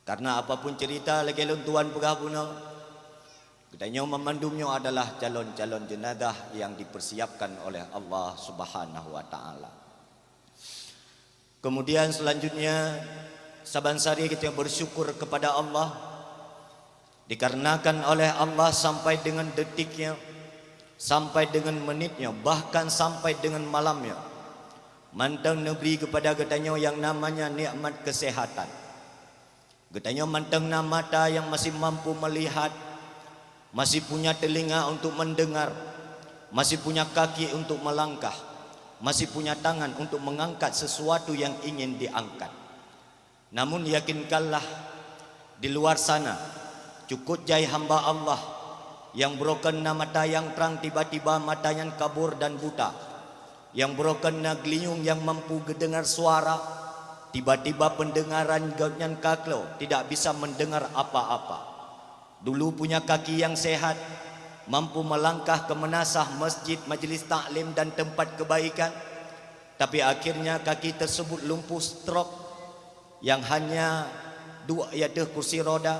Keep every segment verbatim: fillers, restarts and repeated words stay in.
Karena apapun cerita lagée lôn tuan peugah bunoe, geutanyoe mamandum nyoe adalah calon-calon jenazah yang dipersiapkan oleh Allah Subhanahu wa Taala. Kemudian selanjutnya, saban sari kita bersyukur kepada Allah, dikarenakan oleh Allah sampai dengan detiknya, sampai dengan menitnya, bahkan sampai dengan malamnya, mantong neubri kepada geutanyoe yang namanya nikmat kesehatan. Geutanyoe mantong na mata yang masih mampu melihat, masih punya telinga untuk mendengar, masih punya kaki untuk melangkah, masih punya tangan untuk mengangkat sesuatu yang ingin diangkat. Namun yakinkanlah, di luar sana, cukup jai hamba Allah yang broken na mata yang trang, tiba-tiba mata nyan kabur dan buta. Yang broken na geulinyueng yang mampu geudengar suara, tiba-tiba pendengaran gobnyan ka kloe, tidak bisa mendengar apa-apa. Dulu punya kaki yang sehat, mampu melangkah ke meunasah, masjid, majlis taklim dan tempat kebaikan, tapi akhirnya kaki tersebut lumpuh stroke, yang hanya duek di ateueh kursi roda,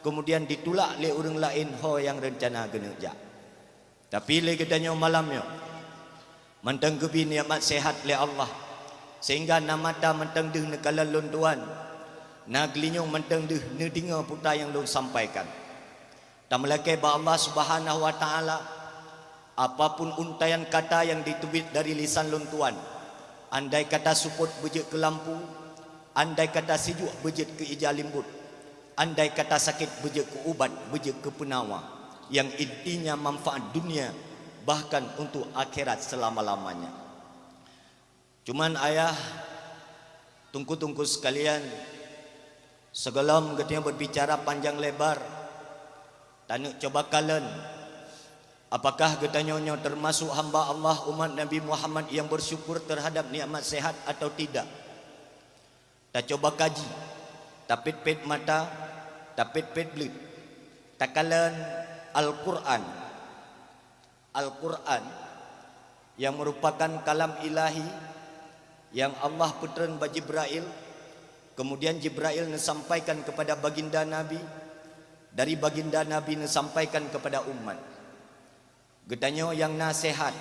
kemudian ditulak lé ureuëng laén ho nyang reuncana geuneuk jak. Tapi lé geutanyoe malam nyoe, mantong geubri nikmat sehat lé Allah, sehingga na mata mantong deuh neukalon lôn tuan, na geulinyueng mantong deuh neudeungoe peue nyang lôn sampaikan. Tameulakée bak Allah Subhanahu wa Taala, apapun untaian kata yang diteubiet dari lisan lôn tuan, andai kata seupôt beujeuet keu lampu, andai kata sijuek beujeuet keu ija limbot, andai kata sakét beujeuet keu ubat, beujeuet keu peunawa, yang intinya manfaat dunia bahkan untuk akhirat selama-lamanya. Cuman ayah, teungku-teungku sekalian, sigohlom geutanyoe berbicara panjang lebar, taneuk coba kalon, apakah geutanyoe nyoe termasuk hamba Allah, umat Nabi Muhammad yang bersyukur terhadap nikmat sehat atau tidak? Tacoba kaji, tapét-pét mata, tapét-pét bleuet, takalon Al-Quran. Al-Quran yang merupakan kalam ilahi yang Allah peutreun bak Jibrail, kemudian Jibrail neusampaikan kepada baginda Nabi, dari baginda Nabi neusampaikan kepada umat. Geutanyoe nyang na sehat,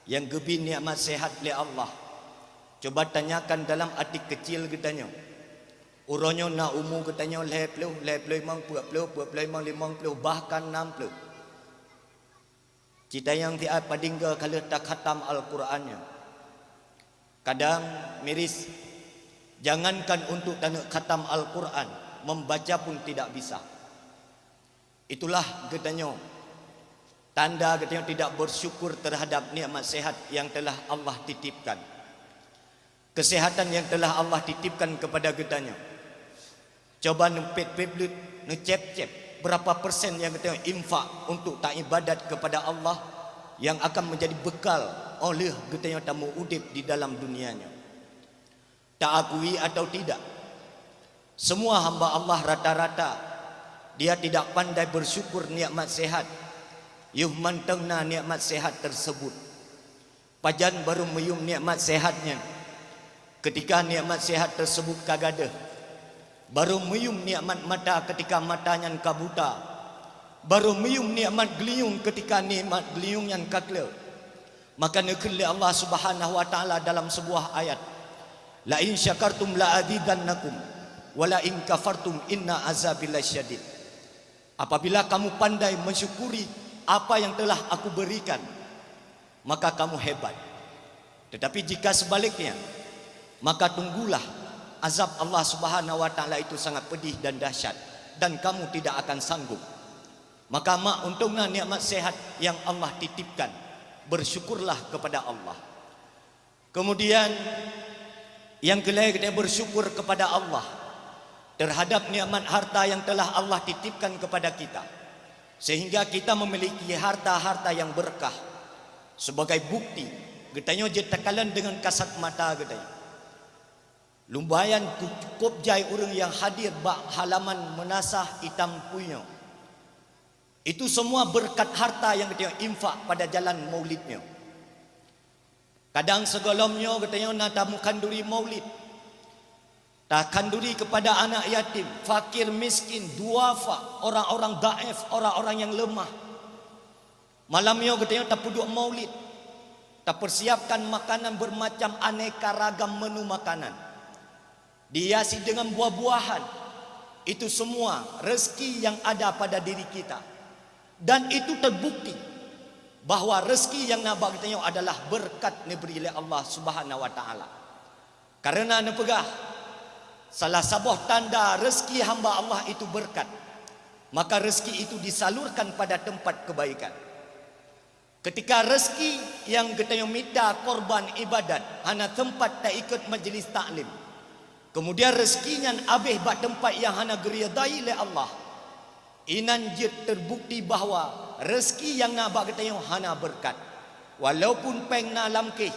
nyang geubri nikmat sehat lé Allah, coba tanyakan dalam até keucil geutanyoe. Uroe nyoe na umu geutanyoe lhée ploh, lhée ploh limong, peuet ploh, peuet ploh limong, limong ploh, bahkan nam ploh. Cita nyang siat padingga ka lheueh takhatam Al-Quran nyoe. Kadang miris, jangankan untuk taneuk khatam Al-Quran, membaca pun tidak bisa. Itulah geutanyoe, tanda geutanyoe tidak bersyukur terhadap nikmat sehat yang telah Allah titipkan. Kesehatan yang telah Allah titipkan kepada geutanyoe. Coba neupét-pét bleuet, neucép-cép, berapa persen nyang geutanyoe infak untuk taibadat kepada Allah yang akan menjadi bekal óh lheueh geutanyoe tameuudép di dalam dunia nyoe. Taakui atau tidak, semua hamba Allah rata-rata dia tidak pandai bersyukur nikmat sehat. Yoh mantong na nikmat sehat tersebut. Pajan barô meuyuem nikmat sehat nyan, keutika nikmat sehat teusebut ka gadôh? Barô meuyuem nikmat mata keutika mata nyan ka buta? Barô meuyuem nikmat geulinyueng keutika nikmat geulinyueng nyan ka kleuh? Maka neukheun lé Allah Subhanahu wa Taala dalam seubuah ayat, "La in syakartum la azidannakum, wa la in kafartum inna azabi lasyadid." Apabila kamu pandai mensyukuri apa yang telah Aku berikan, maka kamu hebat. Tetapi jika sebaliknya, maka tunggulah, azab Allah Subhanahu wa Taala itu sangat pedih dan dahsyat, dan kamu tidak akan sanggup. Maka mak untungna nikmat sehat yang Allah titipkan, bersyukurlah kepada Allah. Kemudian, nyang keulhée, kita bersyukur kepada Allah terhadap nikmat harta yang telah Allah titipkan kepada kita, sehingga kita memiliki harta-harta yang berkah. Sebagai bukti, geutanyoe jeuet takalon deungon kasat mata geutanyoe. Lumayan ku-, cukup jai ureuëng nyang hadir bak halaman meunasah itam puinyoe. Itu semua berkat harta nyang geutanyoe infak pada jalan maulid nyoe. Kadang sigohlom nyoe geutanyoe na tamukhanduri maulid. Takhanduri kepada anak yatim, fakir miskin, duafa, orang-orang dhaif, orang-orang yang lemah. Malam nyoe geutanyoe tapeuduek maulid, tapersiapkan makanan bermacam aneka ragam menu makanan, dihiasi dengan buah-buahan. Itu semua rezeki yang ada pada diri kita. Dan itu terbukti bahwa rezeki yang na bak geutanyoe adalah berkat neubri lé Allah Subhanahu wa Taala. Karena neupeugah, salah saboh tanda rezeki hamba Allah itu berkat, maka rezeki itu disalurkan pada tempat kebaikan. Ketika rezeki yang geutanyoe mita korban ibadat hana sempat taikot majlis taklim, kemudian rezeki nyan abéh bak teumpat nyang hana geuridai lé Allah, inan jeuet teubukti bahwa rezeki nyang na bak geutanyoe hana beureukat. Walaupun péng na lam kéh,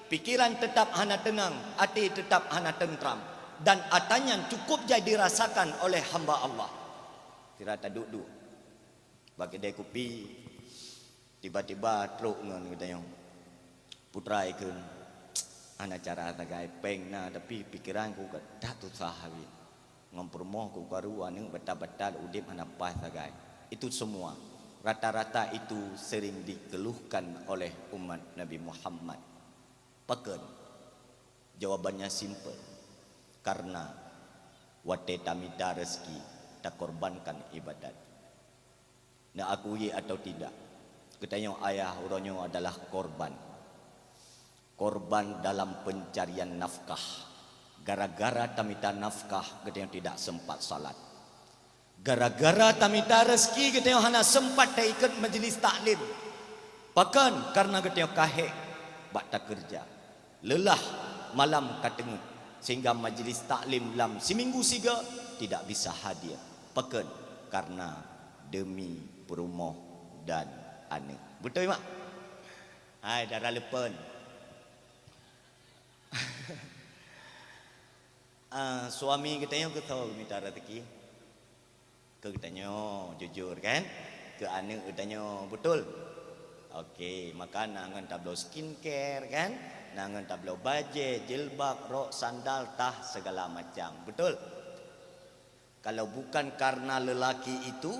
pikeran teutab hana teunang, até teutab hana teuntram, dan atra nyan cukup jai dirasakan oleh hamba Allah. Sira taduek-duek bak keudè kupi, tiba-tiba trok ngon geutanyoe. Putra ikheun, "Hana cara sagai, péng na, tapi pikeran ku ka that susah habéh. Ngon peurumoh ku karu, aneuk batal-batal, udeb hana paih sagai." Itu semua, rata-rata itu sering dikeluhkan oleh umat Nabi Muhammad. Pakon? Jawabannya simpel. Karena watée tamita rezeki, takorbankan ibadat. Neuakui atau tidak, geutanyoe ayah uroe nyoe adalah korban. Korban dalam pencarian nafkah. Gara-gara tamita nafkah, geutanyoe tidak sempat salat. Gara-gara tamita rezeki, geutanyoe hana sempat taikot majlis taklim. Pakon? Karena geutanyoe ka hék bak takeureuja. Leulah malam ka teungeut, sehingga majlis taklim lam siminggu sigoe tidak bisa hadir. Pakon? Karena demi peurumoh dan aneuk. Beutôi, mak? Hai, dara leupeuen. Ah, suami geutanyoe keu soe geumita rezeki? Keu geutanyoe, jujur kan? Keu aneuk geutanyoe, beutôi? Oke, maka na ngon tabloe skincare kan? Na ngon tabloe bajée, jilbab, rok, sandal, tah, segala macam. Beutôi? Kalau bukan karena lelaki itu,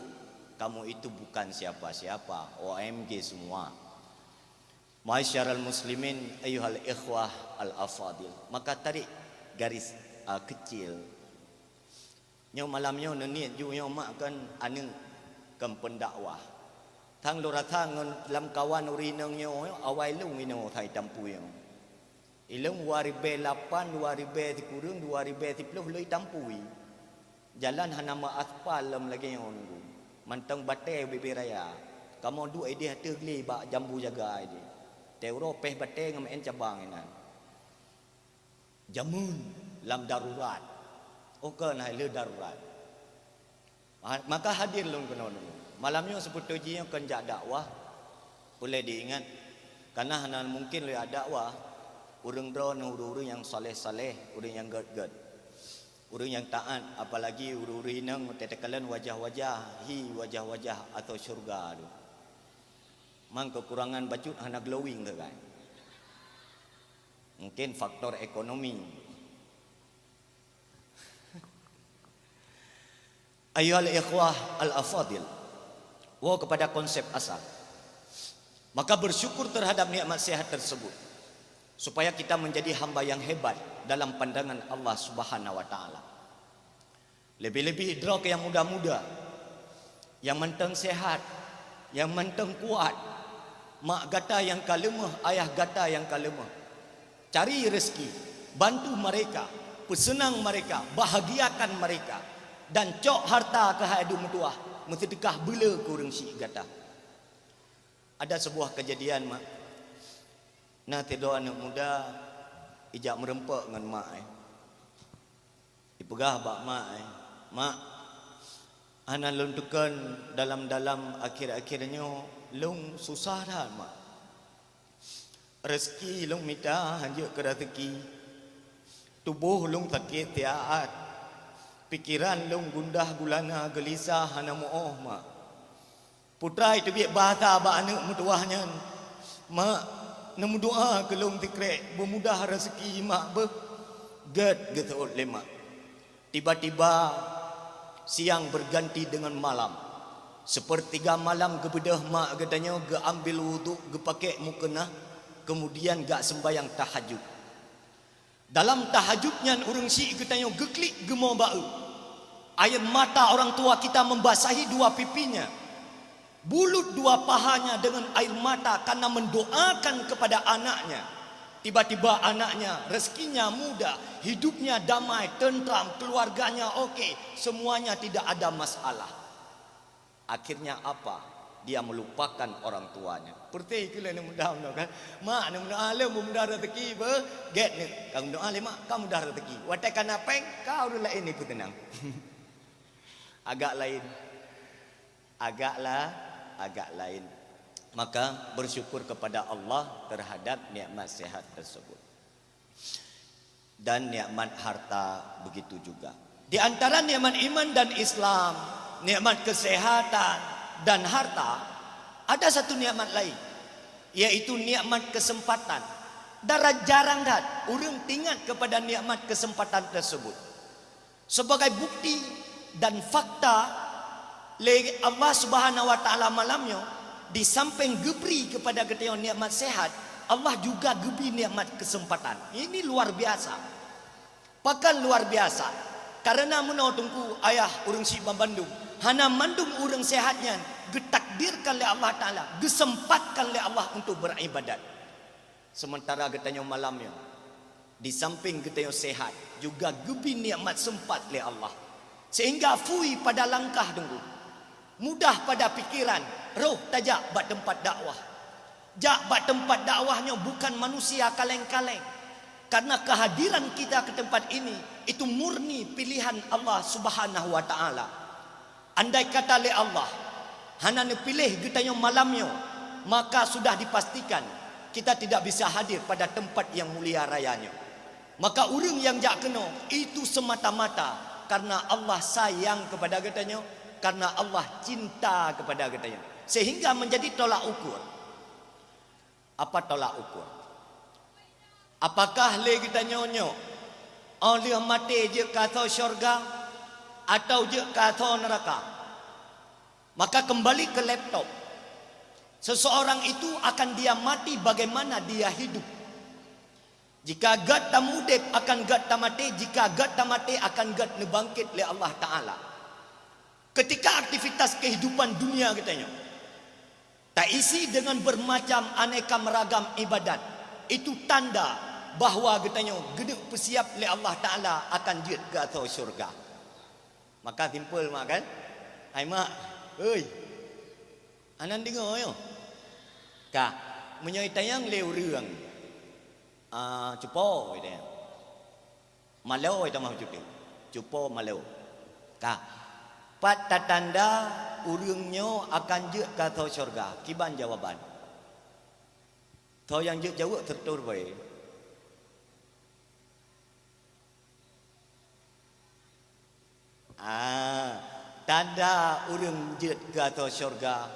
kamu itu bukan siapa-siapa. O M G semua. Maisyaral muslimin, ayyuhal ikhwah al afadil. Maka tarik garis, ah, kecil. Nyoe malam nyoe neuniet ju nyoe mak kon aneuk kon pendakwah. Tang lôn rasa ngon lamkawan ureueng inong nyoe awai lôn inoe sai tampui nyoe. Ilôn dua ribèe lapan, dua ribèe sikureueng, dua ribèe siplôh lôn tampui. Jalan hana meu aspal lom lagèe nyoe nunggu. Mantong batèe ubé-bé raya. Kamoe duek idéh ateueh glé bak jambu jaga idéh. Teuroe péh batèe ngon meu'en cabang inan. Jameun lam darurat. Oh, keunan hai le darurat. Ha, maka hadir lôn keunoe dulu. Malam nyoe seubeutôi jih nyoe kon jak dakwah. Ulèe diingat, kana hana mungken lôn jak dakwah, ureueng droeneuh ureueng-ureueng nyang saleh-saleh, ureueng nyang gèt-gèt. Ureueng nyang taat, apalagi ureueng-ureueng inong teukalon wajah-wajah, hi wajah-wajah atau syurga tu. Mang keukurangan bacut hana glowing sagai. Mungkin faktor ekonomi. Ayyuhal ikhwah al-afadil, woe kepada konsep asal. Maka bersyukur terhadap nikmat sehat tersebut, supaya kita menjadi hamba yang hebat dalam pandangan Allah Subhanahu wa Ta'ala. Lebih-lebih droe nyang muda-muda, nyang mantong sehat, nyang mantong kuat, mak gata nyang ka leumoh, ayah gata nyang ka leumoh. Cari rezeki, bantu mereka, peuseunang mereka, bahagiakan mereka, dan cok harta keuhai dum meutuah, meuseudeukah beuleu keu ureueng syik gata. Ada sebuah kejadian, mak. Na sidroe aneuk muda ijak meureumpok ngon mak, eh. Ipeugah bak mak, eh, "Mak, hana lôn tukon dalam-dalam akhir-akhir nyoe, lôn susah that, mak. Rezeki lôn mita hanjeuet keu raseuki. Tuboh lôn sakét siat. Pikeran lôn gundah gulana geulisah hana meu'oh, mak." Putra iteubiet bahasa bak aneuk meutuwah nyan, "Mak, neumeudoa keu lôn sikrek, beumudah raseuki mak beuh." Gèt geuseuôt lé mak. Tiba-tiba siang berganti dengan malam. Sepertiga malam geubeudôh mak geutanyoe geuambil wudhu, geupakèk mukena, kemudian gak sembahyang tahajud. Dalam tahajud nyan ureuëng syik geutanyoe geuklik geumo ba-eu. Air mata orang tua kita membasahi dua pipinya. Bulut dua pahanya dengan air mata karena mendoakan kepada anaknya. Tiba-tiba anaknya rezekinya mudah, hidupnya damai, tentram, keluarganya oke, semuanya tidak ada masalah. Akhirnya apa? Dia melupakan orang tuanya. Perti keuh lé neumuda meunoe kan? Mak neumuda, lé mudah rezeki be, gét ni. Kamu doa lé mak, kamu mudah rezeki. Watèe kana péng, kau ureuëng laén ipeuteunang. Agak lain. Agak la-, agak lain. Maka bersyukur kepada Allah terhadap nikmat sehat tersebut. Dan nikmat harta begitu juga. Di antara nikmat iman dan Islam, nikmat kesehatan dan harta, ada satu nikmat lain, yaitu nikmat kesempatan. Dara jarang that ureuëng teuingat kepada nikmat kesempatan tersebut. Sebagai bukti dan fakta, lé Allah Subhanahu wa Taala malam nyoe, di samping geubri kepada geutanyoe nikmat sehat, Allah juga geubri nikmat kesempatan. Ini luar biasa. Pakon luar biasa? Karena meunoe Teungku, ayah, ureuëng syik banmandum, hana mandum ureuëng sehat nyan geutakdirkan lé Allah Taala, geuseumpatkan lé Allah untuk beribadat. Sementara geutanyoe malam nyoe, di samping geutanyoe sehat, juga geubri nikmat seumpat lé Allah. Sehingga fui pada langkah Teungku, mudah pada pikiran, roh tajak bak teumpat dakwah. Jak bak teumpat dakwah nyoe bukan manusia kaleng-kaleng. Karena kehadiran kita ke tempat ini, itu murni pilihan Allah Subhanahu wa Taala. Andai kata lé Allah hana neupiléh geutanyoe malam nyoe, maka sudah dipastikan kita tidak bisa hadir pada tempat yang mulia raya nyoe. Maka ureuëng nyang jak keunoe itu semata-mata karena Allah sayang kepada geutanyoe, karena Allah cinta kepada geutanyoe. Sehingga menjadi tolak ukur. Apa tolak ukur? Apakah lé geutanyoe nyoe óh lheueh maté jeuet keu asoe syurga atawa jeuet keu asoe neuraka? Maka kembali ke laptop. Seseorang itu akan dia mati bagaimana dia hidup. Jika gét tamuudeb, akan gét tamaté, jika gét tamaté, akan gét neubangkét lé Allah Taala. Ketika aktivitas kehidupan dunia geutanyoe taisi dengan bermacam aneka meragam ibadat, itu tanda bahwa geutanyoe geuneuk peusiab lé Allah Taala akan jeuet keu asoe syurga. Maka simpel mak kan? Hai mak, hei, anan deungoe nyoe. Ka, meunyoe itanyong lé ureuëng, ah, cupo itanyong. Malo itamah cuti. Cupo malo. Ka, pat tatanda ureuëng nyoe akan jeuet keu asoe syurga? Kiban jawaban? Soe nyang jeuet jaweueb seureutôh ribèe? Ah, tanda ureuëng jeuet keu asoe syurga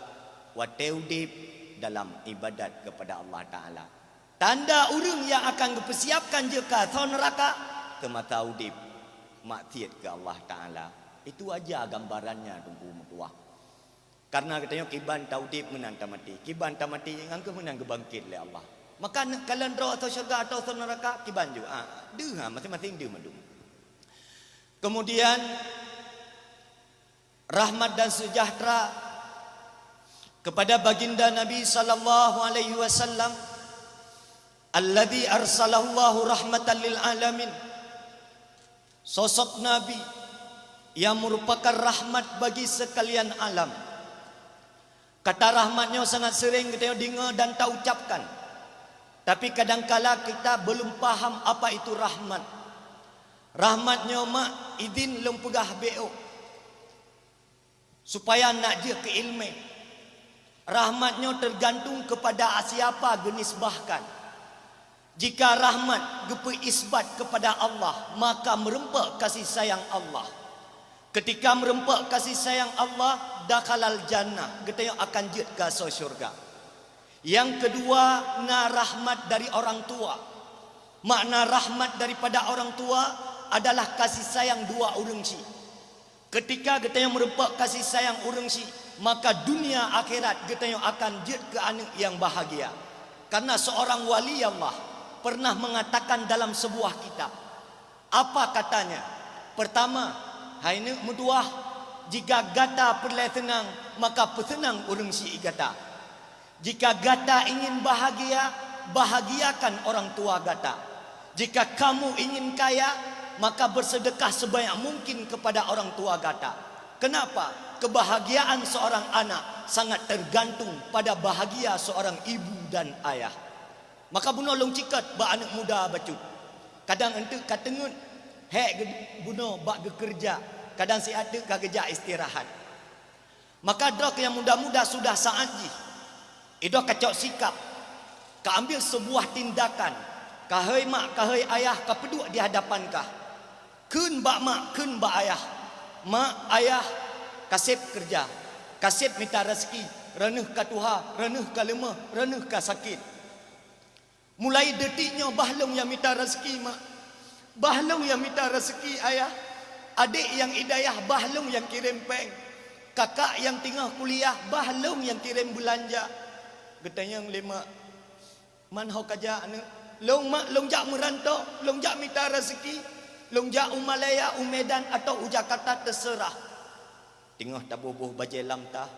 watèe udeb dalam ibadat kepada Allah Taala. Tanda ureuëng nyang akan geupeusiabkan jeuet keu asoe neuraka seumasa udeb maksiet keu Allah Taala. Itu aja gambarannya Teungku meutuah. Karena geutanyoe kiban taudeb meunan tamaté, kiban tamaté nyan keuh meunan geubangkét lé Allah. Maka kalon droe asoe syurga atawa asoe neuraka kiban ju, ah, deuh ha, masing-masing deuh mandum. Kemudian rahmat dan sejahtera kepada baginda Nabi sallallahu alaihi wasallam, alladzi arsalallahu rahmatan lil alamin. Sosok Nabi yang merupakan rahmat bagi sekalian alam. Kata rahmat nyoe sangat sering geutanyoe deungoe dan taucapkan. Tapi kadangkala kita belum paham apa itu rahmat. Rahmat nyoe mak idin lôn peugah beu supaya nak jeuet keu iéleumé. Rahmat nyoe tergantung kepada siapa geunisbahkan. Jika rahmat geupeuisbat kepada Allah, maka meureumpok kasih sayang Allah. Ketika meureumpok kasih sayang Allah, dakhalal jannah, geutanyoe akan jeuet keu asoe syurga. Nyang keudua, na rahmat dari orang tua. Makna rahmat daripada orang tua, adalah kasih sayang dua ureuëng syik. Ketika geutanyoe meurumpok kasih sayang ureuëng syik, maka dunia akhirat geutanyoe akan jeuet keu aneuëk nyang bahagia. Karena seorang wali Allah pernah mengatakan dalam sebuah kitab, apa katanya? Pertama, hai neuk meutuwah, jika gata peureulée seunang, maka peuseunang ureuëng syik gata. Jika gata ingin bahagia, bahagiakan orang tua gata. Jika kamu ingin kaya, maka bersedekah sebanyak mungkin kepada orang tua gata. Kenapa? Kebahagiaan seorang anak sangat tergantung pada bahagia seorang ibu dan ayah. Maka bunoe lôn cikot bak aneuëk muda bacut. Kadang eunteuk ka teungeut, hék geu-, bunoe bak geukeureuja, kadang siat teuk ka geujak istirahat. Maka droe nyang muda-muda sudah saát jih, idoe kacok sikap, ka ambil sebuah tindakan, kahei mak, kahei ayah, ka peuduek di hadapan kah. Kheun bak mak, kheun bak ayah. Mak, ayah, kaseb keureuja, kaseb mita raseuki, reuneueh ka tuha, reuneueh ka leumoh, reuneueh ka sakét. Mulai detik nyoe bah lôn nyang mita raseuki, mak. Bah lôn nyang mita raseuki, ayah. Adék nyang i dayah bah lôn nyang kirém péng. Kakak nyang teungoh kuliah bah lôn nyang kirém beulanja. Geutanyong lé mak, "Man ho kajak, aneuëk?" "Lôn, mak, lôn jak meuranto, lôn jak mita raseuki. Lôn jak u Malaya, u Medan, atawa u Jakarta, teuseurah." Teungoh taboh-boh bajée lam tah.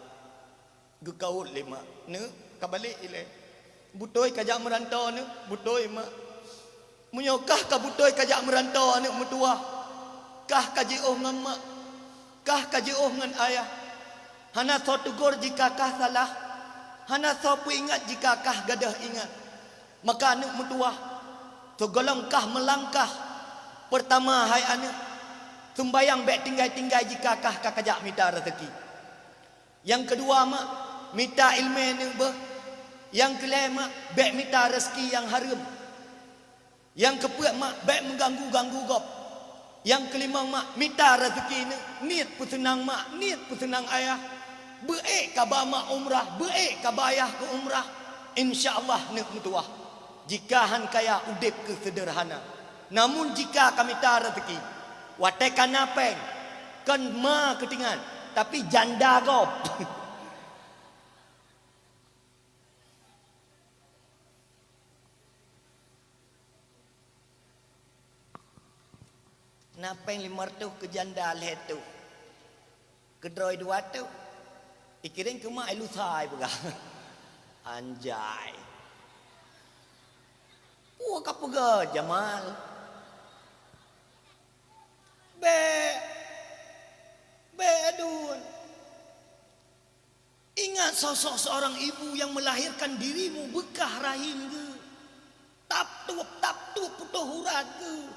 Geukawot lé mak, "Neuk, ka balek ilée." "Beutôi kajak meuranto, neuk?" "Beutôi, mak." "Meunyoe kah ka beutôi kajak meuranto, aneuëk meutuwah, kah ka jiôh ngon mak, kah ka jiôh ngon ayah. Hana soe teugor jika kah salah, hana soe peuingat jika kah gadôh ingat. Maka, aneuëk meutuwah, sigohlom kah meulangkah, peurtama, hai aneuëk, seumbayang bék tinggai-tinggai jika kah ka kajak mita raseuki. Nyang keudua, mak, mita iéleumé neuk beuh. Nyang keulhée, mak, bék mita raseuki nyang hareuem. Nyang keupeuet, mak, bék meuganggu-ganggu gob. Nyang keulimong, mak, mita raseuki neuk, niet peuseunang mak, niet peuseunang ayah. Beuék kaba mak umrah, beuék kaba ayah keu umrah. Insya Allah neuk meutuwah. Jika han kaya, udeb keu seudeurhana. Namun jika ka mita raseuki, watée ka na péng, kon ma keutingan, tapi janda gob." Na péng limong reutôh keu janda lhée tôh. Keudroe dua tôh. Ikirém keu mak, ai lusa ai peugah. Anjay. Peue ka peugah Jamal? Bék. Bék aduen. Ingat sosok seorang ibu yang melahirkan dirimu, beukah rahim geuh. Tap tup, tap tup putôh urat geuh.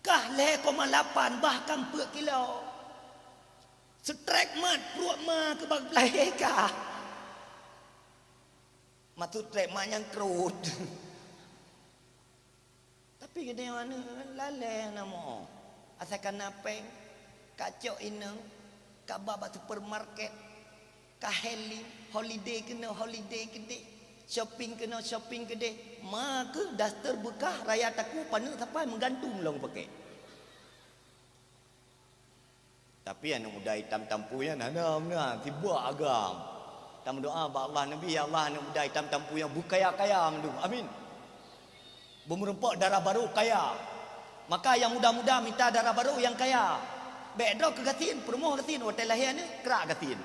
Kah lhée koma lapan, bahkan peuet kilo. Strek mat pruet ma keu bak peulahé kah. Maksud strek mat nyang krot. Tapi geutanyoe aneuëk lalée na mo. Asai ka na péng, ka cok inong, ka ba bak supermarket, ka healing, holiday keunoe, holiday keudeh, shopping keunoe, shopping keudeh. Ma keuh daster beukah raya takue paneuk sapai meugantung lom pakèk. Tapi aneuëk muda itam tampu nyan hana meunan, sibak agam. Tameudoa bak Allah, Nabi, "Ya Allah, aneuëk muda itam tampu nyan beukaya-kaya mandum. Amin." Beumeurumpok dara barô kaya. Maka nyang muda-muda mita dara barô nyang kaya. Bék droe keu gasien, peurumoh gasien, watée lahé aneuëk, krak gasien.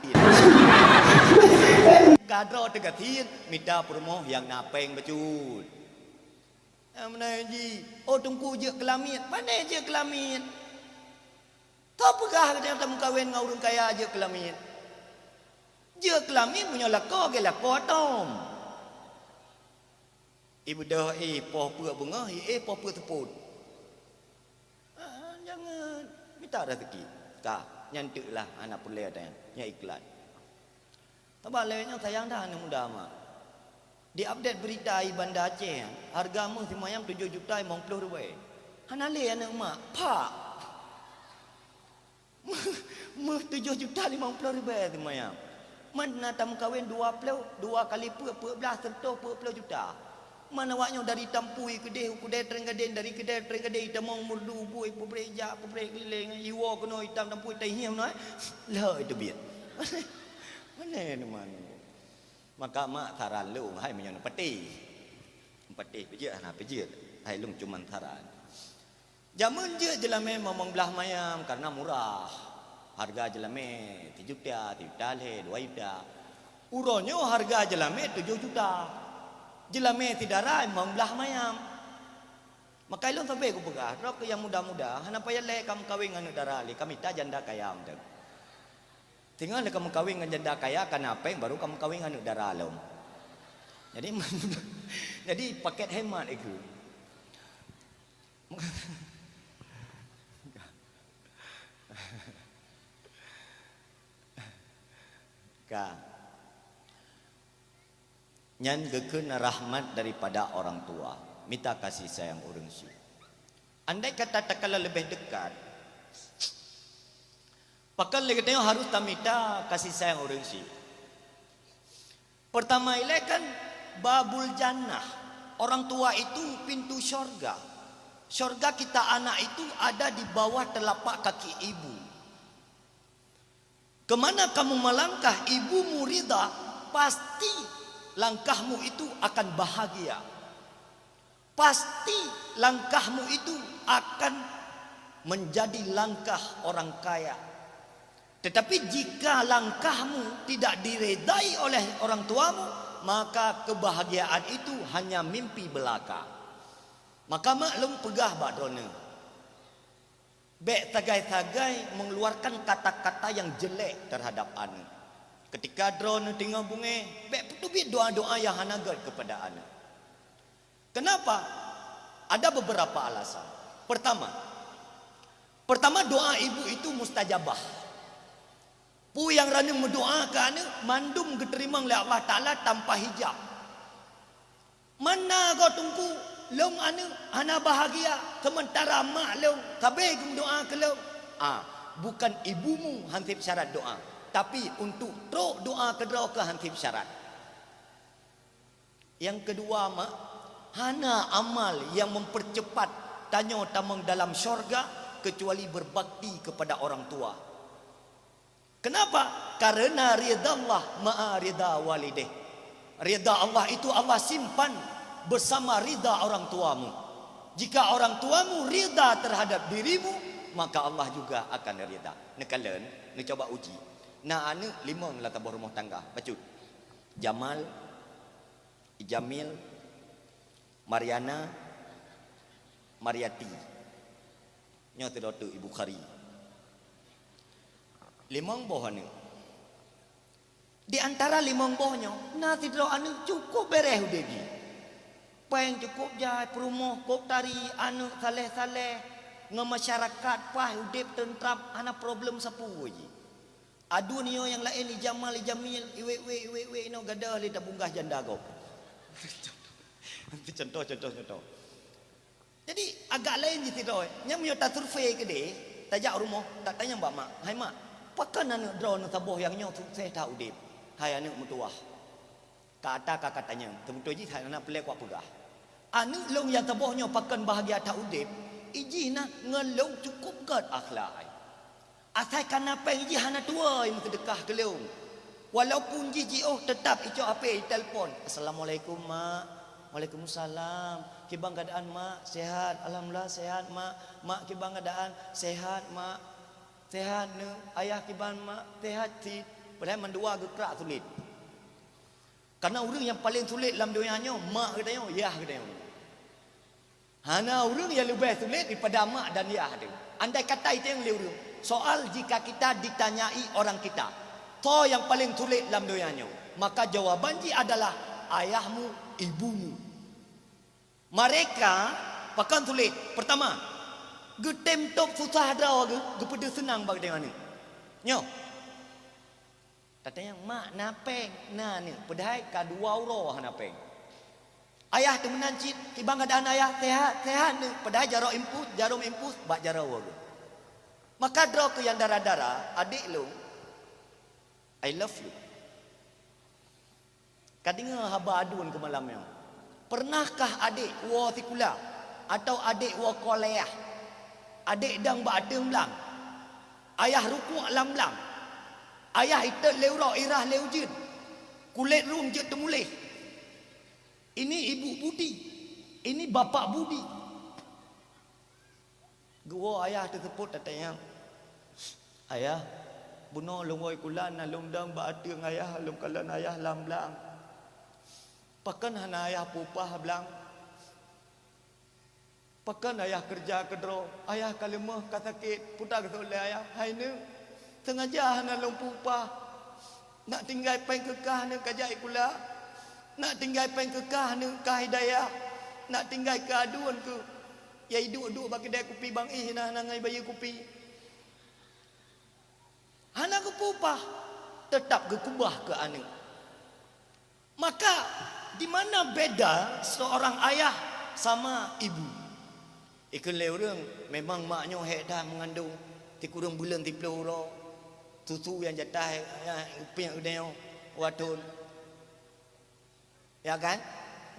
Ka droe teugasien, mita peurumoh nyang na péng bacut. Nyang meunan jih, "Oh, Teungku jeuet keu lamiet." Pane jeuet keu lamiet? Toh peugah geutanyoe tameukawen ngon ureuëng kaya jeuet keu lamiet? Jeuet keu lamiet meunyoe lakoe gét lakoe atom. Ibeudôh éh poh peuet beungoh, i éh poh peuet seupôt. Ah, jangan. Mita raseuki. Ka, nyan teuk lah hana peureulée tanyoe. Nyan iklan. Taba lé nyoe sayang that aneuëk muda mak. Di update berita di Banda Aceh, hareuga méuh simayam tujoh juta limong ploh ribée. Hana lé aneuëk mak, pak! Méuh, méuh tujoh juta limong ploh ribée simayam. Man na tameukawen dua ploh, dua kali peuet, peuet blaih, seureutôh peuet ploh juta. Man awak nyoe dari Tampui keudeh u Keudè Trenggadeng, dari Keudè Trenggadeng itamong Meureudu, bui peubrek jak, peubrek keulileng, iwoe keunoe itam Tampui, tai hieng nyoe, eh. Lheueh teubiet. Mana teuma nyoe? Maka mak saran lôn, hai meunyoe neupatéh. Neupatéh peujeuet hana peujeuet. Hai lôn cuman saran. Jameun jeuet jeulamé mamang blaih mayam karena murah. Harga jeulamé sijuta, sijuta lhèe, dua juta. Uroe nyoe harga jeulamé tujoh juta. Jeulamé sidara mamang blaih mayam. Maka ilôn sabe kupeugah, droe keu nyang muda-muda, hana payah lé ka meukawen ngon aneuk dara lé, ka mita janda kaya mantong. Singoh lé ka meukawen ngon janda kaya, ka na péng, baru ka meukawen ngon aneuk dara lom. Jadi, jadi paket hemat itu. Ka. Nyan geukheun rahmat daripada orang tua. Mita kasih sayang ureueng syik. Andai kata takalon leubeh dekat, pakon lé geutanyoe harôh tamita kasih sayang ureueng syik. Pertama ilée kan babul jannah. Orang tua itu pintu syurga. Syurga kita anak itu ada di bawah telapak kaki ibu. Kemana kamu melangkah, ibumu ridha, pasti langkahmu itu akan bahagia. Pasti langkahmu itu akan menjadi langkah orang kaya. Tetapi jika langkahmu tidak diredai oleh orang tuamu, maka kebahagiaan itu hanya mimpi belaka. Maka mak lôn peugah bak droeneuh, bék sagai-sagai mengeluarkan kata-kata yang jelek terhadap aneuk. Ketika droeneuh teungoh beungéh, bék peuteubiet doa-doa yang hana gét kepada aneuk. Kenapa? Ada beberapa alasan. Pertama, pertama doa ibu itu mustajabah. Peue nyang ranueng meudoa keu aneuk, mandum geuteurimong lé Allah Taala tanpa hijab. Mana goe teungku, lôn aneuk hana bahagia, sementara mak lôn sabe geumeudoa keu lôn. Ah, bukan ibumu hanseb syarat doa, tapi untuk trok doa keudroe keuh hanseb syarat. Nyang keudua, mak, hana amal nyang mempercepat tanyoe tamong dalam syurga kecuali berbakti kepada orang tua. Kenapa? Karena ridha Allah ma'a ridha walideh. Ridha Allah itu Allah simpan bersama ridha orang tuamu. Jika orang tuamu ridha terhadap dirimu, maka Allah juga akan ridha. Neukalon, neucoba uji. Na aneuk limong lam saboh rumoh tangga. Bacut. Jamal, Jamil, Mariana, Mariati. Nyoe sidroe teuk Ibu Khari. Limong boh aneuk. Di antara limong boh nyoe, na sidroe aneuk cukup beres udeb jih. Péng cukup jai, peurumoh kok tari, aneuk saleh-saleh, ngon masyarakat paih udeb teuntram, hana problem sapeue jih. Aduen nyoe nyang laén, i Jamal, i Jamil, i Wék-wék, i Wék-wék, inoe gadôh lé tabungkah janda gob. Contoh, contoh, contoh. Jadi, agak laén jih sidroe. Nyan meunyoe tasurvei keudeh, tajak rumoh, tatanyong bak mak, "Hai mak, pakon aneuk droeneuh saboh nyang nyoe sukses that udeb, hai aneuk meutuwah?" Ka ata ka katanyong, teubeutôi jih hana peureulée kupeugah. Aneuk lôn nyang saboh nyoe pakon bahagia that udeb, ijih na ngon lôn cukup gét akhlak. Asai ka na péng jih hana tuwoe meuseudeukah keu lôn. Walaupun jih jiôh, teutap icok H P, itelepon, "Assalamualaikum, Mak." "Waalaikumsalam. Kiban keuadaan, Mak?" "Sehat. Alhamdulillah, sehat, Mak." "Mak, kiban keuadaan?" "Sehat, Mak." "Sehat, Neuk." "Ayah kiban, Mak?" "Sehat cit." Padahai mandua geukrak sulet. Karena ureuëng nyang paleng sulet lam donya nyoe, mak geutanyoe, yah geutanyoe. Hana ureuëng nyang leubeh sulet daripada mak dan yah teuh. Andai kata itanyong lé ureuëng, soal jika kita ditanyai orang kita, "Soe nyang paleng sulet lam donya nyoe?" Maka jawaban jih adalah ayahmu, ibumu. Mereka pakon sulet. Pertama, geutem top susah droe geu-, geupeudeuh seunang bak geutanyoe aneuk. Nyoe. Tatanyong, "Mak, na péng?" "Na, Neuk." Padahai ka dua uroe hana péng. "Ayah teuh meunan cit, kiban keuadaan ayah?" "Sehat, sehat, Neuk." Padahai jaroe infus, jaroe infus bak jaroe geuh. Maka droe keuh nyang dara-dara, adék lôn, I love you. Ka deungoe haba aduen keu malam nyoe. Pernahkah adék woe sikula atau adék woe kuliah? Adék dong bak ateueng blang. Ayah rukuk lam blang. Ayah itot lé uroe, irah lé ujeuen. Kulét rueng jeuet teumuléh. Ini ibu budi. Ini bapak budi. Geuwoe ayah teuseupôt tatanyong, "Ayah, bunoe lôn woe sikula na lôn dong bak ateueng ayah, lôn kalon ayah lam blang. Pakon hana ayah peupah blang? Pakon ayah keureuja keudroe? Ayah ka leumoh, ka sakét." Peue geuseuôt lé ayah, "Hai neuk, seungaja hana lôn peupah. Nak tinggai péng keu kah neuk ka jak sikula. Nak tinggai péng keu kah neuk ka hidayah. Nak tinggai keu aduen keuh. Ya iduek-duek bak keudè kupi bang ih na, hana ngai bayeue kupi." Hana geupeupah, teutap geukeubah keu aneuk. Maka, di mana beda seorang ayah sama ibu? Ikheun lé ureueng, memang mak nyoe hék that meungandong, sikureueng buleuen siplôh uroe, susu nyang jatah, ya, upieng udeue, wathon. Ya kan?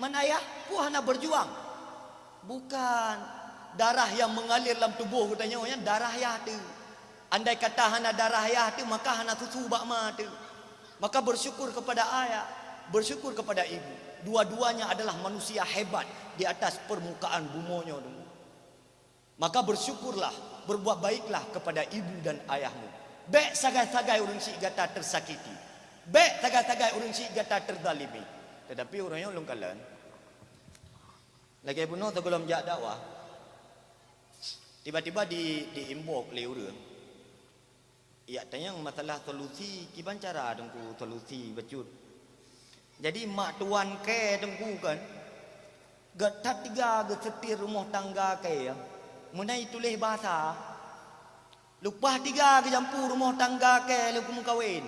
Man ayah, peue hana berjuang? Bukan. Darah yang mengalir lam tuboh geutanyoe nyan darah yah teuh. Andai kata hana darah yah teuh, maka hana susu bak ma teuh. Maka bersyukur kepada ayah, bersyukur kepada ibu. Dua-duanya adalah manusia hebat di atas permukaan bumoe nyoe. Maka bersyukurlah, berbuat baiklah kepada ibu dan ayahmu. Bék sagai-sagai ureueng syiek gata teusakiti. Bék sagai-sagai ureueng syiek gata teuzalimi. Teutapi uroe nyoe lôn kalon, lagèe bunoe sigohlom jak dakwah, tiba-tiba di, diimbok lé ureueng. Yak tanyong masalah solusi, kiban cara Teungku solusi bacut. Jadi mak tuan kèe Teungku kan, gèt that tiga geusetir rumoh tangga kèe, meunan ituléh basa. Leupah tiga geujampu rumoh tangga kèe lé keu meukawen.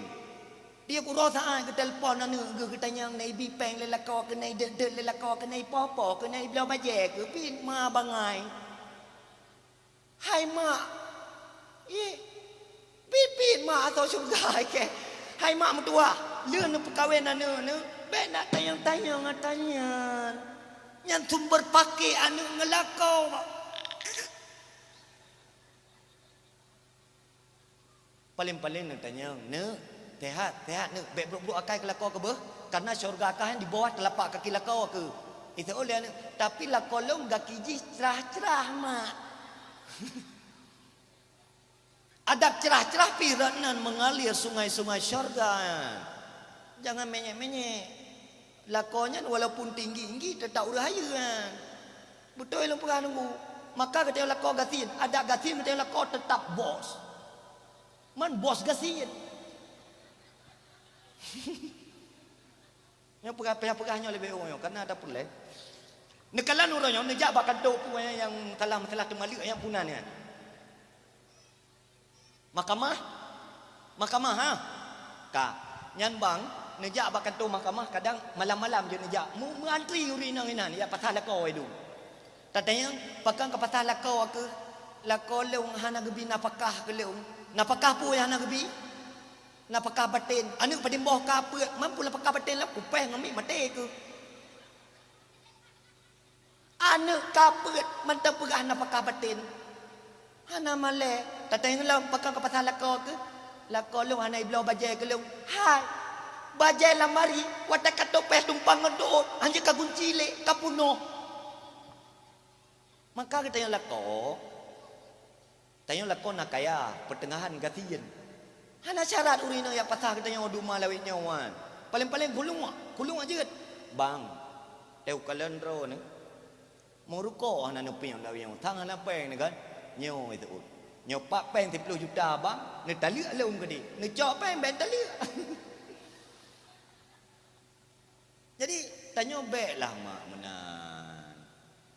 Tiep uroe saát geutelepon aneuk geuh geutanyong na ibi péng lé lakoe keuh, na ideuet-deuet lé lakoe keuh, na ipo-po keuh, na ibloe bajèe keuh, pih ma bangai. Hai mak, ih, pit-pit mak asoe syeuruga hai kèe. Hai mak meutuwah, lheueh neupeukawen aneuk neuh, bèk na tanyong-tanyong ata nyan. Nyan sumber paké aneuk ngon lakoe. Paléng-paléng neutanyong, "Neuk, sehat, sehat neuk, bèk brok-brok akai keu lakoe keuh beuh, karena syeuruga kah nyan di bawah teulapak kaki lakoe keuh." Iseuôt lé aneuk, "Tapi lakoe lôn gaki jih crah-crah, mak." Adab crah-crah pih rot nan mengalir sungai-sungai syeuruga nyan. Jangan menyek-menyek. Lakoe nyan walaupun tinggi-tinggi teutap ureueng hayeue nyan. Beutôi lôn peugah Teungku. Maka geutanyoe lakoe gasien, adab gasien geutanyoe lakoe teutap bos. Man bos gasien. Nyang peugah, payah peugah nyoe leubeh awai nyoe, karena ada peureulèe. Neukalon uroe nyoe, neujak bak kantô peue nyang salah masalah teumaleuek nyang puna nyan. Mahkamah? Mahkamah, ha? Ka. Nyan bang, neujak bak kantô mahkamah, kadang malam-malam jeuet neujak. Meu-, meuantri ureueng inong inan, jak pasah lakoe idong. Tatanyong, "Pakon ka pasah lakoe keuh?" "Lakoe lôn hana geubi nafakah keu lôn." "Nafakah peue nyang hana geubi?" "Nafakah baten." "Aneuk padum boh ka peuet?" "Man peue nafakah baten lom, kupéh ngon miet maté keuh." Aneuk ka peuet mantong peugah nafakah baten. Hana malèe, tatanyong lom, "Pakon ka pasah lakoe keuh?" "Lakoe lôn hana ibloe bajèe keu lôn." "Hai, bajèe lamari, watèe ka tupéh tumpang ngon teuôt, hanjeuet ka gunci lé, ka peunoh." Maka geutanyoe lakoe, tanyoe lakoe na kaya, peuteungahan gasien. Hana syarat ureueng inong jak pasah geutanyoe duma lawét nyoe wan. Paléng-paléng kulung, kulung jeuet. "Bang, teuh kalon droeneuh." Meurukoe hana neupieng lawét nyoe, sang hana péng neuh kan? Nyoe iseuôt. Nyoe pat péng siplôh juta bang, neutaleuek lôn keudéh. Neucok péng bèk neutaleuek. Jadi, tanyoe bèk lah mak meunan.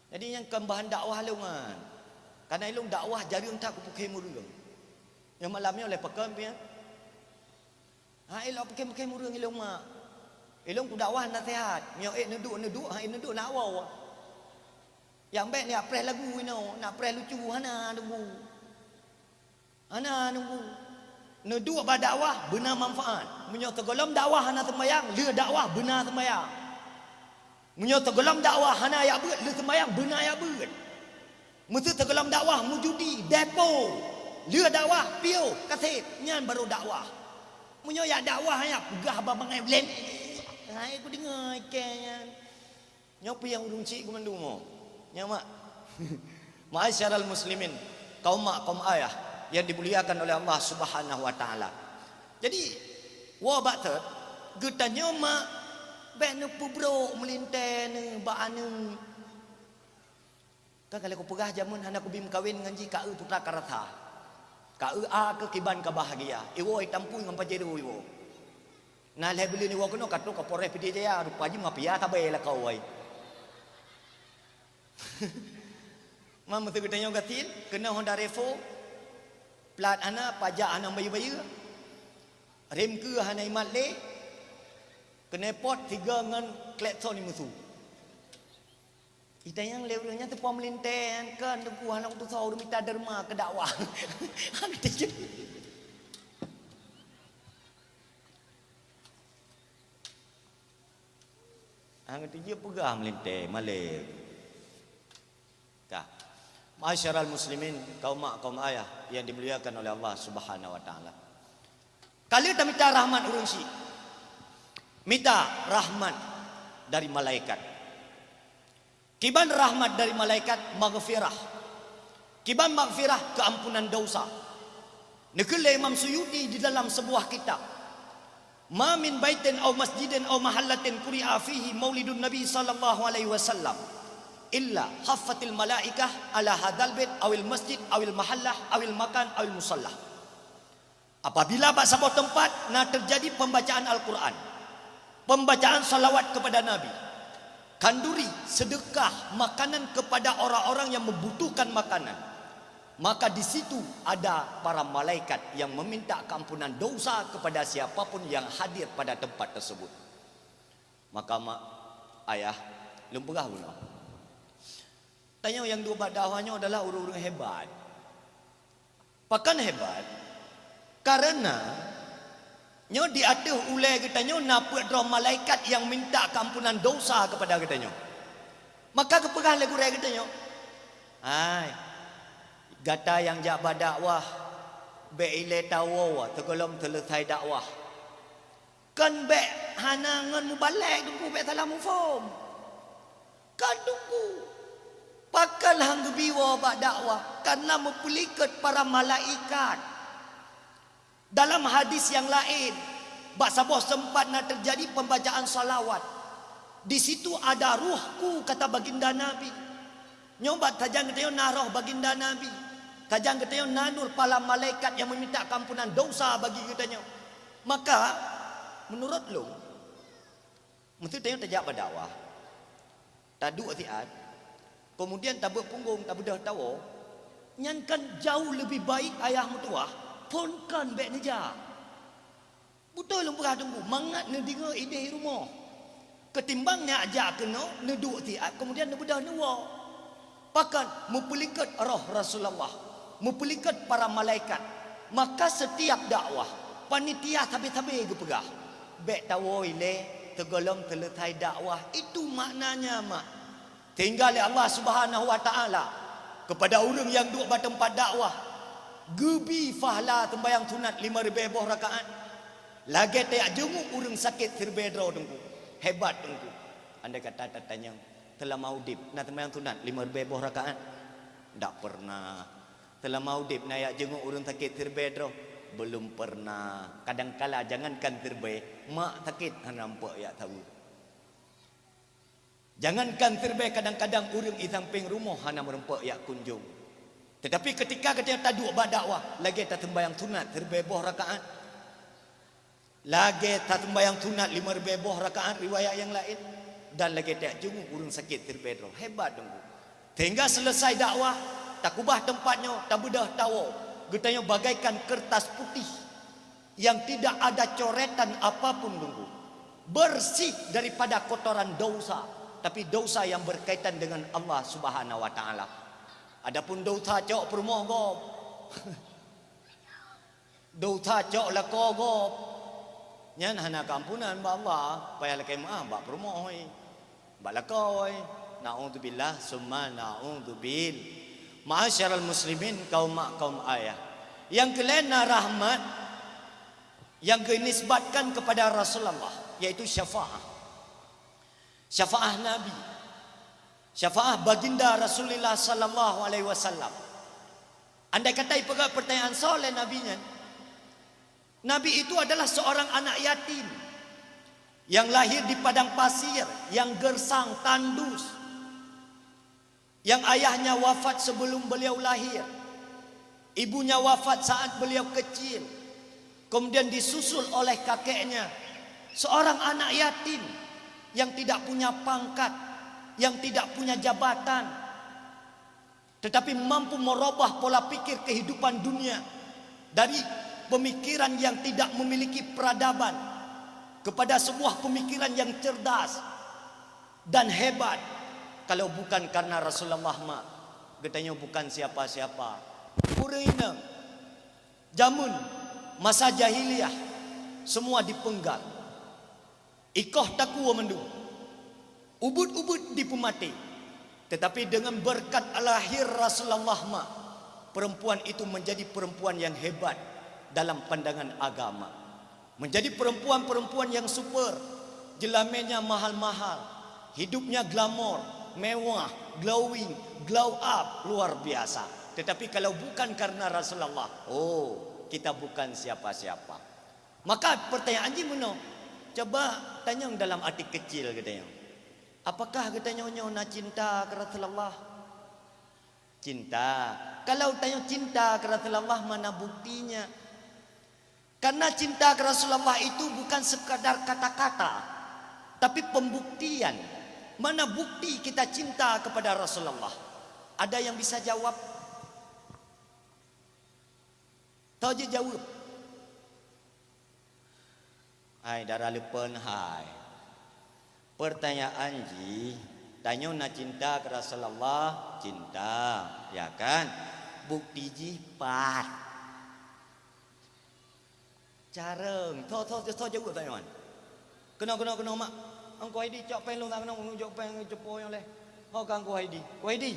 Jadi, nyan kon bahan dakwah lôn nyan. Karena ilôn dakwah jareueng that keu peukhém ureueng. Nyoe malam nyoe lé pakon pian. Ha, ilôn peukhém-peukhém ureueng ilôn mak. Ilôn kudakwah naseuhat. Nyoe ék neuduek, neuduek, ha, ék neuduek na woe. Nyang bèk neujak preh lagu inoe, nak preh lucu, hana Teungku. Hana Teungku. Neuduek bak dakwah beuna manfaat. Meunyoe sigohlom dakwah hana seumayang, lheueh dakwah beuna seumayang. Meunyoe teugohlom dakwah hana jak beuet, lheueh seumbahyang beuna jak beuet. Meuseu teugohlom dakwah meujudi, depo, lheueh dakwah piôh, kaseb, nyan barô dakwah. Meunyoe jak dakwah, jak peugah haba bangai lem. Hai, kudeungoe ikei nyan. Nyoe peue nyang ulôn cit keu mandum nyoe? Nyoe mak. Ma'asyiral muslimin, kaum mak, kaum ayah yang dimuliakan oleh Allah Subhanahu wa Ta'ala. Jadi, woe bak thot, geutanyoe mak, bèk neupeubrok meulintèe neuh bak aneuk. Kan ka lheueh kupeugah jameun hana kubi meukawen ngon jih ka eu putra ka rasa. Ka eu a keu kiban ka bahagia. Iwoe itampui ngon Pajero iwoe. Na lhèe buleuen iwoe keunoe ka trok Kapolres Pidie Jaya, rupa jih mafia sabe lakoe. Man meuseu geutanyoe gasien, keunoe Honda Revo, plat hana, pajak hana bayeue-bayeue, rem keue hana imat lé, knalpot sigoe ngon klakson meusu. Itanyong lé ureueng nyan teupeu meulintèe nyan kon teungku hana kutusoe ureueng mita derma keu dakwah. Hana teujeuet. Hana teujeuet peugah meulintèe malèe. Ka. Ma'asyiral muslimin, kaum mak, kaum ayah yang dimuliakan oleh Allah Subhanahu wa Ta'ala. Ka lheueh tamita rahmat ureueng syiek. Mita rahmat dari malaikat. Kiban rahmat dari malaikat, maghfirah. Kiban maghfirah, keuampunan dosa. Neukheun lé Imam Suyuti di dalam sebuah kitab, "Ma min baitin aw masjidin aw mahallatin quri'a fihi maulidun Nabi sallallahu alaihi wasallam illa haffatil malaikah ala hadzal bait awil masjid awil mahallah awil makan awil musalla." Apabila bak saboh teumpat na teujadi pembacaan Al-Quran, pembacaan salawat kepada Nabi, khanduri, sedekah makanan kepada orang-orang yang membutuhkan makanan, maka di situ ada para malaikat yang meminta keampunan dosa kepada siapapun yang hadir pada tempat tersebut. Maka mak, ayah, lôn peugah bunoe. Tanyoe nyang duek bak dakwah nyoe adalah ureueng-ureueng hebat. Pakon hebat? Karena nyoe di ateueh ulèe geutanyoe na peuet droe malaikat nyang minta keampunan dosa kepada geutanyoe. Maka geupeugah lé gurèe geutanyoe, "Hai, gata nyang jak bak dakwah, bèk ilèe tawoe teugohlom teuleusai dakwah." Kon bèk hana ngon mubalek teungku, bèk salah muphom. Kon teungku. Pakon han geubi woe bak dakwah? Karena meupeulikot para malaikat. Dalam hadis nyang laén, bak saboh teumpat na teujadi pembacaan salawat. Di situ ada ruhku, kata baginda Nabi. Nyoe bak tajang geutanyoe na roh baginda Nabi. Tajang geutanyoe na nur pala malaikat nyang meuminta keampunan dosa bagi geutanyoe. Maka, meunurot lôn, meuseu tanyoe tajak bak dakwah, taduek siat, keumudian tabeuet punggong, tabeudôh tawoe, nyan kan jauh leubeh baik ayah meutuwah phon kon bèk neujak. Beutôi lôn peugah teungku, mangat neudeungoe idéh i rumoh. Keutimbang neujak jak keunoe, neuduek siat, keumudian neubeudôh neuwoe. Pakon? Meupeulikot roh Rasulullah, meupeulikot para malaikat. Maka setiap dakwah, panitia sabe-sabe geupeugah, "Bèk tawoe ilèe teugohlom teuleusai dakwah." Itu maknanya, mak. Sehingga lé Allah Subhanahu wa Ta'ala, kepada ureueng nyang duek bak teumpat dakwah, geubi fahla seumbahyang sunat limong ribèe boh rakaat, lagèe tajak jeungeuk ureueng sakét siribèe droe teungku. Hebat teungku. Andai kata tatanyong, "Seulama udép na seumbahyang sunat limong ribèe boh rakaat?" Ndak pernah. "Seulama udép na jak jeungeuk ureueng sakét siribèe droe?" Belum pernah. Kadangkala jangankan siribèe, mak sakét hana rampok jak saweue. Jangankan siribèe, kadang-kadang ureueng i sampéng rumoh hana meurumpok jak kunjong. Teutapi keutika geutanyoe taduek bak dakwah, lagèe taseumbahyang sunat siribèe boh rakaat, lagèe taseumbahyang sunat limong ribèe boh rakaat riwayat nyang laén, dan lagèe tajak jeungeuk ureueng sakét siribèe droe. Hebat teungku. Sehingga seuleusai dakwah, takubah teumpat nyoe, tabeudôh tawoe. Geutanyoe bagaikan keuretas putéh yang tidak ada coretan apapun teungku, bersih daripada kotoran dosa, tapi dosa yang berkaitan dengan Allah Subhanahu wa Ta'ala. Adapun dosa cok peurumoh gob, dosa cok lakoe gob, nyan hana keuampunan bak Allah, payah lakèe meu'ah bak peurumoh, hôi. Bak lakoe, naudzubillah summa naudzubil. Ma'asyiral muslimin, kaum mak, kaum ayah. Nyang keu lhèe na rahmat nyang geunisbatkan kepada Rasulullah, yaitu syafaah. Syafaah Nabi. Syafaah Baginda Rasulullah sallallahu alaihi wasallam. Andai kata ipeugah pertanyaan soe lé Nabi nyan, Nabi itu adalah seorang anak yatim yang lahir di padang pasir, yang gersang, tandus, yang ayahnya wafat sebelum beliau lahir, ibunya wafat saat beliau kecil, kemudian disusul oleh kakeknya, seorang anak yatim yang tidak punya pangkat, yang tidak punya jabatan, tetapi mampu merubah pola pikir kehidupan dunia dari pemikiran yang tidak memiliki peradaban kepada sebuah pemikiran yang cerdas dan hebat. Kalau bukan karena Rasulullah, mak, geutanyoe bukan siapa-siapa. Ureueng inong jameun masa jahiliyah semua dipeunggal. Ikoh takue mandum, ubit-ubit dipeumaté. Tetapi dengan berkat lahir Rasulullah, mak, perempuan itu menjadi perempuan yang hebat dalam pandangan agama. Menjadi perempuan-perempuan yang super, jeulamenya mahal-mahal, hidupnya glamor, mewah, glowing, glow up, luar biasa. Tetapi kalau bukan karena Rasulullah, oh, kita bukan siapa-siapa. Maka pertanyaan jih meunoe, cuba tanyong dalam até kecil geutanyoe. Apakah geutanyoe nyoe na cinta keu Rasulullah? Cinta. Kalau tanyoe cinta keu Rasulullah, mana buktinya? Karena cinta keu Rasulullah itu bukan sekadar kata-kata, tapi pembuktian. Mana bukti kita cinta kepada Rasulullah? Ada yang bisa jawab? Toh jeuet jaweueb. Hai dara leupeun hai. Pertanyaan jih, tanyoe na cinta keu Rasulullah? Cinta, ya kan? Bukti jih pat? Carông. Toh, toh, toh jaweueb tanyoe. Keunoe, keunoe, keunoe, mak. Angku Haidi cok péng lôn keunoe, jok péng cupo nyoe lé. Ho ka Angku Haidi. Ku Haidi.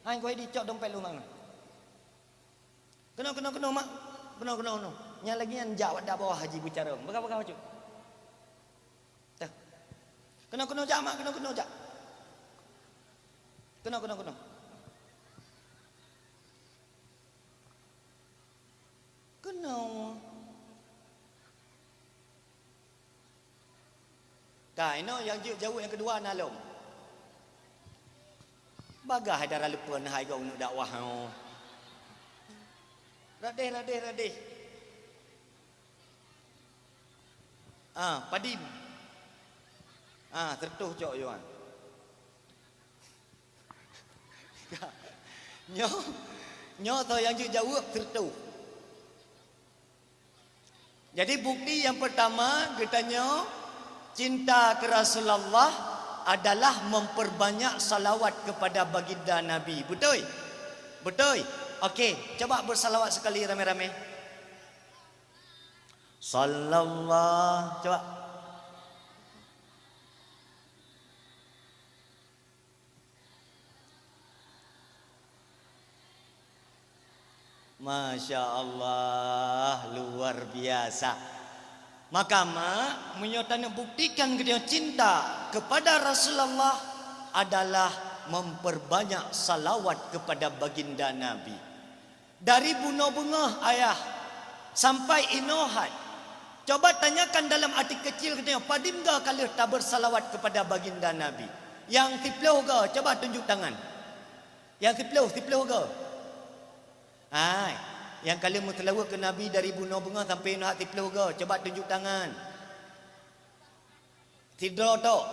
Hai Angku Haidi cok dompet lôn keunoe. Keunoe, keunoe, keunoe, mak. Keunoe, keunoe, keunoe. Nyang lagèe nyan jak dak bawah Haji beucarông. Peugah, peugah bacut. Teuh. Keunoe, keunoe jak, mak. Keunoe, keunoe jak. Keunoe, keunoe, keunoe. Keunoe. Ka, inoe nyang jeuet jaweueb nyang keudua na lom. Bagaih dara leupeun hai gob uneuk dakwah nyoe. Radeh, radeh, radeh. Ah, padum? Ah, seureutôh cok Yohan. Nyoe, nyoe soe nyang jeuet jaweueb seureutôh. Jadi bukti nyang pertama geutanyoe cinta keu Rasulullah adalah memperbanyak salawat kepada baginda Nabi. Beutôi? Beutôi? Oke, coba bersalawat sekali ramé-ramé. Sallallahu, coba. Masya Allah, luar biasa. Maka mak, meunyoe taneuk buktikan geutanyoe cinta kepada Rasulullah adalah memperbanyak salawat kepada baginda Nabi. Dari bunoe beungoh ayah sampai inoe hai. Coba tanyakan dalam até kecil geutanyoe, padum goe ka lheueh tabeursalawat kepada baginda Nabi? Nyang siplôh goe, coba tunjuk tangan. Nyang siplôh, siplôh goe. Hai, nyang ka lheueh meuseulaweuet keu Nabi dari bunoe beungoh sampai inoe hai siplôh goe, coba tunjuk tangan. Sidroe tok.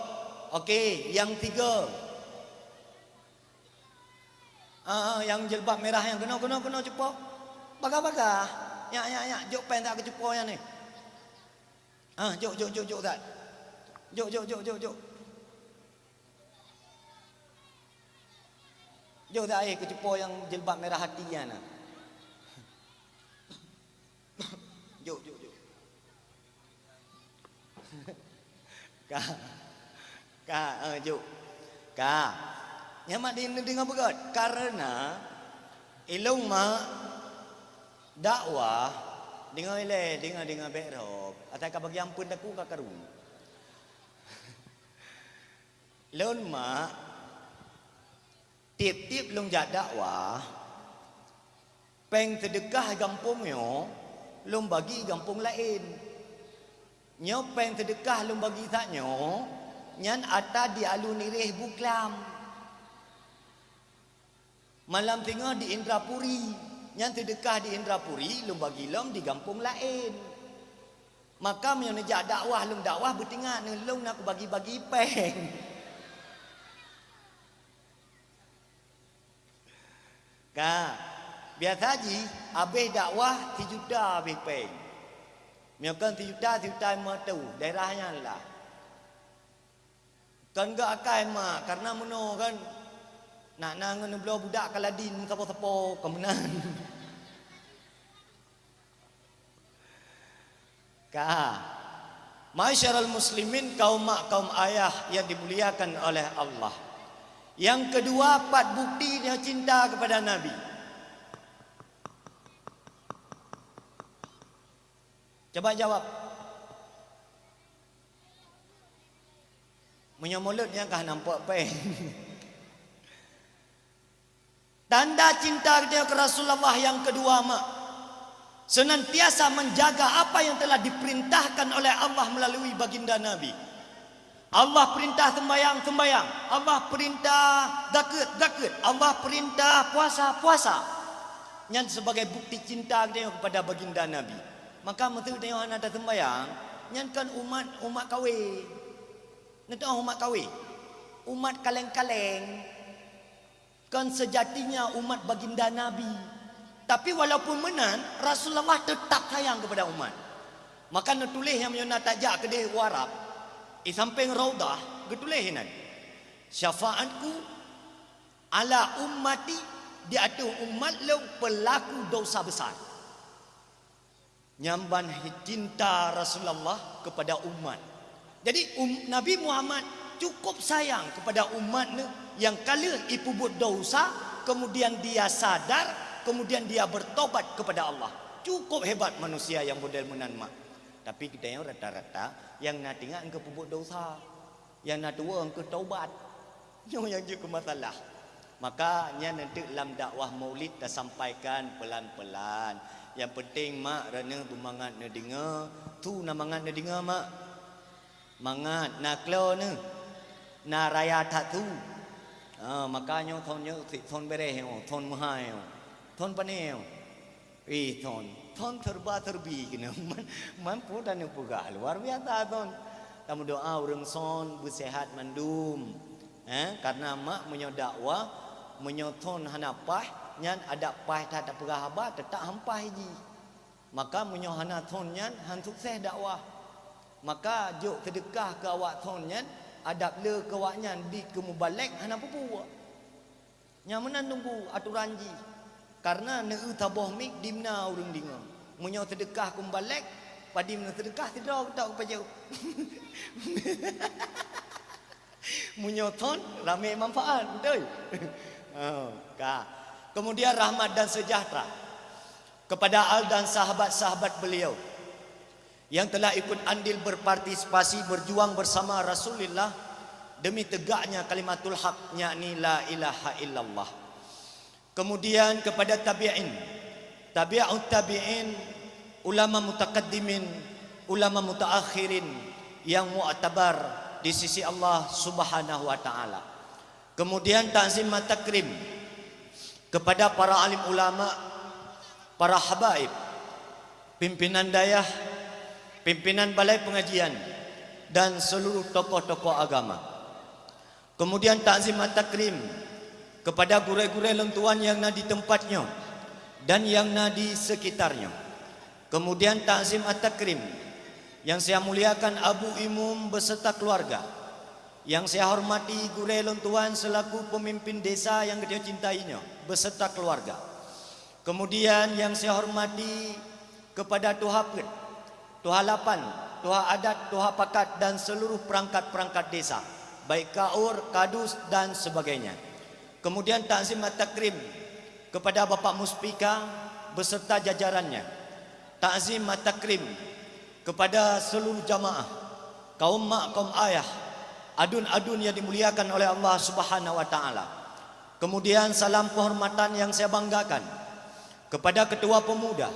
Oke, nyang tiga. Ah, ah, nyang jilbab merah nyan keunoe, keunoe, keunoe cupo. Bagah-bagah. Nyak, nyak, nyak, jok péng that keu cupo nyan ni. Ah, jok, jok, jok, jok that. Jok, jok, jok, jok, jok. Jok that, eh, keu cupo nyang jilbab merah hati nyan na. Jok, jok, jok. Ka. Ka, eh, jok. Ka. Nyan mak di-, deungoe beugöt. Karena ilôn mak dakwah, deungoe ilée, deungoe, deungoe bék rhot. Asai ka bagi ampeuen takue ka karu. Lôn mak, tieb-tieb lôn jak dakwah, péng seudeukah gampông nyoe lôn bagi gampông laén. Nyoe péng seudeukah lôn bagi that nyoe, nyan ata di Alue Nireh Buklam. Malam singoh di Indrapuri, nyan seudeukah di Indrapuri lôn bagi lom di gampông laén. Maka meunyoe neujak dakwah, lôn dakwah beutingat, lôn na kubagi-bagi péng. Ka, biasa jih habéh dakwah sijuta habéh péng. Meunyoe kon sijuta, sijuta limong reutôh, daerah nyan lah. Kon geuakai mak, karena meunoe kan nak na ngon neubloe budak Kaladin sapo-sapo, kon meunan. Ka. Masyarul muslimin, kaum mak, kaum ayah yang dimuliakan oleh Allah. Yang kedua, pat bukti dia cinta kepada Nabi. Coba jawab. Meunyoe mulod nyan ka nampak péng. Tanda cinta geutanyoe keu Rasulullah yang kedua, mak, senantiasa menjaga apa yang telah diperintahkan oleh Allah melalui baginda Nabi. Allah perintah sembayang, sembayang. Allah perintah zakeuet, zakeuet. Allah perintah puasa, puasa. Nyan sebagai bukti cinta geutanyoe kepada baginda Nabi. Maka meuseu geutanyoe hana taseumbayang, nyan kon umat, umat kawé. Neuteu'oh umat kawé. Umat kaleng-kaleng. Kon seujatinya umat baginda Nabi. Tapi walaupun meunan, Rasulullah teutap sayang keupada umat. Maka neutuléh nyang meunyoe na tajak keudeh u Arab, di sampéng Raudhah, geutuléh inan, "Syafaatku ala ummati," di ateueh umat lôn pelaku dosa besar. Nyan ban cinta Rasulullah kepada umat. Jadi, um, Nabi Muhammad cukup sayang kepada umat neuh nyang ka lheueh jipeubuet dosa, kemudian dia sadar, kemudian dia bertobat kepada Allah. Cukup hebat manusia nyang model meunan, mak. Tapi geutanyoe rata-rata nyang na teuingat keu peubuet dosa. Nyang na tuwoe keu taubat. Nyoe nyang jeuet keu masalah. Maka nyan eunteuk lam dakwah Maulid tasampaikan peulan-peulan. Nyang peunteng mak droeneuh beumangat neudeungoe, su na mangat neudeungoe mak. Mangat na klo neuh. Na raya that su. Ha, maka nyoe thon nyoe sit thon bereh nyoe, thon meuhai nyoe. Thon pane nyoe. Ih, thon, thon serba-serbi keunoe. Man, man peue taneuk peugah, luar biasa thon. Tameudoa ureuëng son beuseuhat mandum. Eh, karena mak meunyoe dakwah, meunyoe thon hana paih, nyan adak paih that tapeugah haba, teutap han paih jih. Maka meunyoe hana thon nyan, han sukses dakwah. Maka jok seudeukah keu awak thon nyan, adab le keu awak nyan, di keu mubalek hana peue-peue. Nyang meunan teungku atoran jih. Kareuna neueu saboh mic dimna ureuëng deungoe. Meunyoe seudeukah keu mubalek, padum neuseudeukah sidroe geutak geupajoh. Meunyoe thon, ramé manfaat, beutôi? Oh, ka. Kemudian rahmat dan sejahtera kepada al dan sahabat-sahabat beliau yang telah ikut andil berpartisipasi berjuang bersama Rasulullah demi tegaknya kalimatul haq, yakni la ilaha illallah. Kemudian kepada tabi'in, tabi'ut tabi'in, ulama mutaqaddimin, ulama mutaakhirin yang mu'tabar di sisi Allah Subhanahu wa taala. Kemudian takzim wa takrim kepada para alim ulama, para habaib, pimpinan dayah, pimpinan balai pengajian, dan seluruh tokoh-tokoh agama. Kemudian takzim wa takrim kepada gurée-gurée lôn tuan nyang na di teumpat nyoe dan nyang na di sekitar nyoe. Kemudian takzim wa takrim yang saya muliakan Abu Imum beserta keluarga. Yang saya hormati gurée lôn tuan selaku pemimpin desa nyang geutanyoe cintai nyoe beserta keluarga. Kemudian yang saya hormati kepada tuha peuet, tuha lapan, tuha adat, tuha pakat dan seluruh perangkat-perangkat desa. baik kaur, kadus, dan sebagainya. Kemudian takzim at-takrim kepada Bapak Muspika beserta jajarannya. Takzim at-takrim kepada seluruh jamaah, kaum mak, kaum ayah, adun-adun yang dimuliakan oleh Allah Subhanahu wa Ta'ala. Kemudian salam penghormatan yang saya banggakan kepada ketua pemuda,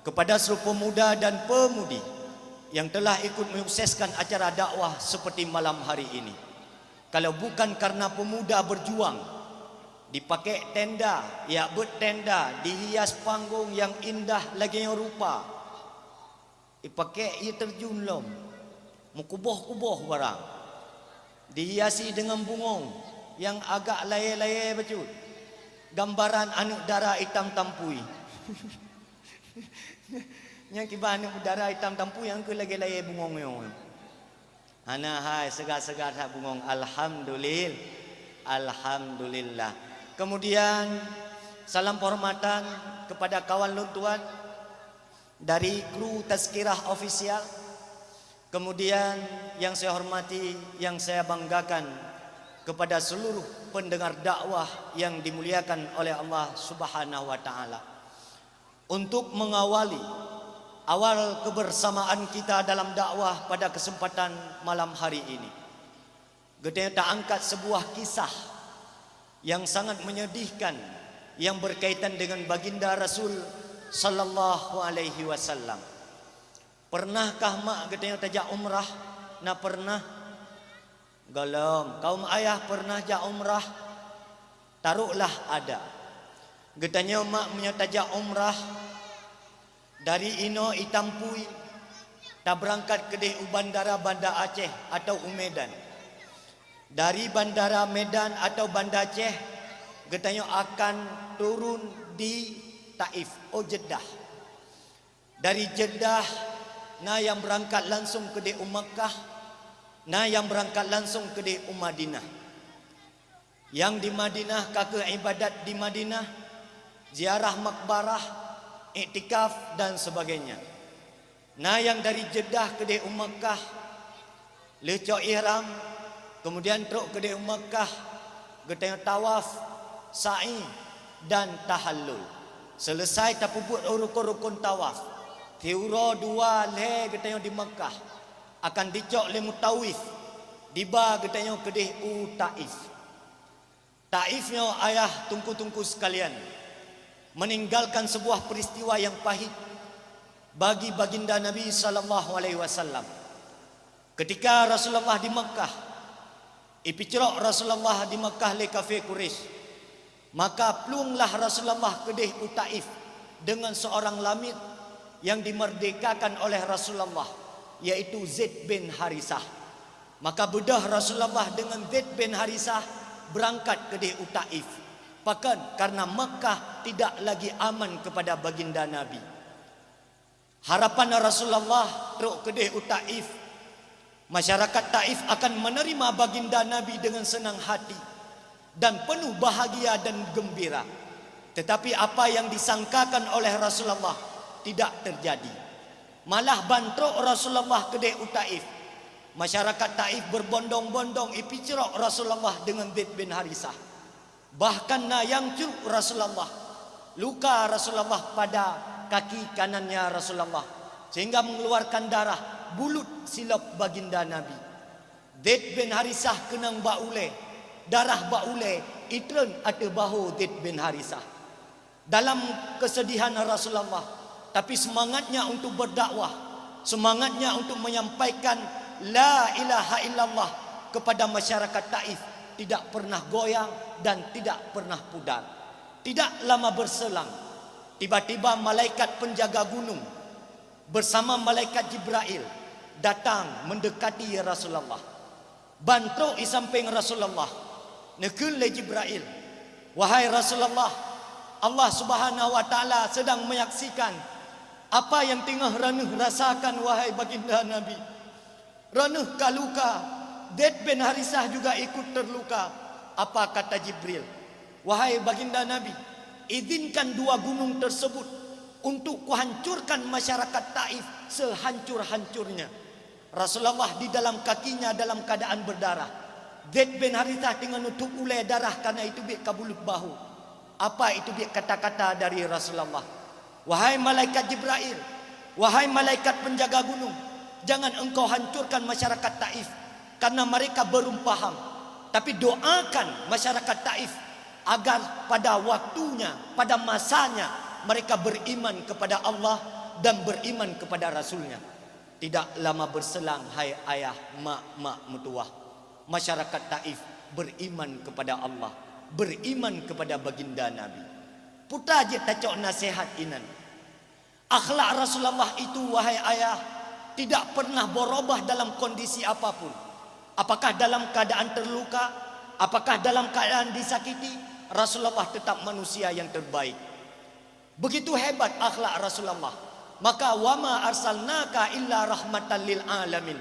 kepada seluruh pemuda dan pemudi yang telah ikut menyukseskan acara dakwah seperti malam hari ini. Kalau bukan karena pemuda berjuang, dipakai tenda, ya, buet tenda, dihias panggung yang indah lagée nyoe rupa, dipakai air terjun lom, meukuboh-kuboh barang, dihiasi dengan bungong yang agak layée-layée bacut, gambaran aneuk dara itam tampui. Nyang kiban aneuk dara itam tampui nyang keu lagée layée bungong nyoe. Hana hai, segar-segar that bungong. Alhamdulil-, alhamdulillah. Kemudian, salam penghormatan kepada kawan lôn tuan dari kru Tazkirah Official. Kemudian, yang saya hormati, yang saya banggakan kepada seluruh pendengar dakwah yang dimuliakan oleh Allah Subhanahu wa Ta'ala. Untuk mengawali awal kebersamaan kita dalam dakwah pada kesempatan malam hari ini, geutanyoe taangkat sebuah kisah yang sangat menyedihkan yang berkaitan dengan Baginda Rasul sallallahu alaihi wasallam. Pernahkah mak geutanyoe tajak umrah? Na pernah? Gohlom, kaum ayah pernah jak umrah? Taroklah ada. Geutanyoe mak meunyoe tajak umrah, dari inoe i Tampui, tabeurangkat keudeh u bandara Banda Aceh atawa u Medan. Dari bandara Medan atawa Banda Aceh, geutanyoe akan turun di Taif, oh, Jeddah. Dari Jeddah, na nyang beurangkat langsong keudeh u Makkah, na nyang beurangkat langsong keudeh u Madinah. Nyang di Madinah ka keuh iébadat di Madinah, ziarah makbarah, iktikaf, dan sebagainya. Na nyang dari Jeddah keudeh u Makkah, lheueh cok ihram, keumudian trok keudeh u Makkah, geutanyoe tawaf, sa'i, dan tahallul. Seuleusai tapeubuet rukon-rukon tawaf, siuroe dua lhée geutanyoe di Makkah, akan jicok lé mutawif, jiba geutanyoe keudeh u Taif. Taif nyoe, ayah teungku-teungku sekalian, meninggalkan sebuah peristiwa yang pahit bagi Baginda Nabi sallallahu alaihi wasallam. Ketika Rasulullah di Makkah, ipeucrok Rasulullah di Makkah lé kafé Quraisy, maka pluenglah Rasulullah keudeh u Taif dengan seorang lamit yang dimerdekakan oleh Rasulullah, yaitu Zaid bin Harisah. Maka beudôh Rasulullah dengan Zaid bin Harisah beurangkat keudeh u Taif. Pakon? Karena Makkah tidak lagi aman kepada Baginda Nabi. Harapan Rasulullah trok keudeh u Taif, masyarakat Taif akan menerima Baginda Nabi dengan senang hati dan penuh bahagia dan gembira. Tetapi apa yang disangkakan oleh Rasulullah tidak terjadi. Malah ban trok Rasulullah keudeh u Taif, masyarakat Taif berbondong-bondong ipeucrok Rasulullah dengan Zaid bin Harisah. Bahkan na nyang crok Rasulullah, luka Rasulullah pada kaki kanannya Rasulullah, sehingga mengeluarkan darah, bulut silop Baginda Nabi. Zaid bin Harisah keunong bak ulée, darah bak ulée itreun ateueh bahô Zaid bin Harisah. Dalam kesedihan Rasulullah, tapi semangatnya untuk berdakwah, semangatnya untuk menyampaikan la ilaha illallah kepada masyarakat Taif tidak pernah goyang dan tidak pernah pudar. Tidak lama berselang, tiba-tiba malaikat penjaga gunung bersama malaikat Jibrail datang mendekati Rasulullah. Ban trok i sampéng Rasulullah, neukheun lé Jibrail, "Wahai Rasulullah, Allah Subhanahu wa Ta'ala sedang menyaksikan apa yang teungoh droeneuh rasakan, wahai Baginda Nabi. Droeneuh ka luka, Zaid bin Harisah juga ikut terluka." Apa kata Jibril? "Wahai Baginda Nabi, izinkan dua gunung tersebut untuk kuhancurkan masyarakat Taif sehancur-hancurnya." Rasulullah di dalam kakinya dalam keadaan berdarah. Zaid bin Harithah teungoh neutôp ulée darah karena itu biet ka bulut bahu. Apa itu biet kata-kata dari Rasulullah? "Wahai malaikat Jibrail, wahai malaikat penjaga gunung, jangan engkau hancurkan masyarakat Taif karena mereka belum paham. Tapi doakan masyarakat Taif agar pada waktunya, pada masanya mereka beriman kepada Allah dan beriman kepada Rasulnya." Tidak lama berselang, hai ayah, mak, mak meutuwah, masyarakat Taif beriman kepada Allah, beriman kepada baginda Nabi. Peue jeuet tacok nasihat inan. Akhlak Rasulullah itu, wahai ayah, tidak pernah berubah dalam kondisi apapun. Apakah dalam keadaan terluka, apakah dalam keadaan disakiti, Rasulullah tetap manusia yang terbaik. Begitu hebat akhlak Rasulullah. Maka, "Wa ma arsalnaka illa rahmatan lil alamin."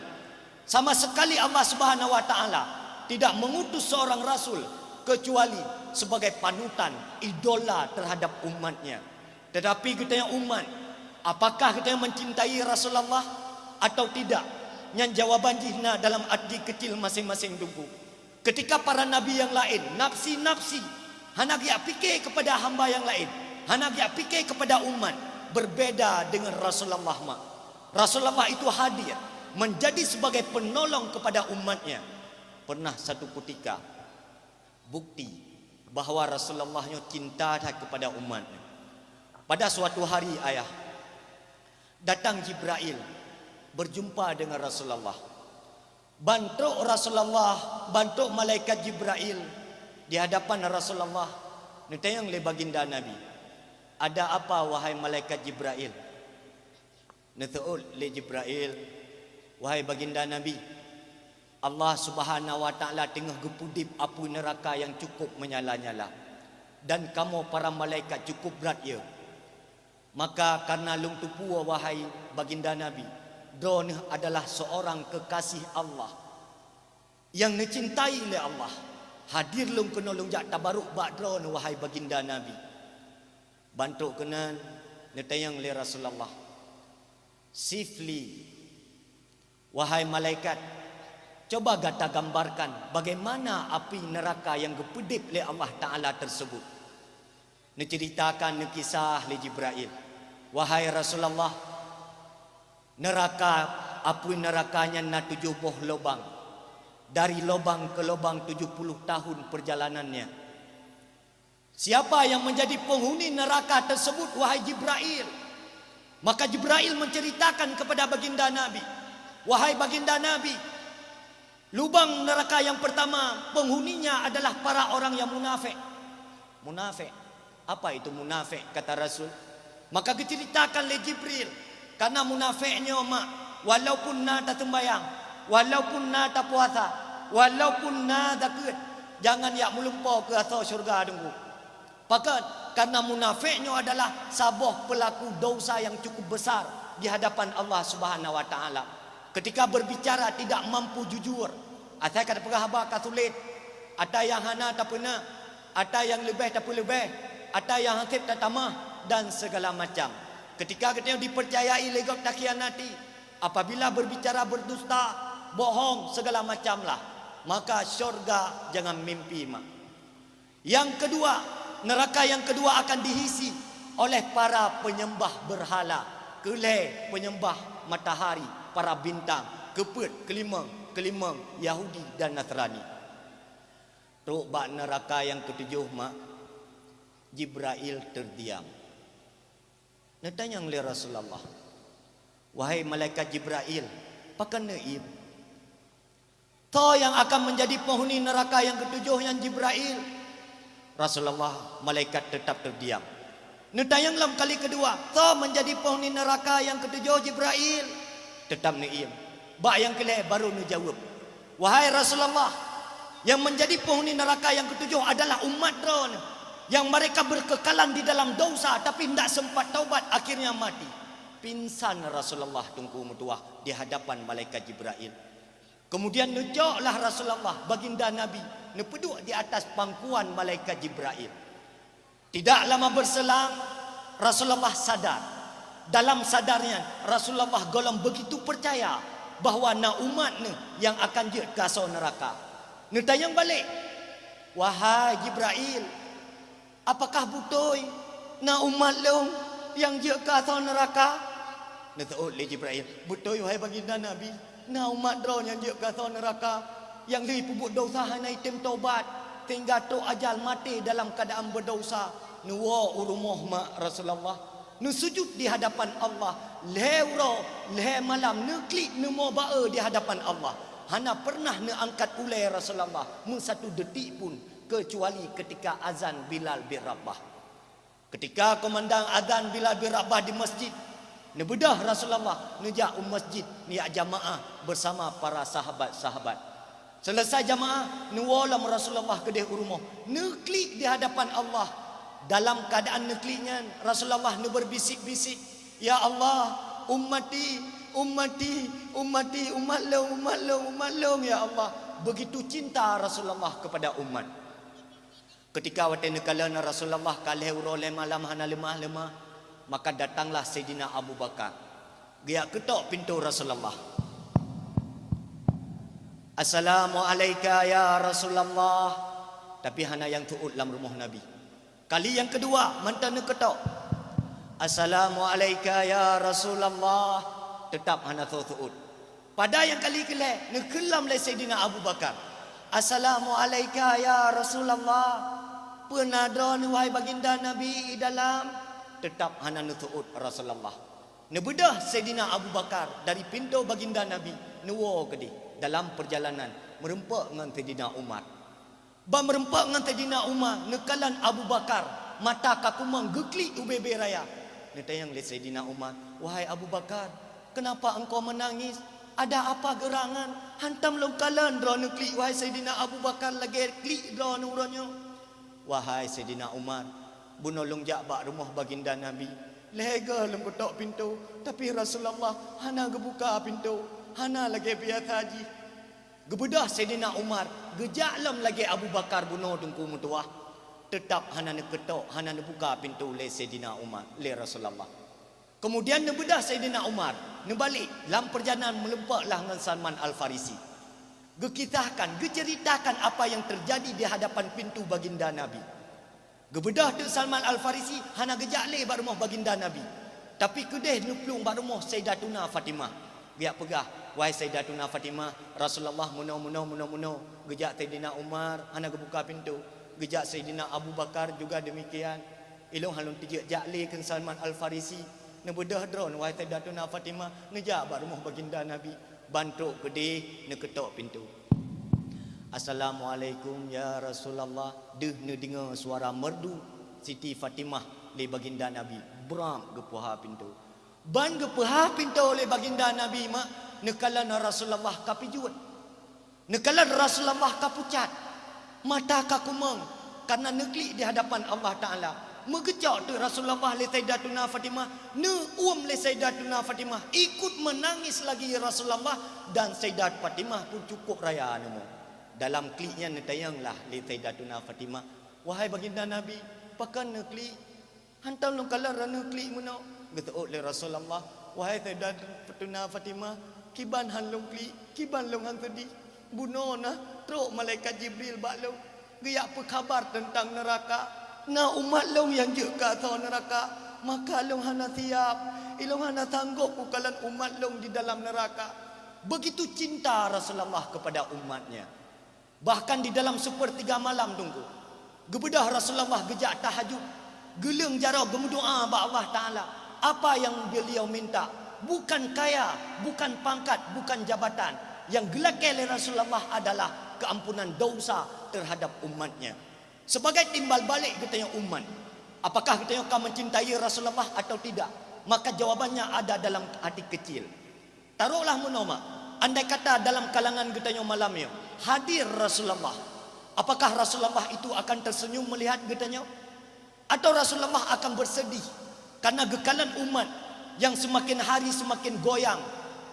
Sama sekali Allah Subhanahu wa Ta'ala tidak mengutus seorang rasul kecuali sebagai panutan, idola terhadap umatnya. Tetapi geutanyoe umat, apakah geutanyoe mencintai Rasulullah atau tidak? Nyan jawaban jih na dalam ati kecil masing-masing teungku. Ketika para nabi nyang laén nafsi-nafsi, hana geujak pike kepada hamba nyang laén, hana geujak pike kepada umat, berbeda dengan Rasulullah mak. Rasulullah itu hadir menjadi sebagai penolong kepada umatnya. Pernah satu ketika, bukti bahwa Rasulullah nyoe cinta that kepada umatnya. Pada suatu hari, ayah, datang Jibrail berjumpa dengan Rasulullah. Ban trok Rasulullah, ban trok malaikat Jibrail di hadapan Rasulullah, neutanyong lé baginda Nabi, "Ada apa, wahai malaikat Jibrail?" Neuseuôt lé Jibrail, "Wahai baginda Nabi, Allah Subhanahu wa Ta'ala teungoh geupeudeb apui neuraka nyang cukup meunyala-nyala, dan kamoe para malaikat cukup brat yö. Maka, kareuna lôn teupeue, wahai baginda Nabi, droeneuh adalah seorang kekasih Allah nyang neucintai lé Allah, hadir lôn keunoe lôn jak tabaruk bak droeneuh, wahai baginda Nabi." Ban trok keunan, neutanyong lé Rasulullah, "Sif li, wahai malaikat, coba gata gambarkan bagaimana api neuraka nyang geupeudeb lé Allah Ta'ala tersebut." Neuceuritakan, neukisah lé Jibrail, "Wahai Rasulullah, neuraka, apui neuraka nyan na tujoh boh lobang. Dari lobang ke lobang tujoh puluh tahun perjalanannya. Siapa yang menjadi penghuni neraka tersebut, wahai Jibrail?" Maka Jibrail menceritakan kepada baginda Nabi, "Wahai baginda Nabi, lubang neraka yang pertama penghuninya adalah para orang yang munafik." Munafik. Apa itu munafik, kata Rasul? Maka geuceritakan lé Jibril, karena munafik nyoe mak, walaupun na taseumbayang, walaupun na tapuasa, walaupun na zakeuet, jangan yak meulumpo keu asoe syeuruga teungku. Pakon? Karena munafik nyoe adalah saboh pelaku dosa yang cukup besar di hadapan Allah Subhanahu wa Ta'ala. Ketika berbicara tidak mampu jujur, asai ka tapeugah haba ka sulet, ata nyang hana tapeuna, ata nyang leubeh tapeuleubeh, ata nyang haseb tatamah, dan segala macam. Ketika geutanyoe dipercayai lé gob takhianati, apabila berbicara berdusta, bohong, segala macam lah, maka syurga jangan mimpi mak. Yang kedua, neraka yang kedua akan diisi oleh para penyembah berhala, keu lhée penyembah matahari, para bintang, keupeuet, keulimong, keulimong Yahudi dan Nasrani. Trok bak neraka yang ketujoh mak, Jibrail terdiam. Neutanyong lé Rasulullah, "Wahai malaikat Jibrail, pakon neuiem? Soe nyang akan menjadi penghuni neraka nyang ketujoh nyan, Jibrail?" Rasulullah, malaikat tetap terdiam. Neutanyong lom kali keudua, "Soe menjadi penghuni neraka nyang ketujoh, Jibrail?" Tetap neuiem. Bak nyang keulhée baru neujaweueb, "Wahai Rasulullah, yang menjadi penghuni neraka yang ketujuh adalah umat droeneuh, yang mereka berkekalan di dalam dosa, tapi hendak sempat taubat, akhirnya mati." Pingsan Rasulullah teungku meutuwah di hadapan malaikat Jibrail. Kemudian neucoklah Rasulullah, baginda Nabi, neupeuduek di atas pangkuan malaikat Jibrail. Tidak lama berselang, Rasulullah sadar. Dalam sadarnya, Rasulullah gohlom begitu percaya bahwa na umat neuh nyang akan jeuet keu asoe neuraka. Neutanyong balek, "Wahai Jibrail, apakah beutôi na umat lôn nyang jeuet keu asoe neuraka?" Neuseuôt lé Jibrail, "Beutôi, wahai Baginda Nabi, na umat droe nyang jeuet keu asoe neuraka, nyang lheueh peubuet desya hana jitem tobat, sehingga trok ajal maté dalam keuadaan beudesya, neuwoe u rumoh mak Rasulullah." Neusujut di hadapan Allah, lhée uroe, lhée malam, neuklik neumoe ba-e di hadapan Allah. Hana pernah neuangkat ulée Rasulullah meusatu detik pun, keucuali keutika azan Bilal bin Rabah. Keutika keumandang azan Bilal bin Rabah di masjid, neubeudôh Rasulullah neujak u masjid neujak jamaah beusama para sahabat-sahabat. Seuleusai jamaah, neuwoe lom Rasulullah keudeh u rumoh, neuklik di hadapan Allah dalam keuadaan neuklik nyan. Rasulullah neubeurbisik-bisik, "Ya Allah, ummati, ummati, ummati, umat lôn, umat lôn, umat lôn, ya Allah." Begitu cinta Rasulullah kepada umat. Keutika watée neukalon Rasulullah ka lhée uroe lhée malam hana leumah-leumah, maka datanglah Saidina Abu Bakar. Geujak keutok pintoe Rasulullah. "Assalamu'alaika ya Rasulullah." Tapi hana nyang teuôt lam rumoh Nabi. Kali nyang keudua mantong neukeutok, "Assalamu'alaika ya Rasulullah." Teutap hana soe teuôt. Pada nyang kali keulhée, neukheun lom lé Saidina Abu Bakar, "Assalamu'alaika ya Rasulullah. Peue na droeneuh, wahai Baginda Nabi, i dalam?" Teutap hana neuseuôt Rasulullah. Neubeudôh Saidina Abu Bakar dari pintoe Baginda Nabi, neuwoe keudeh dalam peurjalanan, meurumpok ngon Saidina Umar. Ban meurumpok ngon Saidina Umar, neukalon Abu Bakar, mata ka kumong geuklik ubé-bé raya. Neutanyong lé Saidina Umar, "Wahai Abu Bakar, kenapa engkau menangis? Ada apa gerangan? Hantom lôn kalon droeneuh klik, wahai Saidina Abu Bakar, lagée klik droeneuh uroe nyoe." "Wahai Saidina Umar, bunoe lôn jak bak rumoh Baginda Nabi. Lhée goe lôn keutok pintoe, tapi Rasulullah hana geubuka pintoe, hana lagée biasa jih." Geubeudôh Saidina Umar, geujak lom lagée Abu Bakar bunoe Teungku meutuwah. Teutap hana neukeutok, hana neubuka pintoe lé Saidina Umar, lé Rasulullah. Keumudian neubeudôh Saidina Umar, neubalek lam peurjalanan meurumpok lah ngon Salman Al-Farisi. Geukisahkan, geuceuritakan apa nyang teujadi di hadapan pintoe Baginda Nabi. Geubeudôh teuk Salman Al-Farisi hana geujak lé bak rumoh Baginda Nabi, tapi keudeh neuplueng bak rumoh Sayyidatuna Fatimah. Geujak peugah, "Wahai Sayyidatuna Fatimah, Rasulullah meunoe, meunoe, meunoe, meunoe." Geujak Saidina Umar hana geubuka pintoe. Geujak Saidina Abu Bakar juga demikian. "Ilôn han lôn teujak jak lé," kheun Salman Al-Farisi. "Neubeudôh droeneuh, wahai Sayyidatuna Fatimah, neujak bak rumoh Baginda Nabi." Ban trok keudeh neukeutok pintoe. "Assalamualaikum ya Rasulullah." Deuh neudeungoe suara merdu Siti Fatimah lé Baginda Nabi, bram geupeuha pintoe. Ban geupeuha pintoe lé Baginda Nabi mak, neukalon Rasulullah ka pijuet. Neukalon Rasulullah ka pucat. Mata ka kumong, kareuna neuklik di hadapan Allah Taala. Meugeucok teuk Rasulullah lé Sayyidatuna Fatimah, neuuem lé Sayyidatuna Fatimah, ikut menangis lagi Rasulullah, dan Sayyidat Fatimah pun cukup raya neumoe. Dalam klik nyan neutanyong lah lé Sayyidatuna Fatimah, "Wahai Baginda Nabi, pakon neuklik? Hantom lôn kalon droeneuh klik meunoe." Geuseuôt lé Rasulullah, "Wahai Sayyidatuna Fatimah, kiban han lôn klik, kiban lôn han seudeh. Bunoe na trok malaikat Jibril bak lôn, geujak peukhabar teuntang neuraka. Na umat lôn nyang jeuet keu asoe neuraka, maka lôn hana siap, ilôn hana sanggob kukalon umat lôn di dalam neuraka." Begitu cinta Rasulullah kepada umatnya. Bahkan di dalam sepertiga malam Teungku, geubeudôh Rasulullah geujak tahajud, geuleueng jaroe geumeudoá bak Allah Taala. Apa yang beliau minta, bukan kaya, bukan pangkat, bukan jabatan. Yang geulakée lé Rasulullah adalah keampunan dosa terhadap umatnya. Sebagai timbal balek geutanyoe umat, apakah geutanyoe ka mencintai Rasulullah atau tidak? Maka jawabannya ada dalam hati kecil. Taruhlah meunoe mak, andai kata dalam kalangan geutanyoe malam nyoe hadir Rasulullah, apakah Rasulullah itu akan tersenyum melihat geutanyoe? Atau Rasulullah akan bersedih karena geukalon umat yang semakin hari semakin goyang,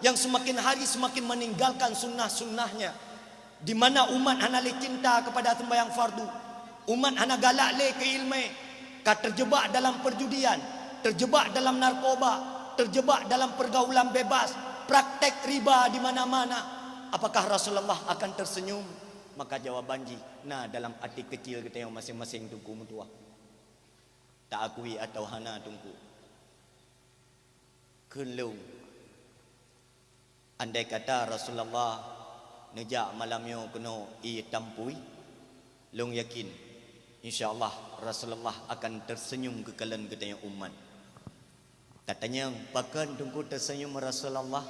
yang semakin hari semakin meninggalkan sunnah-sunnahnya? Di mana umat hana lé cinta kepada sembahyang fardu, umat hana galak lé keu ileumé, ka terjebak dalam perjudian, terjebak dalam narkoba, terjebak dalam pergaulan bebas, praktek riba di mana-mana. Apakah Rasulullah akan tersenyum? Maka jawaban jih na dalam até keucil geutanyoe maséng-maséng, Teungku meutuah. Taakui atawa hana, Teungku? Kheun lôn, andai kata Rasulullah neujak malam nyoe keunoe ié tampui, lôn yakin, insya Allah, Rasulullah akan teuseunyum geukalon geutanyoe umat. Tatanyong, pakon Teungku teuseunyum Rasulullah?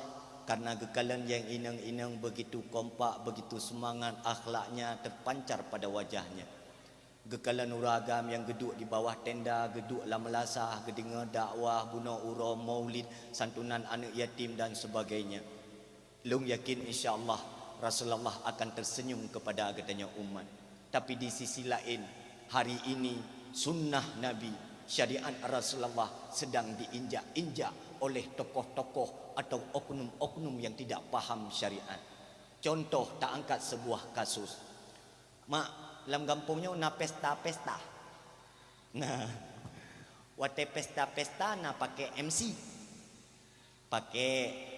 Karena geukalon nyang inong-inong begitu kompak, begitu seumangat, akhlaknya terpancar pada wajahnya. Geukalon ureuëng agam nyang geuduek di bawah tenda, geuduek lam meulasah, geudeungoe dakwah, bunoe uroe maulid, santunan aneuëk yatim dan sebagainya. Lôn yakin, insya Allah, Rasulullah akan teuseunyum keupada geutanyoe umat. Tapi di sisi laén, hari ini sunnah Nabi, syariat Rasulullah sedang diinjak-injak oleh tokoh-tokoh atau oknum-oknum yang tidak paham syariat. Contoh, taangkat sebuah kasus. Mak, lam gampông nyoe na pesta-pesta. Nah, watée pesta-pesta na pakai M C. Pakai,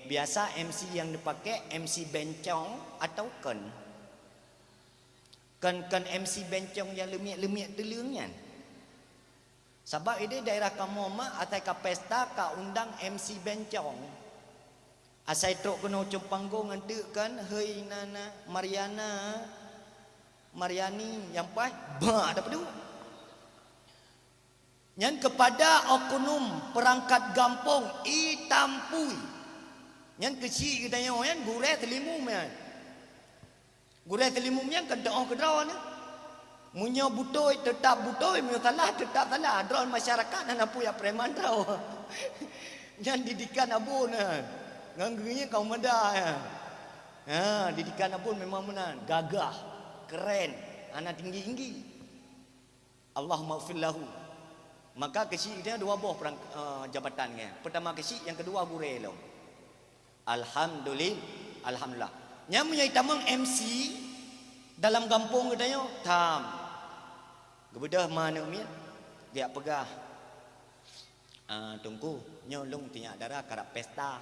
biasa M C nyang dipakai M C bencong atau kon. Kon-kon M C bencong nyang leumiek-leumiek teuleueng nyan. Sabab ideh daerah kamoe mak asai ka pesta ka undang M C bencong. Asai trok keunoe cong panggong ngon teuk kan, "Hei nana, Mariana, Mariani," nyang paih, bah, dak padum. Nyan keupada oknum peurangkat gampông ié tampui. Nyan keuchik geutanyoe nyan gurée teulimum nyan. Gurée teulimum nyan kan teuoh keudroe nyan. Meunyoe beutôi, teutap beutôi, meunyoe salah, teutap salah. Droe masyarakat hana peue jak preman droe. Nyan didikan abon nyan. Ngon geuh nyan ka meumada nyan. Ha, didikan abon memang meunan. Gagah, keren, hana tinggi-tinggi. Allahummaghfir lahu. Maka keuchik nyan dua boh perang, eh, jabatan nyan. Pertama keuchik, nyang keudua gurée lom. Alhamdulil-, alhamdulillah. Nyan meunyoe itamong M C dalam gampông geutanyoe, tham. Geubeudôh ma aneuk miet, geujak peugah, "Ah, Teungku, nyoe lôn tinyak dara karab pesta."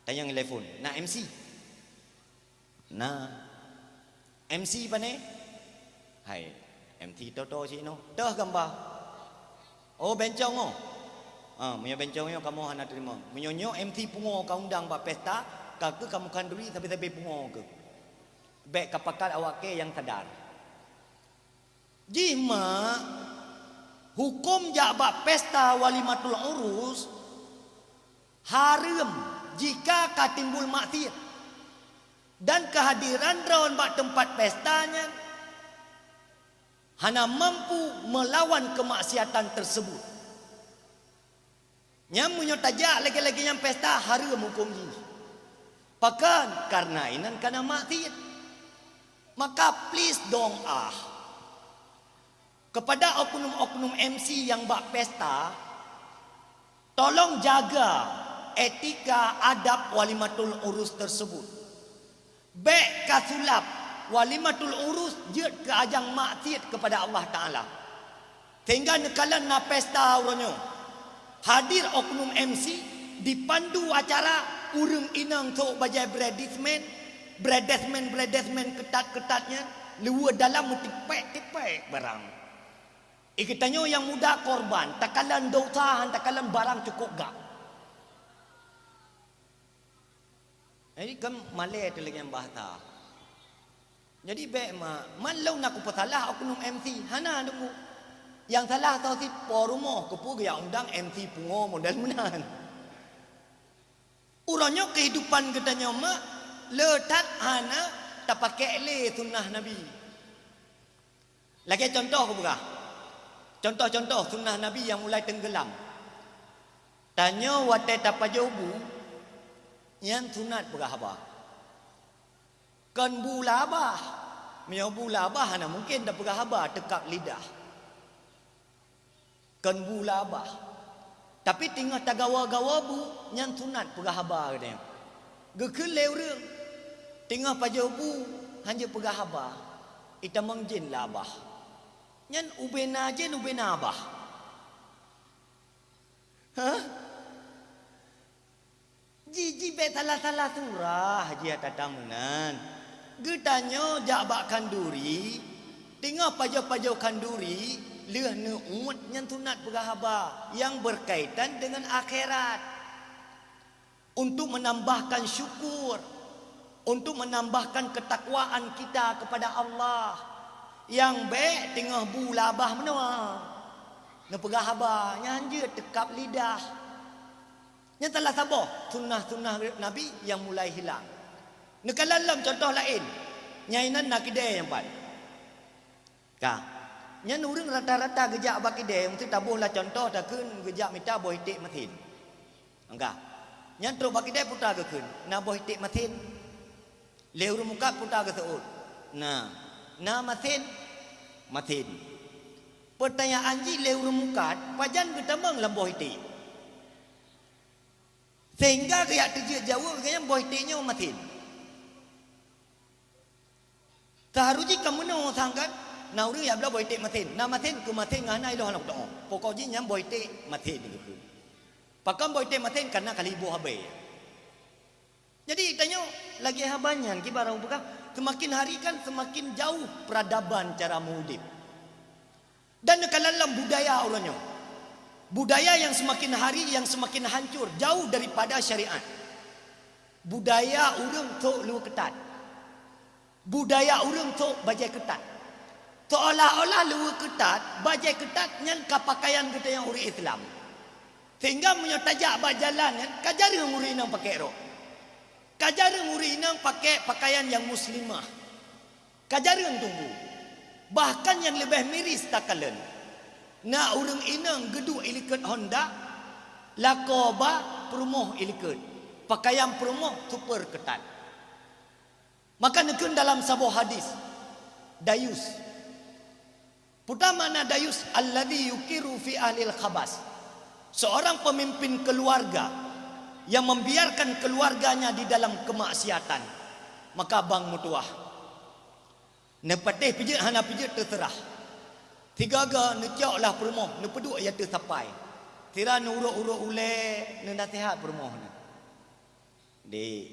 Tanyong telepon, "Na M C?" "Na." "M C pane?" "Hai, M C toto sinoe." "Toh gamba." "Oh, bencong oh." "Ah, meunyoe bencong nyoe kamoe hana teurimong. Meunyoe nyoe M C pungo ka undang bak pesta, ka keuh kamoe khanduri sabe-sabe pungo keuh. Bék ka pakat awak kée nyang sadar." Jih mak, huköm jak bak pesta walimatul urus hareuem jika ka timbul maksiet. Dan keuhadiran droe bak teumpat pesta nyan hana mampu meulawan keumaksiatan teuseubut. Nyan meunyoe tajak lagée-lagée nyan pesta, hareuem huköm jih. Pakon? Kareuna inan ka na maksiet. Maka please dong ah, keupada oknum-oknum M C nyang bak pesta, tolong jaga etika adab walimatul urus teuseubut. Bék ka sulab walimatul urus jeuet keu ajang maksiet keupada Allah Taala. Sehingga neukalon na pesta uroe nyoe, hadir oknum M C, dipandu acara, ureuëng inong sôk bajée bradesmen, bradesmen-bradesmen keutat-keutat nyan, luweue dalam meutipék-tipék barang. Geutanyoe nyang muda korban, takalon dosa, han takalon barang cukôp gak. Jadi kan malée teuh lagée nyan bahasa. Jadi bék ma, man lôn na kupeusalah oknum M C, hana deungoe. Nyang salah soe cit, po rumoh, keupeue geujak undang M C pungo model meunan. Uroe nyoe keuhidupan geutanyoe mak le that hana tapakék lé sunnah Nabi. Lagée contoh kupeugah, contoh-contoh sunnah Nabi nyang mulai teunggelam. Tanyoe watée tapajoh bu, nyan sunat peugah haba. Kon bu lam babah. Meunyoe bu lam babah, hana mungken tapeugah haba teukab lidah. Kon bu lam babah. Tapi teungoh tagawa-gawa bu, nyan sunat peugah haba geutanyoe. Geukheun lé ureuëng, teungoh pajoh bu, hanjeuet peugah haba, itamong jén lam babah. Nyan ubena jén, ubena babah. Hah? Ji, ji bék salah-salah surah ji ata-ata meunan. Geutanyoe jak bak khanduri, teungoh pajoh-pajoh khanduri, lheueh neuuet nyan sunat peugah haba nyang berkaitan dengan akhirat. Untuk menambahkan syukur, untuk menambahkan ketakwaan kita kepada Allah. Nyang bék teungoh bu labah meunoe. Neupeugah haba, nyan jeuet teukab lidah. Nyan salah saboh sunnah-sunnah Nabi nyang mulai hilang. Neukalon lom contoh laén. Nyan inan na kidée nyang pat. Ka. Nyan ureuëng rata-rata geujak bak kidée, meuseuti taboh lah contoh takheun geujak mita boh iték masin. Angka. Nyan trok bak kidée puta geukheun, na boh iték masin. Lé ureuëng mukat puta geuseuôt. Na, na masin, masin. Peutanyaan jih lé ureuëng mukat, pajan geutamong lam boh iték? Sehingga geujak teujeuet jaweueb geuhnyan boh iték nyoe masin. Taharus jih ka meunoe sang kan, na ureuëng jak bloe boh iték masin. Na masin keu masin ngon hana ilong hana kutoe. Pokok jih nyan boh iték masin geukheun. Pakon boh iték masin? Karena ka lheueh iboh abée. Jadi tanyoe lagée haba nyan kiban ureuëng peugah, semakin hari kan semakin jauh peradaban cara meuudeb. Dan neukalon lom budaya uroe nyoe. Budaya yang semakin hari yang semakin hancur, jauh daripada syariat. Budaya ureuëng sok luweue keutat. Budaya ureuëng sok bajée keutat. Seolah-olah luweue keutat, bajée keutat nyan ka pakaian geutanyoe ureuëng Islam. Sehingga meunyoe tajak bak jalan nyan, ka jareueng ureuëng inong pakai rok. Ka jareueng ureuëng inong pakai pakaian nyang muslimah. Ka jareueng teungku. Bahkan nyang leubeh miris takalon. Na ureuëng inong geuduek ilikot honda, lakoe ba peurumoh ilikot. Pakaian peurumoh super keutat. Maka neukheun dalam saboh hadis, dayus. Peue makna dayus? Alladzi yuqiru fi ahlil khabas. Seorang pemimpin keluarga yang membiarkan keluarganya di dalam kemaksiatan, maka bang meutuwah. Neupatéh peujeuet hana peujeuet teuseurah. Sigaga neucok lah peurumoh, neupeuduek i ateueh sapai. Sira neuurok-urok ulée, neunaseuhat peurumoh nyan. Dek,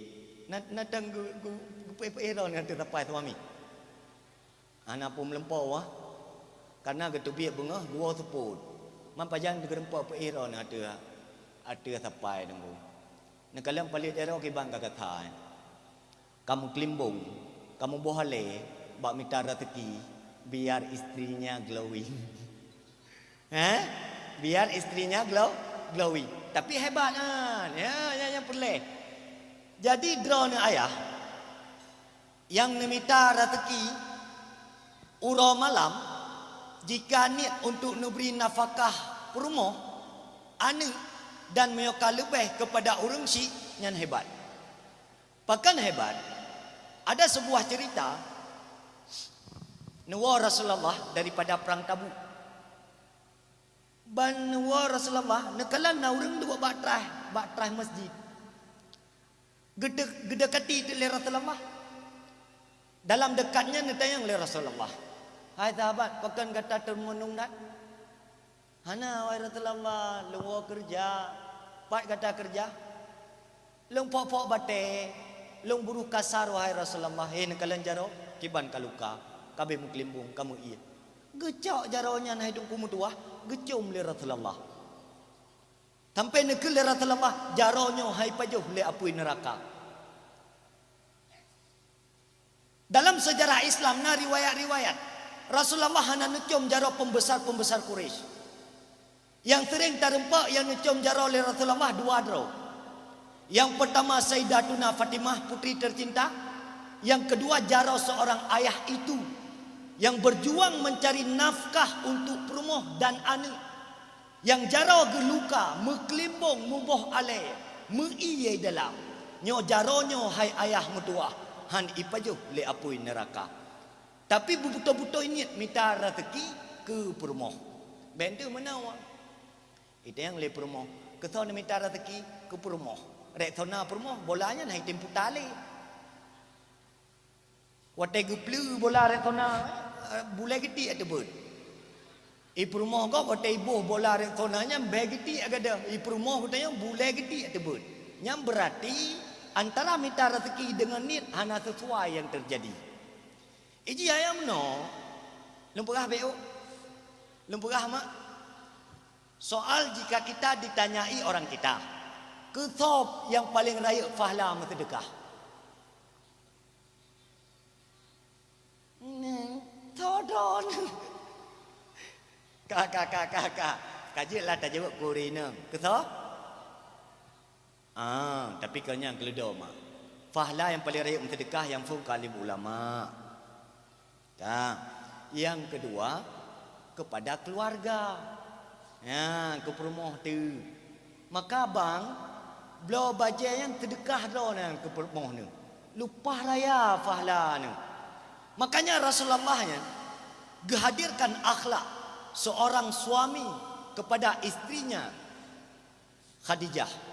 na, na tan geu-, geu-, geupeuéh-peuéh droeneuh ateueh sapai suami. Hana peue meulumpoe wah. Karena geuteubiet beungoh geuwoe seupôt. Man pajan geurumpok peuéh droeneuh ateueh, ateueh sapai teungku. Neukalon paléh jaroe kiban ka gata. Ka meukeulimbong, ka meuboh alée bak mita raseuki, biar istrinya glowing. Eh? Biar istrinya glow, glowing. Tapi hebat kan? Ya, ya, nyang peureulée. Jadi droeneuh ayah nyang neumita raseuki uroe malam, jika niet untuk neubri nafakah peurumoh, aneuëk, dan meunyoe ka leubeh keupada ureuëng syik, nyan hebat. Pakon hebat? Ada sebuah cerita, neuwoe Rasulullah daripada Perang Tabuk. Ban neuwoe Rasulullah, neukalon na ureuëng duek bak traih, bak traih masjid. Geude-, geudekati teuk lé Rasulullah. Dalam dekat nyan neutanyong lé Rasulullah, "Hai sahabat, pakon gata teumeunung that?" "Hana, wahai Rasulullah, lôn woe keureuja." "Pat gata keureuja?" "Lôn phok-phok batée, lôn buru kasar, wahai Rasulullah." "Hé neukalon jaroe, kiban ka luka, ka abéh meukeulimbong, ka meuiet." Geucok jaroe nyan hai Teungku meutuwah, geucom lé Rasulullah. Sampai neukheun lé Rasulullah, jaroe nyoe hai pajoh lé apui neuraka. Dalam seujarah Islam na riwayat-riwayat, Rasulullah hana neucom jaroe peumbesar-peumbesar Quraisy. Nyang seuréng tarumpok nyang neucom jaroe lé Rasulullah dua droe. Nyang peurtama Sayyidatuna Fatimah, putri tercinta. Nyang keudua jaroe seorang ayah itu yang berjuang mencari nafkah untuk peurumoh dan aneuëk. Nyang jaroe geuluka, meukeulimbong, muboh alée, meu-ie dalam. Nyoe jaroe nyoe hai ayah meutuwah, hán ipajoh lé apui neuraka. Tapi beubeutôi-beutôi niet mita raseuki keu peurumoh. Bék teuh meunoe. Itanyong lé peurumoh, "Keu soe neumita raseuki?" "Keu peurumoh." Rexona peurumoh, bola nyan hai tem puta lé. Watée geupleue bola Rexona, eh, bulée geutiek teubeuet. I peurumoh gob watée iboh bola Rexona nyan bée geutiek gadôh. I peurumoh geutanyoe bulée geutiek teubeuet. Nyan beurati Antara mita rezeki dengan niet hana sesuai yang terjadi. Iji ayam no, lôn peugah beu, lôn peugah mak. Soal jika kita ditanyai orang kita, keu soe nyang paleng rayeuk fahla meuseudeukah? Neng, todon. Ka, ka, ka, ka, ka. Ka jeuet lah tajaweueb keu ureueng inong. Keu soe? Ah, tapi kon nyang keuleudo mak. Fahla nyang paleng rayeuk meuseudeukah nyang phon keu alim ulama. Ka. Nyang keudua, kepada keuluwarga. Nyan, keu peurumoh teuh. Maka bang, bloe bajée nyan seudeukah droe nyan keu peurumoh neuh. Leupah raya fahla neuh. Makanya Rasulullah nyan geuhadirkan akhlak seorang suami kepada istrinya Khadijah.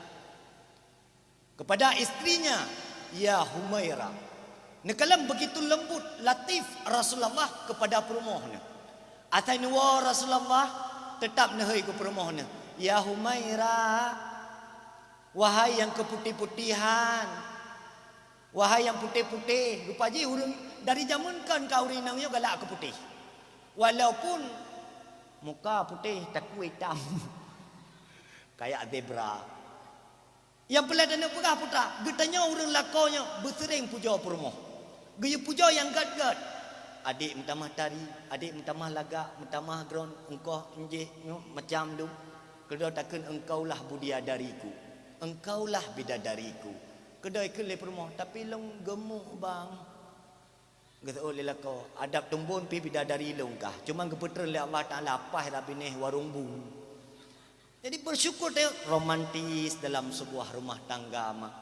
Kepada istrinya, "Ya Humaira." Neukalon begitu lembut, latif Rasulullah kepada peurumoh neuh. Asai neuwoe Rasulullah, teutap neuhôi keu peurumoh neuh, "Ya Humaira, wahai nyang keuputéh-putéhan, wahai nyang putéh-putéh." Rupa jih ureueng dari jameun kon ka ureueng inong nyoe galak keu putéh. Walaupun muka putéh, takue itam. Kayak zebra. Nyang peureulée taneuk peugah putra, geutanyoe ureueng lakoe nyoe beuseuréng pujoe peurumoh. Geuyue pujoe nyang gét-gét. Adék meutamah tari, adék meutamah lagak, meutamah gron, eungkoh, enjéh, nyoe macam dum. Keudroe takheun, "Engkaulah budiadariku, engkaulah bidadariku." Keudroe kheun lé peurumoh, "Tapi lôn gemuk, bang." Geuseuôt lé lakoe, "Adab tumbon pih bidadari lôn kah, cuma geupeutreun lé Allah Taala paih rab binéh warong bu." Jadi bersyukur teuh romantis dalam sebuah rumah tangga, mak.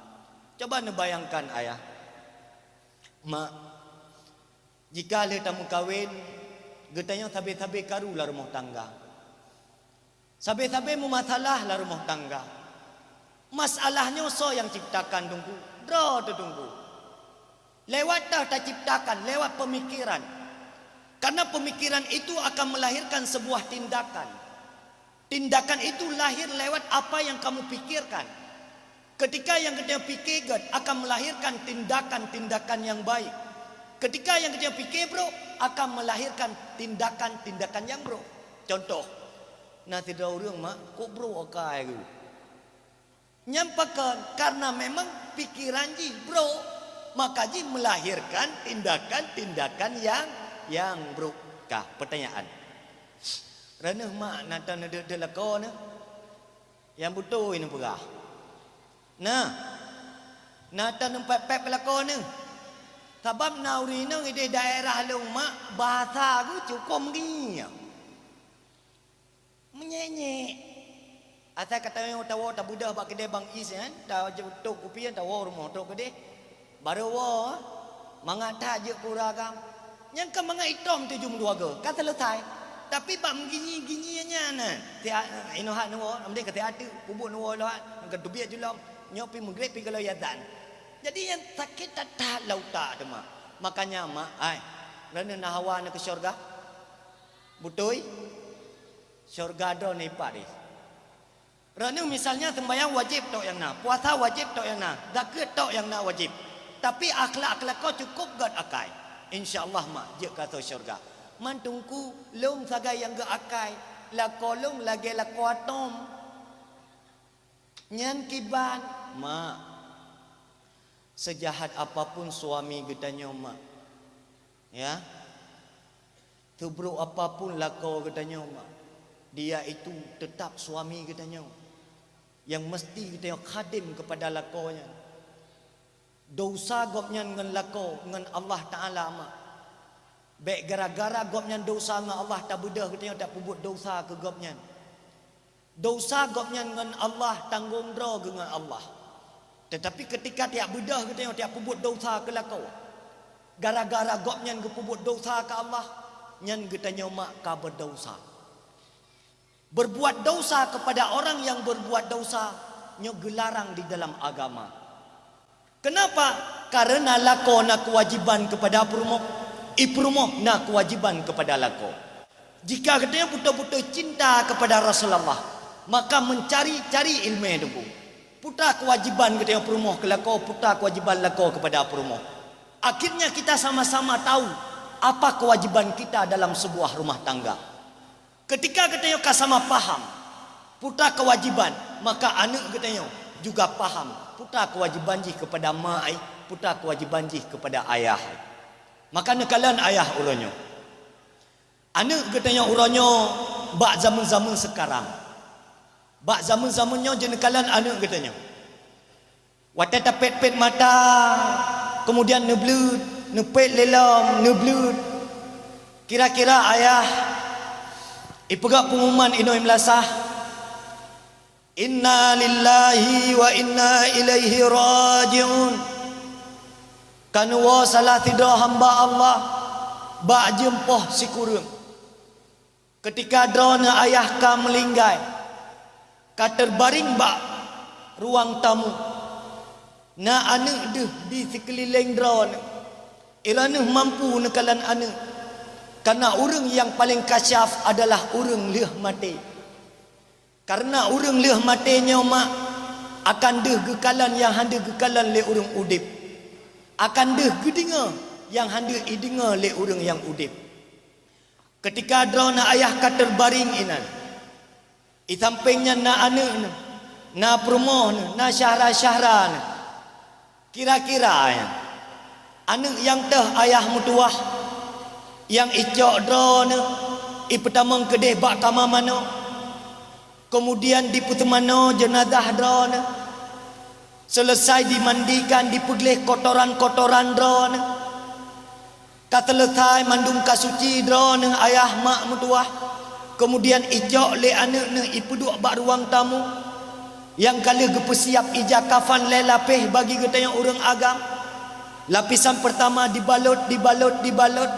Coba neubayangkan ayah, mak, jika lheueh tameukawen, geutanyoe sabe-sabe karu lam rumoh tangga. Sabe-sabe meumasalah lam rumoh tangga. Masalah nyoe soe nyang ciptakan, Teungku? Droe teuh, Teungku. Lewat toh taciptakan, lewat pemikiran. Karena pemikiran itu akan melahirkan sebuah tindakan. Tindakan itu lahir lewat apa yang kamu pikirkan. Ketika nyang geutanyoe pike gét akan melahirkan tindakan-tindakan nyang baik. Ketika nyang geutanyoe pike brok akan melahirkan tindakan-tindakan nyang brok. Contoh, na sidroe ureueng mak, kok brok akai geuh. Nyan pakon? Karena memang pikiran jih brok, maka jih melahirkan tindakan-tindakan nyang, nyang brok. Ka, pertanyaan. Reuneuh mak na tan neudeuk-deuk lakoe neuh? Nyang beutôi neupeugah. Nah, na tan neupép-pép lakoe neuh. Sabab na ureueng inong idéh daerah lôn mak, bahasa geuh cukôp meungieng. Meunyenyek. Asai ka tanyoe tawoe tabeudôh bak keudè Bang Is nyan, tajok kupi nyan tawoe rumoh trok keudeh. Barô woe, mangat that jeuet keu ureueng agam. Nyang ka mangat itom tujoh meudua goe, ka seuleusai. Tapi bak meuginyi-ginyi nyan, na, siat, inoe hat neuwoe, amdeh ka siat teuk, peubuet neuwoe lom hat, nyang ka teubiet julom, nyoe pih meugreb pih ka lheueh azan. Jadi nyang sakét that-that lam utak teuma. Makanya mak, ai, reuneuh na hawa neuh keu syeuruga? Beutôi? Syeuruga droeneuh pat jih. Reuneuh misalnya seumbahyang wajéb tok nyang na, puasa wajéb tok nyang na, zakeuet tok nyang na wajéb. Tapi akhlak-akhlak lakoe cukôp gét akai. Insya Allah mak jeuet keu ateueh syeuruga. Man Teungku, lôn sagai nyang gét akai, lakoe lôn lagèe lakoe atom. Nyan kiban, mak. Seujahat apapun suami geutanyoe mak, ya, seubrok apapun lakoe geutanyoe mak, dia itu tetap suami geutanyoe nyang meusti geutanyoe khadém keupada lakoe nyan. Desya gobnyan ngon lakoe ngon Allah Taala mak. Bèk gara-gara gobnyan desya ngon Allah tabeudôh geutanyoe tapeubuet desya keu gobnyan. Desya gobnyan ngon Allah tanggong droe geuh ngon Allah. Teutapi keutika tiak beudôh geutanyoe tiak peubuet desya keu lakoe, gara-gara gobnyan geupeubuet desya keu Allah, nyan geutanyoe mak ka beudesya. Berbuat desya kepada orang yang berbuat desya nyoe geularang di dalam agama. Kenapa? Karena lakoe na keuwajiban keupada peurumoh, i peurumoh na keuwajiban keupada lakoe. Jika geutanyoe beutôi-beutôi cinta keupada Rasulullah, maka meucari-cari ileumèe Teungku. Putra kewajiban geutanyoe peurumoh keu lakoe, putra kewajiban lakoe kepada peurumoh. Akhirnya kita sama-sama tahu apa kewajiban kita dalam sebuah rumah tangga. Ketika geutanyoe ka sama paham putra kewajiban, maka aneuk geutanyoe juga paham putra kewajiban jih kepada ma ai, putra kewajiban jih kepada ayah ai. Maka neukalon ayah uroe nyoe. Aneuk geutanyoe uroe nyoe bak zaman-zaman sekarang. Bak zaman-zaman nyoe jeuet neukalon aneuk geutanyoe. Watée tapét-pét mata, kemudian neubleut, neupét lé lom, neubleut. Kira-kira ayah ipeugah pengumuman inoe meulasah, "Inna lillahi wa inna ilaihi raji'un." Ka neuwoe salah sidroe hamba Allah bak jeuem poh sikureueng. Ketika droeneuh ayah ka meulinggai, ka teubaring bak ruang tamu, na aneuk deuh di sikeulileng droeneuh. Droeneuh mampu neukalon aneuk, karena ureuëng nyang paleng kasyaf adalah ureuëng lheueh maté. Karena ureuëng lheueh maté nyoe mak akan deuh geukalon nyang hana geukalon lé ureuëng udeb, akan deuh geudeungoe nyang hana ideungoe lé ureuëng nyang udeb. Ketika droeneuh ayah ka teubaring inan, i sampéng nyan na aneuk neuh, na peurumoh neuh, na syahra-syahra neuh. Kira-kira nyan, aneuk nyang teuh ayah meutuwah, nyang icok droeneuh, ipeutamong keudeh bak kama manoe, keumudian dipeuteumanoe jeunazah droeneuh. Seuleusai dimandikan, dipeugleh kotoran-kotoran droeneuh. Ka seuleusai mandum ka suci droeneuh ayah mak meutuwah, keumudian icok lé aneuk neuh ipeuduek bak ruang tamu nyang ka lheueh geupeusiab ija kafan lhée lapéh bagi geutanyoe ureuëng agam. Lapisan peurtama dibalot, dibalot, dibalot,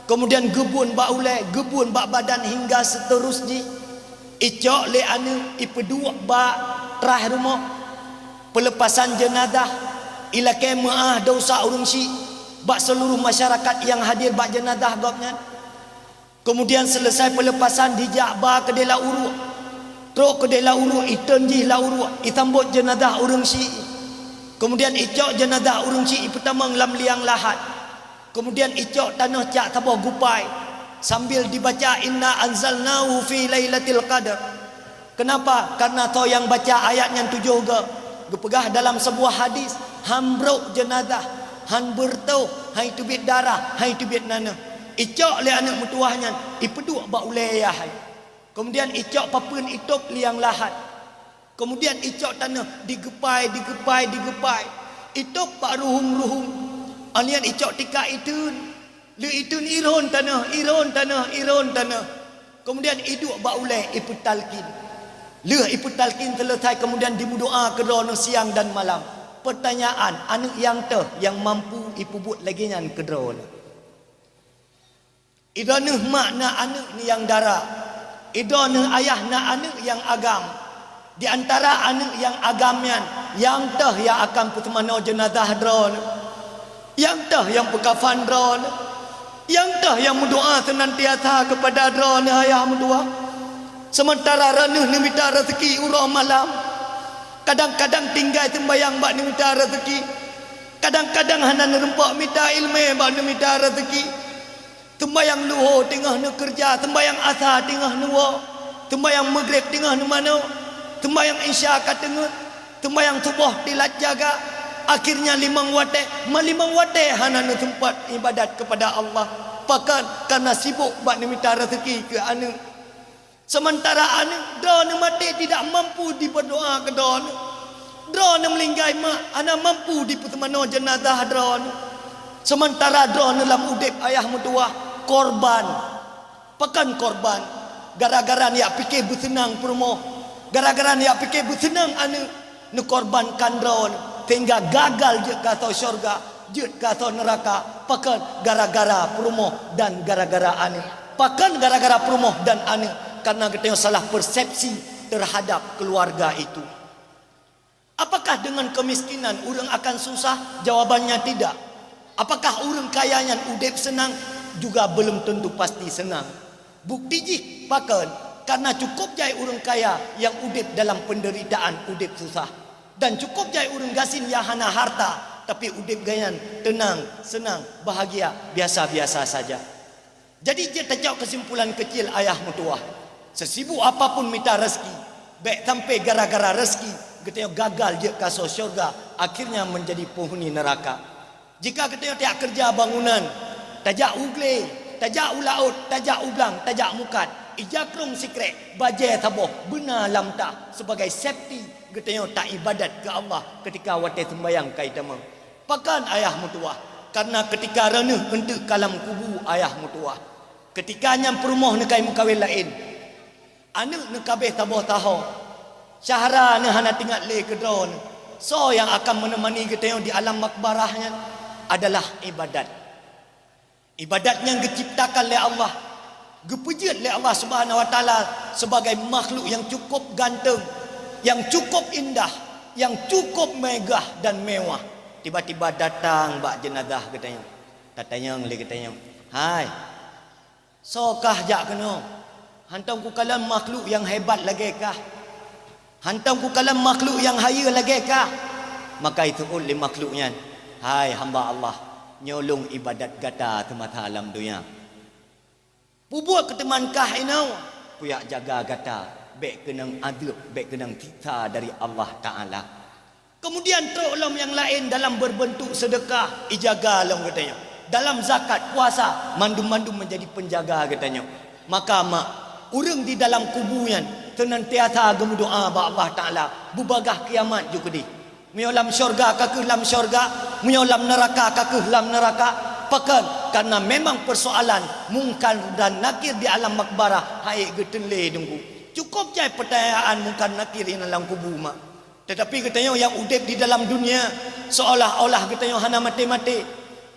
keumudian geubun bak ulée, geubun bak badan hingga seuteurus jih. Icok lé aneuk ipeuduek bak traih rumoh. Peuleupasan jeunazah ilakée meuáh desya ureuëng syiek bak seuluruh masyarakat nyang hadir bak jeunazah gobnyan. Keumudian seuleusai peuleupasan dijak ba keudeh lam uruek. Trok keudeh lam uruek, iteun jih lam uruek, isambot jeunazah ureuëng syiek. Keumudian icok jeunazah ureuëng syiek ipeutamong lam liang lahat. Keumudian icok tanoh cak saboh gupai sambil dibaca, "Inna anzalnahu fi lailatil qadar." Kenapa? Karena soe nyang baca ayat nyan tujoh goe. Geupeugah dalam sebuah hadis, han brok jeunazah, han beureutoh, han iteubiet darah, han iteubiet naneuh. Icok lé aneuk meutuwah nyan, ipeuduek bak ulée ayah hai. Keumudian icok papeuen itôb liang lahat. Keumudian icok tanoh digeupai, digeupai, digeupai. Itôb bak ruhueng-ruhueng. Anian icok tika iteun. Lheueh iteun irhon tanoh, irhon tanoh, irhon tanoh. Keumudian iduek bak ulée ipeutalkin. Lheueh ipeutalkin seuleusai keumudian dimeudoá keu droeneuh siang dan malam. Peurtanyaan, aneuk nyang teuh nyang mampu ipeubuet lagée nyan keu droeneuh? Idroeneuh mak na aneuk nyang dara, idroeneuh ayah na aneuk nyang agam. Di antara aneuk nyang agam nyan, nyang teuh nyang akan peuteumanoe jeunazah droeneuh, nyang teuh nyang peukafan droeneuh, nyang teuh nyang meudoá seunantiasa keupada droeneuh ayah meutuwah. Seumantara droeneuh neumita raseuki uroe malam, kadang-kadang tinggai seumbayang bak neumita raseuki, kadang-kadang hana neurumpok mita iéleumé bak neumita raseuki. Seumbayang luho teungoh neukeureuja, seumbayang asa teungoh neuwoe, seumbayang meugreb teungoh neumanoe, seumbayang isya ka teungeut, seumbayang suboh teulat jaga. Akhirnya limong watée, ma limong watée hana neuseumpat iébadat keupada Allah. Pakon? Kareuna sibok bak neumita raseuki keu aneuk. Seumantara aneuk droeneuh maté tidak mampu diberdoa keu droeneuh. Droeneuh meulinggai mak hana mampu dipeuteumanoe jeunazah droeneuh. Seumantara droeneuh lam udeb ayah meutuwah korban. Pakon korban? Gara-gara neujak pike beuseunang peurumoh, gara-gara neujak pike beuseunang aneuk. Neukorbankan droeneuh sehingga gagal jeuet keu asoe syeuruga, jeuet keu asoe neuraka. Pakon? Gara-gara peurumoh dan gara-gara aneuk. Pakon? Gara-gara peurumoh dan aneuk, karena geutanyoe salah persepsi terhadap keluarga itu. Apakah dengan kemiskinan ureuëng akan susah? Jawabannya tidak. Apakah ureuëng kaya nyan udeb seunang? Juga belum tentu pasti seunang. Bukti jih pakon? Karena cukup jai ureuëng kaya nyang udeb dalam penderitaan, udeb susah. Dan cukup jai ureuëng gasien nyang hana harta, tapi udeb geuhnyan teunang, seunang, bahagia, biasa-biasa saja. Jadi jeuet tacok keusimpulan keucil ayah meutuwah. Sesibuk apapun mita rezeki, bék sampai gara-gara rezeki geutanyoe gagal jeuet kasoe syurga, akhirnya menjadi penghuni neraka. Jika geutanyoe tajak keureuja bangunan, tajak u glé, tajak u laôt, tajak u blang, tajak mukat, ija krông sikrék, bajée saboh, beuna lam tah sebagai safety geutanyoe taibadat keu Allah ketika watée seumbahyang ka itamong. Pakon ayah meutuwah? Karena ketika reuneuh eunteuk ka lam kubu ayah meutuwah. Ketika nyan peurumoh neukai meukawen laén, aneuëk neukabeh saboh taho, syahra neuh hana teuingat lé keudroe neuh. Soe nyang akan meuneumani geutanyoe di alam makbarah nyan? Adalah ibadat. Ibadat nyang geuciptakan lé Allah, geupeujeuet lé Allah Subhanahu wa Taala sebagai makhluk nyang cukup ganteng, nyang cukup indah, nyang cukup megah dan mewah. Tiba-tiba datang bak jeunazah geutanyoe. Tatanyong lé geutanyoe, "Hai, soe kah jak keunoe? Hantom kukalon makhluk nyang hebat lagée kah. Hantom kukalon makhluk nyang hayeue lagée kah." Maka iseuôt lé makhluk nyan, "Hai hamba Allah, nyoe lôn ibadat gata seumasa lam donya. Peubuet keu teuma kah inoe, kujak jaga gata, bék keunong azeub, bék keunong siksa dari Allah Taala." Kemudian trok lom nyang laén dalam berbentuk sedekah, ijaga lom geutanyoe. Dalam zakat, puasa, mandum-mandum menjadi penjaga geutanyoe. Maka mak, ureuëng di dalam kubu nyan seunantiasa geumeudoá bak Allah Taala, beubagaih kiamat ju keudeh. Meunyoe lam syurga ka kheueh lam syurga, meunyoe lam neuraka ka kheueh lam neuraka. Pakon? Karena memang persoalan Mungkar dan Nakir di alam makbarah hana geuteun lé Teungku. Cukup jai peutanyaan Mungkar Nakir nyang lam kubu mak. Tetapi geutanyoe nyang udeb di dalam dunia, seolah-olah geutanyoe hana maté-maté,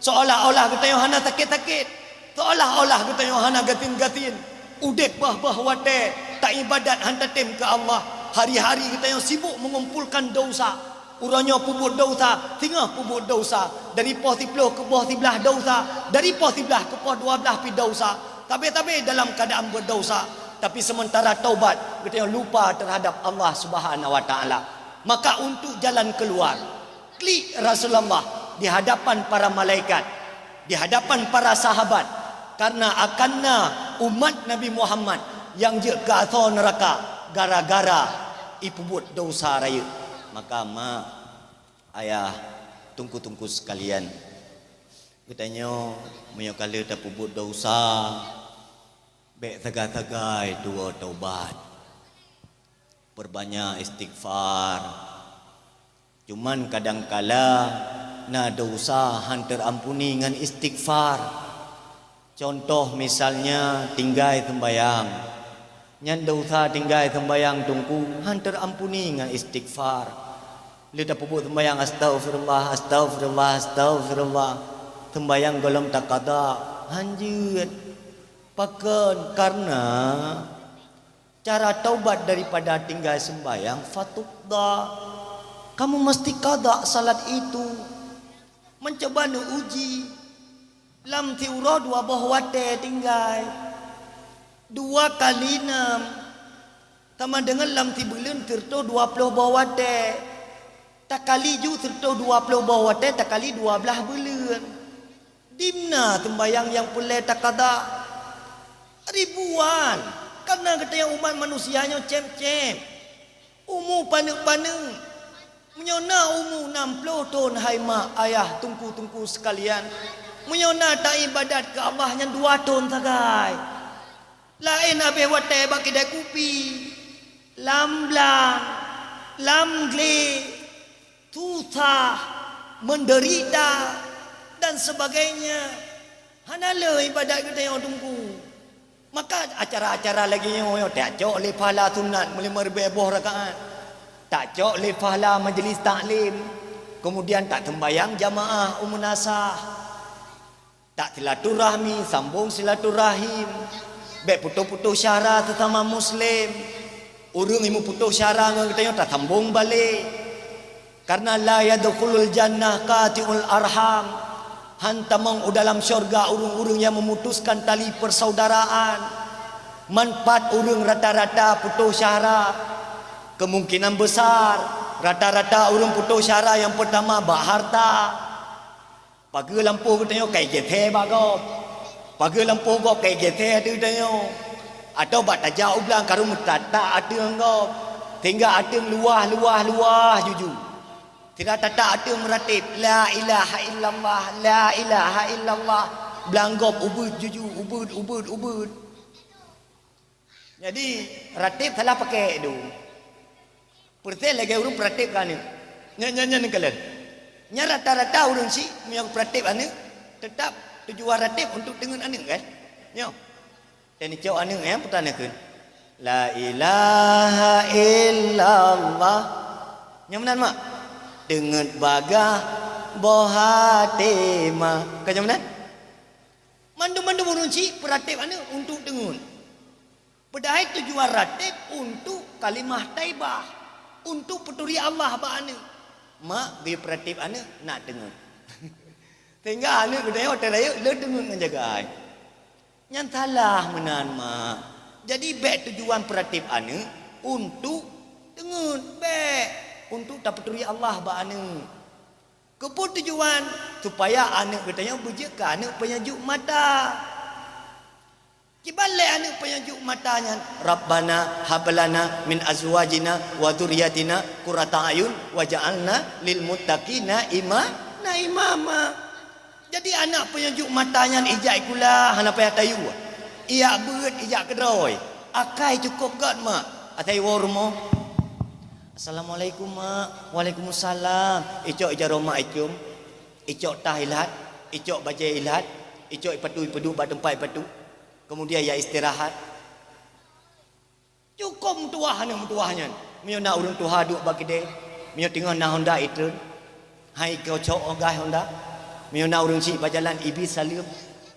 seolah-olah geutanyoe hana sakét-sakét, seolah-olah geutanyoe hana gasien-gasien. Udeb bah-bah watée, taibadat hana tatem keu Allah. Hari-hari geutanyoe sibuk mengumpulkan dosa. Uroe nyoe peubuet dosa, singoh peubuet dosa. Dari poh siploh keu poh siblaih dosa, dari poh siblaih keu poh dua blaih pih dosa. Sabe-sabe dalam keadaan berdosa. Tapi sementara taubat, geutanyoe lupa terhadap Allah Subhanahu wa Taala. Maka untuk jalan keluar, klik Rasulullah di hadapan para malaikat, di hadapan para sahabat, karena akan na umat Nabi Muhammad nyang jeuet keu asoe neuraka gara-gara ipeubuet dosa rayeuk. Maka mak, ayah, teungku-teungku sekalian, geutanyoe meunyoe ka lheueh tapeubuet dosa, bék sagai-sagai tuwoe taubat. Perbanyak istighfar. Cuman kadangkala na dosa han teuampuni ngon istighfar. Contoh misalnya tinggai seumbayang. Nyan dosa tinggai seumbayang Teungku han teuampuni ngon istighfar. Lheueh tapeubuet seumbayang, "Astaghfirullah, astaghfirullah, astaghfirullah." Seumbayang gohlom takada, han jeuet. Pakon? Karena cara taubat daripada tinggai seumbayang, fatubda. Kamu mesti kada salat itu. Mencoba neuuji. Lam siuroe dua boh watée tinggai. Dua kali nam sama deungon lam sibuleuen sireutôh dua ploh boh watée. Takali ju sireutôh dua ploh boh watée takali dua blaih buleuen. Dimna seumbayang nyang peureulée takada? Ribuan. Karena geutanyoe umat manusia nyoe cém-cém. Umu paneuk-paneuk. Meunyoe na umu nam ploh thon, hai mak, ayah, teungku-teungku sekalian, meunyoe na taibadat keu Allah nyan dua thon sagai. Laén habéh watée bak keude kupi, lam blang, lam glé, susah, menderita, dan sebagainya. Hana le ibadat geutanyoe Teungku. Maka acara-acara lagée nyoe, nyoe tacok lé pahala sunat meulima ribée boh rakaat. Tacok lé pahala majlis taklim. Kemudian tak sembayang jamaah u meunasah. Tak silaturahmi, sambong silaturahim. Bék putôh-putôh syara sesama muslim. Ureuëng nyang meuputôh syara ngon geutanyoe tasambong balek. Karena la yadkhulul jannah qati'ul arham. Han tamong u dalam syurga ureuëng-ureuëng nyang memutuskan tali persaudaraan. Manfaat ureuëng rata-rata putôh syara. Kemungkinan besar Rata-rata ureuëng putôh syara nyang peurtama bak harta. Pageue lampôh geutanyoe kai geuthée bak gob. Pageue lampôh gob kai geuthée ateueh geutanyoe. Atawa bak tajak u blang karu meutatak ateueh gob. Sehingga ateueh luwah, luwah, luwah juju. Sira tatak ateueh meuratéb, "La ilaha illallah, la ilaha illallah." Blang gob ubeuet juju, ubeuet, ubeuet, ubeuet. Jadi, ratéb salah pakai tu. Peureuté lagée ureuëng peuratéb keu aneuëk. Nyan, nyan, nyan kalon. Nyan rata-rata ureuëng syiek meunyoe peuratéb aneuëk, teutap tujuan ratéb untuk teungeut aneuëk, kan? Nyoe. Dan icok aneuëk nyang peutanyong kheun, "La ilaha illallah." Nyang meunan, mak? "Teungeut bagah boh até ma." Ka nyang meunan? Mandum-mandum ureuëng syiek peuratéb aneuëk untuk teungeut. Padahai tujuan ratéb untuk kalimah thaibah, untuk peuturi Allah bak aneuëk. Mak geuyue peuratéb aneuëk nak teungeut. Sehingga aneuëk geutanyoe watée rayeuk le teungeut ngon jagai. Nyan salah meunan, mak. Jadi bék tujuan peuratéb aneuëk untuk teungeut, bék, untuk tapeuturi Allah bak aneuëk. Keupeue tujuan? Supaya aneuëk geutanyoe beujeuet keu aneuëk peunyejuk mata. Kiban lé aneuëk peunyejuk mata nyan, "Rabbana hablana min azwajina wa dzurriyyatina qurrata a'yun waj'alna lil muttaqina ima-, na imama." Jadi, aneuk peunyejuk mata nyan ijak sikula hana payah tayue, ijak beuet, ijak keudroe, akai cukôp gét, mak. Asai woe rumoh, "Assalamualaikum, mak." "Waalaikumsalam." Icok ijaroe mak icum, icok tah ilat, icok bajée ilat, icok ipatu ipeuduk bak teumpat ipatu. Keumudian ya istirahat. Cukôp meutuwah aneuk meutuwah nyan. Meunyoe na ureuëng tuha duek bak keudée, meunyoe teungoh na honda itreun, hai kocok ogai honda. Meunyoe na ureuëng syiek bak jalan ibi saleuem.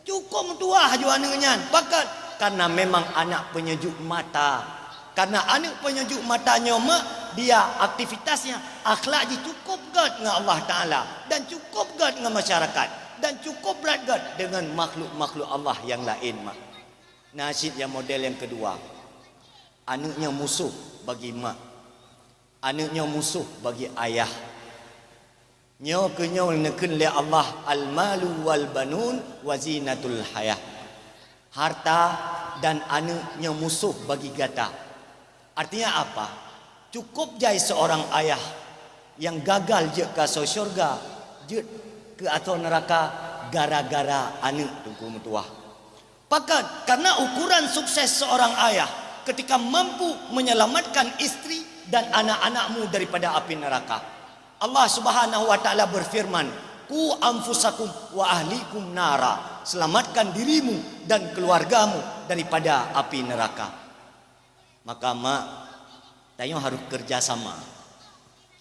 Cukôp meutuwah aju aneuk nyan. Pakon? Karena memang anak peunyejuk mata. Karena aneuk peunyejuk mata nyoe mak, dia aktivitasnya, akhlak jih cukôp gét ngon Allah Taala dan cukôp gét ngon masyarakat dan cukôp brat gét deungon makhluk-makhluk Allah nyang laén, mak. Na cit nyang model nyang keudua. Aneuk nyoe musoh bagi mak. Aneuk nyoe musoh bagi ayah. Nyoe keuh nyoe neukheun lé Allah, "Al-malu wal banun wa zinatul hayah." Harta dan aneuk nyoe musoh bagi gata. Artinya apa? Cukôp jai seorang ayah nyang gagal jeuet keu asoe syeuruga, jeuet keu asoe neuraka gara-gara aneuk teungku meutuwah. Pakon? Karena ukuran sukses seorang ayah ketika mampu menyelamatkan istri dan anak-anakmu daripada api neraka. Allah Subhanahu wa Taala berfirman, "Qu anfusakum wa ahlikum nara." Selamatkan dirimu dan keluargamu daripada api neraka. Maka mak, tanyoe harôh keureuja sama.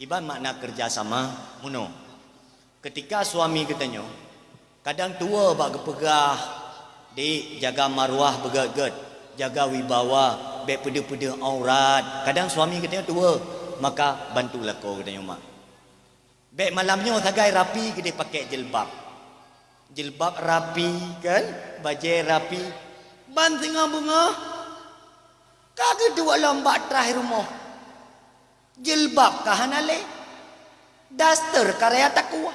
Kiban makna keureuja sama? Meunoe. Keutika suami geutanyoe, kadang tuwoe bak geupeugah, "Dik, jaga maruah beugét-gét, jaga wibawa, bék peudeuh-peudeuh aurat." Kadang suami geutanyoe tuwoe, maka bantu lakoe geutanyoe mak. Bék malam nyoe sagai rapi keudeh pakai jilbab. Jilbab rapi kan, bajée rapi. Ban singoh beungoh ka geuduek lom bak traih rumoh. Jilbab ka hana lé, daster ka raya takuah,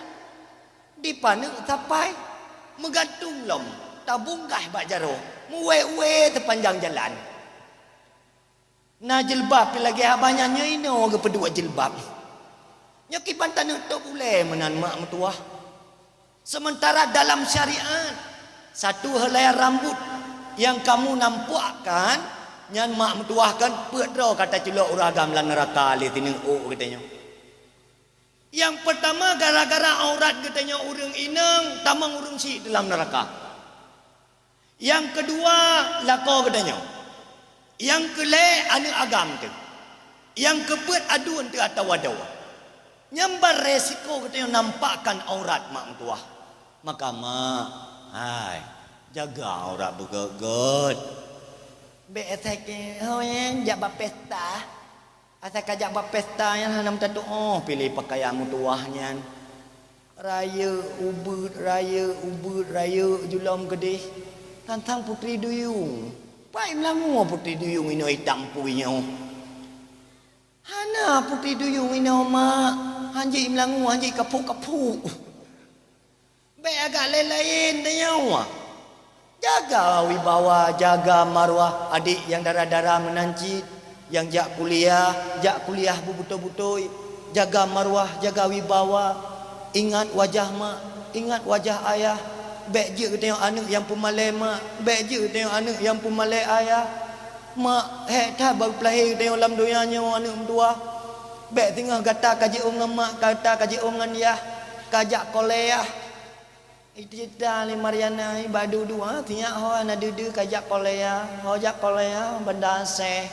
dipaneuk sapai, meugantung lom, tabungkah bak jaroe, meuwée-wée teupanjang jalan. Na jilbab pih lagée haba nyan nyoe inoe geupeuduek jilbab. Nyoe kiban taneuk top ulée meunan mak meutuwah. Sementara dalam syariat, satu helai rambut yang kamu nampakkan, nyan mak meutuwah kan peuet droe ka taculok ureuëng agam lam neuraka lé sineuk ôk geutanyoe. Nyang peurtama, gara-gara aurat geutanyoe ureuëng inong, tamong ureuëng syiek dalam neuraka. Nyang keudua, lakoe geutanyoe. Nyang keulhée, aneuk agam teuh. Nyang keupeuet, aduen teuh atawa droe. Nyan ban resiko geutanyoe nampakkan aurat mak meutuwah. Maka mak, hai, jaga aurat beugét-gét. Bék asai keu ho nyan jak bak pesta. Asai ka jak bak pesta nyan hana meutatuoh piléh peukayan meutuwah nyan. Rayeuk ubeuet, rayeuk ubeuet, rayeuk julom keudeh. Tantang putri duyung. Pai meulangue putri duyung inoe itam pui nyoe. Hana putéh duyueng inoe, mak. Hanjeuet meulangue, hanjeuet kapok-kapok. Bék agak laén-laén tanyoe. Jaga wibawa, jaga marwah adék nyang dara-dara meunan cit, nyang jak kuliah, jak kuliah beubeutôi-beutôi. Jaga marwah, jaga wibawa. Ingat wajah mak, ingat wajah ayah. Bék jeuet tanyoe aneuk nyang peumalée mak, bék jeuet tanyoe aneuk nyang peumalée ayah. Mak, hék that bak peulahé tanyoe lam donya nyoe aneuk meutuwah. Bék singoh gata ka jiôh ngon mak, gata ka jiôh ngon yah, ka jak kolé yah. Iceurita lé Mariana, bak duek-duek, ha, sinyak ho na deuh-deuh ka jak kolé yah, ho jak kolé yah, Banda Aceh.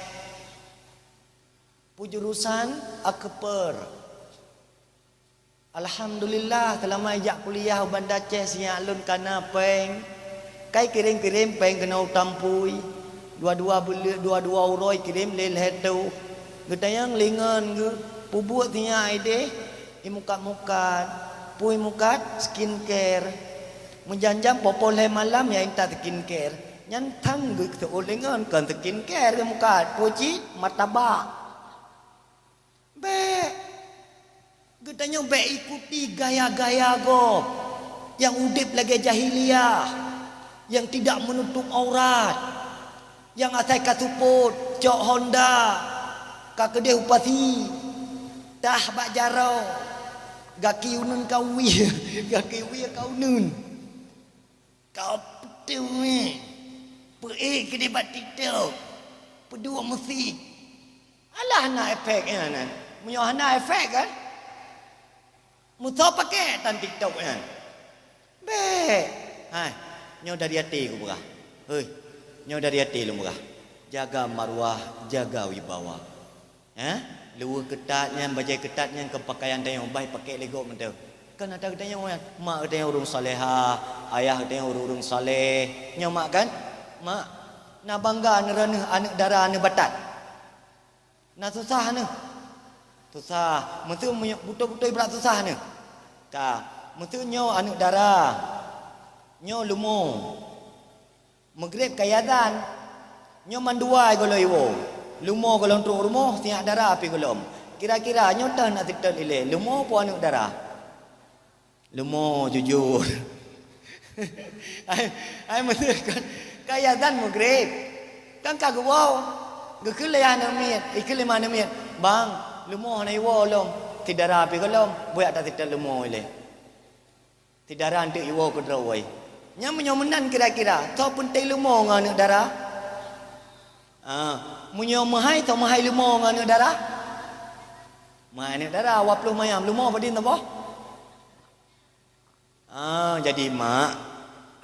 Penjurusan akper. Alhamdulillah, seulama ijak kuliah u Banda Aceh sinyak lôn kana péng. Kai kirém-kirém péng keunoe u Tampui. Dua-dua buleuen, dua-dua uroe kirém lé lhèe toh. Geutanyong lingon geuh, peubuet sinyak idéh, imukat-mukat. Pui mukat, skincare. Meujan-jan poh-poh lhèe malam ya intat skincare. Nyan thang geuh seuôt lingon kon skincare geuh mukat. Pui cit, martabak. Bék! Geutanyoe bék ikuti gaya-gaya gob nyang udeb lagée jahiliyah, nyang tidak menutup aurat, nyang asai ka seupôt, cok Honda, ka keudeh u pasi, tah bak jaroe, gaki uneuen ka wie, gaki wie ka uneuen. Ka peuteuh, peuék keudeh bak TikTok, peuduek musik. Alah na efek nyan, meunyoe hana efek kan? Musoh paké tan TikTok nyan. Bék. Hai, nyoe dari até kupeugah. Hei, nyoe dari até lôn peugah. Jaga marwah, jaga wibawa. Eh? Luweuh keutat nyan, bajée keutat nyan keu pakaian tanyoe, bah paké lé gob mantong. Kan ata geutanyoe nyan, mak geutanyoe ureuëng salehah, ayah geutanyoe ureuëng-ureuëng saleh. Nyoe mak kan? Mak, na bangga neuroh neuh aneuëk dara neubatat. Na susah neuh. Susah. Meuseu beutôi-beutôi brat susah neuh. Ka, meuseu nyoe aneuëk dara. Nyoe lumo. Meugreb ka azan. Nyoe mandua gohlom iwoe. Lumo gohlom trok rumoh, sinyak dara pih gohlom. Kira-kira nyoe teuh na sitet ilée, lumo po aneuëk dara? Lumo jujur. Ai, ai meuseu kon ka azan meugreb. Kan ka geuwoe. Geukheun lé aneuëk miet, ikheun lé ma aneuëk miet, "Bang, lumo hana iwoe lom. Sidara pih gohlom, buyak ta sitet lumo ilée." Sidara eunteuk iwoe keudroe. Nyan meunyoe meunan kira-kira, soe peunteng lumo ngon aneuëk dara? Ah, meunyoe meuhai, soe meuhai lumo ngon aneuëk dara? Meuhai aneuëk dara, dua ploh mayam, lumo padum saboh? Ah, jadi mak,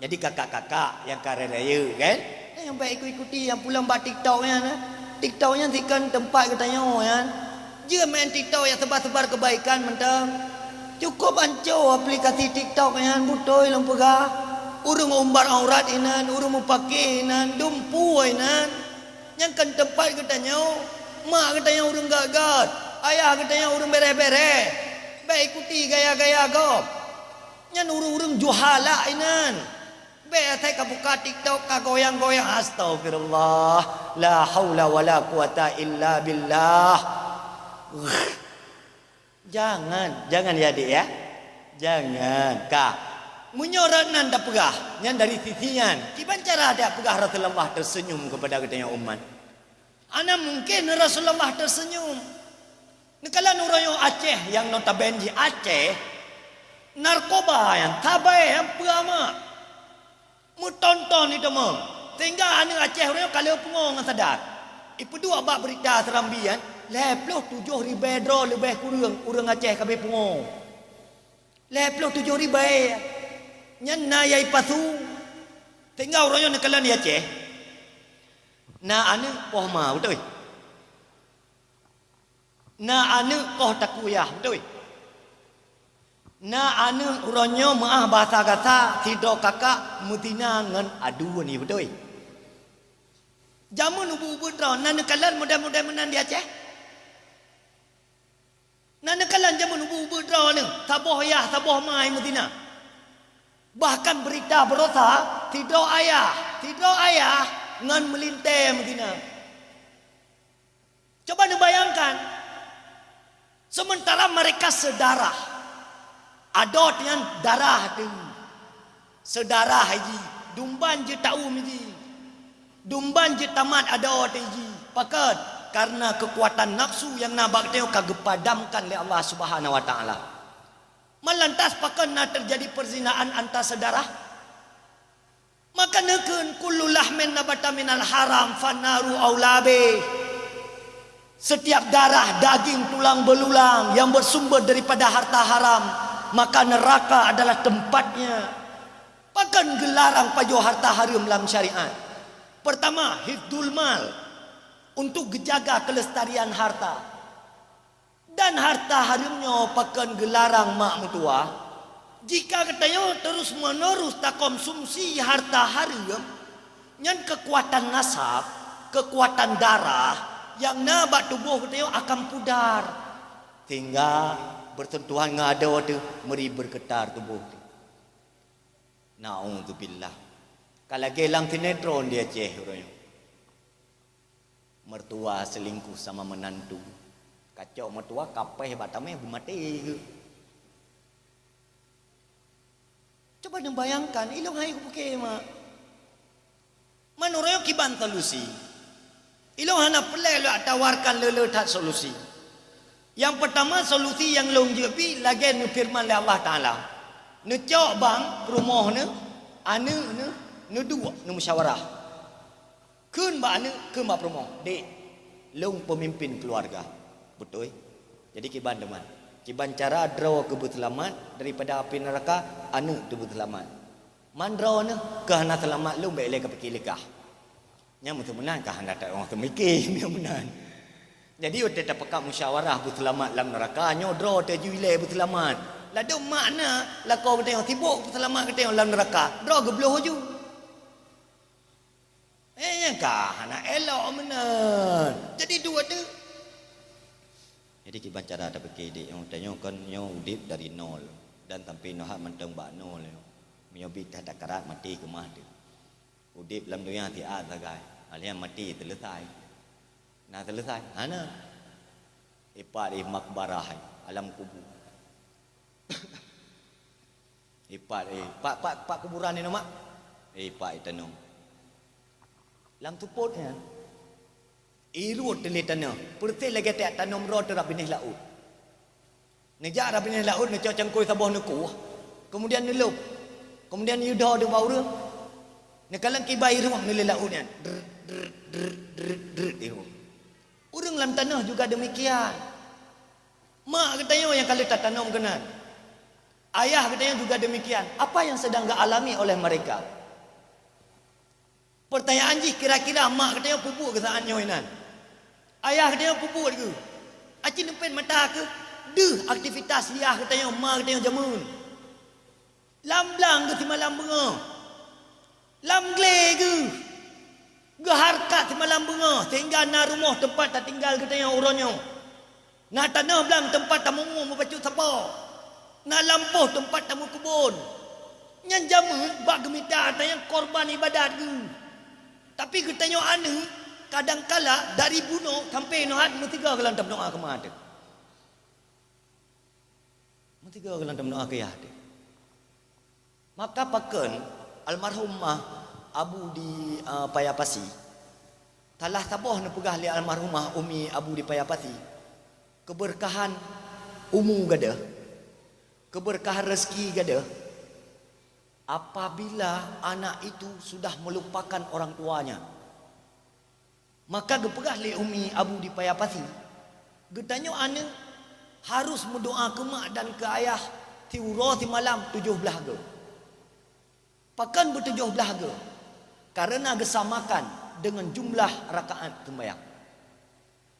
jadi kakak-kakak nyang ka rayeuk-rayeuk, kan? Nyang bèk ikut-ikuti nyang pulang bak TikTok nyan, eh. TikTok nyan sikon teumpat geutanyoe nyan. Jeuet main TikTok nyang seubar-seubar keubaikan mantong. Cukôp ancô aplikasi TikTok nyan, beutôi lôn peugah. Ureuëng umbar aurat inan, ureuëng mupakè inan, dumpeue inan. Nyang kon teumpat geutanyoe, mak geutanyoe ureuëng gèt-gèt, ayah geutanyoe ureuëng bèrèh-bèrèh. Bèk ikuti gaya-gaya gob. Nyan ureuëng-ureuëng juhala inan. Bèk asai ka buka TikTok ka goyang-goyang. Astagfirullah. La haula wala quwata illa billah. Jangan, jangan ya, Dek, ya. Jangan, ka. Meunyoe rot nan tapeugah, nyan dari sisi nyan. Kiban cara tapeugah Rasulullah tersenyum kepada geutanyoe umat. Hana mungkin Rasulullah tersenyum. Neukalon uroe nyoe Aceh nyang notaben jih Aceh, narkoba nyang sabai nyang peue amat. Meuton-ton iteumong, sehingga aneuëk Aceh uroe nyoe ka le pungo ngon sadar. Ipeuduek bak beurita Serambi nyan, lhèe ploh tujoh ribèe droe leubeh kureueng ureuëng Aceh ka abéh pungo. Lhèe ploh tujoh ribèe nyan na nyang ipasu. Sehingga uroe nyoe neukalon di Aceh, na aneuëk poh ma, beutôi? Na aneuëk poh takuyah, beutôi? Na aneuëk uroe nyoe meuáh bahasa gata sidroe kakak meuzina ngon aduen, beutôi? Jameun ubeut-ubeut droe na neukalon model-model meunan di Aceh? Na neukalon jameun ubeut-ubeut droe nyoe, saboh yah, saboh ma meuzina. Bahkan beurita baroesa, sidroe ayah, sidroe ayah ngon meulintèe meuzina. Coba neubayangkan, Sementara mereka sedarah. Adoe nyan darah teuh. Sedarah jih, dumban jeuet taum jih. Dumban jeuet tamat adoe teuh jih. Pakon? Karena kekuatan nafsu nyang na bak geutanyoe ka geupadamkan lé Allah Subhanahu wa Taala. Meulantas pakon na terjadi perzinaan anta sedarah? Maka neukheun, "Kullu lahmin nabata minal haram fannaru aula bih." Setiap darah, daging, tulang belulang yang bersumber daripada harta haram, maka neraka adalah tempatnya. Pakon geularang pajoh harta hareuem lam syariat? Pertama, hifdzul mal, untuk geujaga kelestarian harta. Dan harta hareuem nyoe pakon geularang mak meutuwah? Jika geutanyoe terus-menerus takonsumsi harta hareuem, nyan keukuatan nasab, keukuatan darah nyang na bak tuboh geutanyoe akan pudar, sehingga bersentuhan ngon adoe teuh meuri bergetar tuboh teuh. Naudzubillah. Ka lagée lam sinetron di Aceh uroe nyoe. Mertua selingkuh sama menantu. Kacok mertua, kapéh bak tameh, beumaté geuh. Coba neubayangkan, ilong hai kupiké, mak. Meunurot kiban solusi. Ilong hana peureulée lôn tawarkan le-le that solusi. Nyang peutama, solusi nyang lôn jeuet bi lagée neufeureuman lé Allah Taala. Neucok bang peurumoh neuh, aneuëk neuh, neuduek neumusyawarah. Kheun bak aneuëk, kheun bak peurumoh, "Dek, lôn peumimpin keuluwarga." Beutôi. Jadi kiban teuma. Kiban cara droe keu beuseulamat daripada api neuraka, aneuëk teuh beuseulamat. Man droeneuh keu hana seulamat lôn bék lé kapike lé kah. Nyan meuseu meunan ka hana that meuke meunan. Jadi watée tapeugah musyawarah beuseulamat lam neuraka, nyoe droe teuh ju ilée beuseulamat. Ladôm makna lakoe geutanyoe sibok beuseulamat geutanyoe lam neuraka, droe geubloh ju. Eh, nyang ka hana elok meunan. Jadi dua tu. Jadi kiban cara tapike dek nyoe, tanyoe kon nyoe udeb dari nol dan sampai nyoe hat mantong bak nol nyoe. Meunyoe bit that takarat maté keumah teuh. Udeb lam dunia siat sagai. Alian maté selesai. Nah selesai. Hana. Ipat ih makbarah, alam kubur. Ipat, eh, pat, pat, pat kuburan ni nama? Eh, ipat itanom. Lam tupot nyan. Irot teulé tanoh. Persis lagée tiak tanom roh teuh rab binéh laôt. Neujak rab binéh laôt, neucok cangkôi saboh neukueh. Kemudian neulôb. Kemudian neuyue dho deuh bak ureuëng. Neukalon kiban irot neulé laôt nyan. Drrr, drrr, drrr, drrr, drrr, irot. Ureuëng lam tanoh juga demikian. Mak geutanyoe nyang ka lheueh tatanom keunan. Ayah geutanyoe juga demikian. Apa yang sedang geualami oleh mereka? Pertanyaan jih, kira-kira mak geutanyoe peubuet keu saát nyoe inan? Ayah geutanyoe peubuet keu? Aci neupén mata keu deuh aktivitas ayah geutanyoe, ma geutanyoe jameun. Lam blang geuh simalam beungoh. Lam glé geuh. Geuhareukat simalam beungoh sehingga na rumoh teumpat tatinggai geutanyoe uroe nyoe. Na tanoh blang teumpat tamungo meubacut sapo. Na lampôh teumpat tameukubon. Nyan jameun bak geumita tanyoe korban ibadat geuh. Tapi geutanyoe aneuëk kadang kala dari bunoe sampai nyoe hat meusigoe geuh lam tameudoá keu ma teuh. Meusigoe geuh lam tameudoá keu yah teuh. Maka pakon almarhumah Abu di, eh, Paya Pasi, salah saboh neupeugah lé almarhumah Umi Abu di Paya Pasi, keberkahan umu gadoh, keberkahan rezeki gadoh, apabila anak itu sudah melupakan orang tuanya. Maka geupeugah lé Umi Abu di Paya Pasi, geutanyoe aneuëk harus meudoá keu mak dan keu ayah siuroe simalam tujoh blaih goe. Pakon beutujoh blaih goe? Karena geusamakan deungon jumlah rakaat seumbahyang.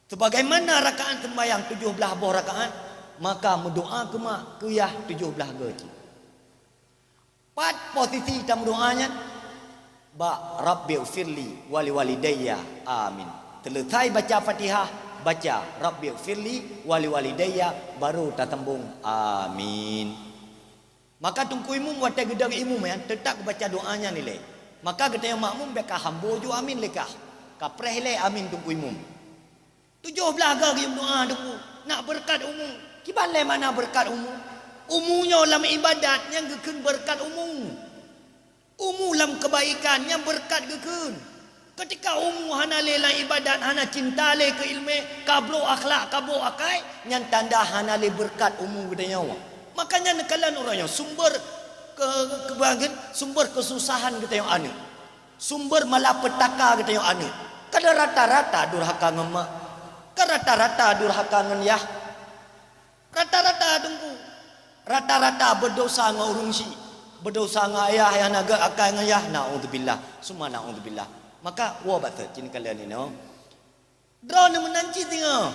Sebagaimana rakaat seumbahyang tujoh blaih boh rakaat, maka meudoá keu mak keu yah tujoh blaih goe cit. Pat posisi tameudoá nyan? Bak, "Rabbighfirli wa liwalidayya, amin." Selesai baca Fatihah, baca, "Rabbighfirli wa liwalidayya," baru tasambong, "Amin." Maka Teungku Imum watée geudong imum nyan, teutap geubaca doá nyan ilée. Maka geutanyoe makmum bék ka hambo ju amin lé kah. Ka preh ilée amin Teungku Imum. Tujoh blaih goe geuyue meudoa Teungku, nak beureukat umu. Kiban lé makna beureukat umu? Umu nyoe lam iébadat nyang geukheun beureukat umu. Umu lam keubaikan nyang beureukat geukheun. Keutika umu hana lé lam iébadat, hana cinta lé keu iéleumé, ka brok akhlak, ka brok akai, nyan tanda hana lé beureukat umu geutanyoe. Makanya neukalon uroe nyoe sumber ke-, keubangen, sumber keususahan geutanyoe aneuëk. Sumber malapetaka geutanyoe aneuëk. Kada rata-rata durhaka ngon mak. Ka rata-rata durhaka ngon yah. Rata-rata Teungku. Rata-rata beudosa ngon ureuëng syik. Beudosa ngon ayah, ayah na gét akai ngon yah. Naudzubillah. Summa naudzubillah. Maka, woe bak thot cit neukalon inoe. Droeneuh meunan cit singoh.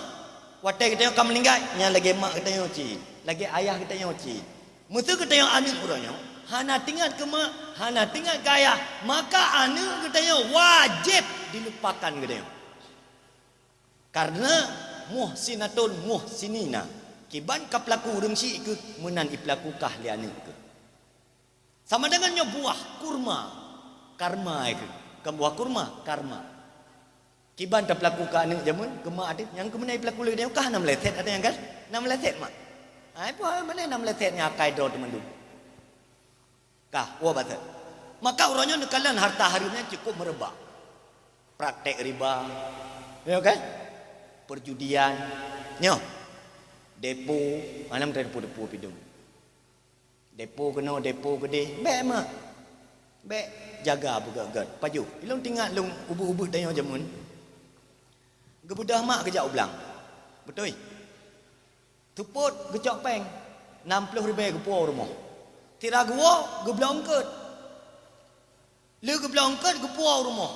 Watée geutanyoe ka meuninggai, nyan lagée mak geutanyoe cit, lagée ayah geutanyoe cit. Meuseu geutanyoe aneuëk uroe nyoe, hana teuingat keu mak, hana teuingat keu ayah, maka aneuëk geutanyoe wajéb dilupakan geutanyoe. Kareuna muhsinatun muhsinina, kiban ka peulaku ureuëng syik keuh, meunan ipeulaku kah lé aneuëk keuh. Sama deungon nyoe buah kurma, karma keuh. Bukan buah kurma, karma. Kiban tapeulaku keu aneuëk jameun, keu mak teuh, nyang keumeunai peulaku lé geutanyoe kah na meuleset, ada nyang kan? Na meuleset mak. Ai, peue hana na meuleset nyan akai droe teumandum. Kah, woe bak thot. Maka uroe nyoe neukalon harta hareuem nyan cukup meureubah. Praktek riba, ya kan? Perjudian, nyoe. Depo, malam tadi depo-depo pidong. Depo keunoe, depo keudeh, bék mak. Bék jaga beugét-gét. Pajoh, ilôn teuingat lôn ubit-ubit tanyoe jameun. Geubeudôh mak geujak u blang. Beutôi. Seupôt geucok péng, nam ploh ribée geupuwoe u rumoh. Sira geuwoe, geubloe eungkôt. Lheueh geubloe eungkôt geupuwoe u rumoh,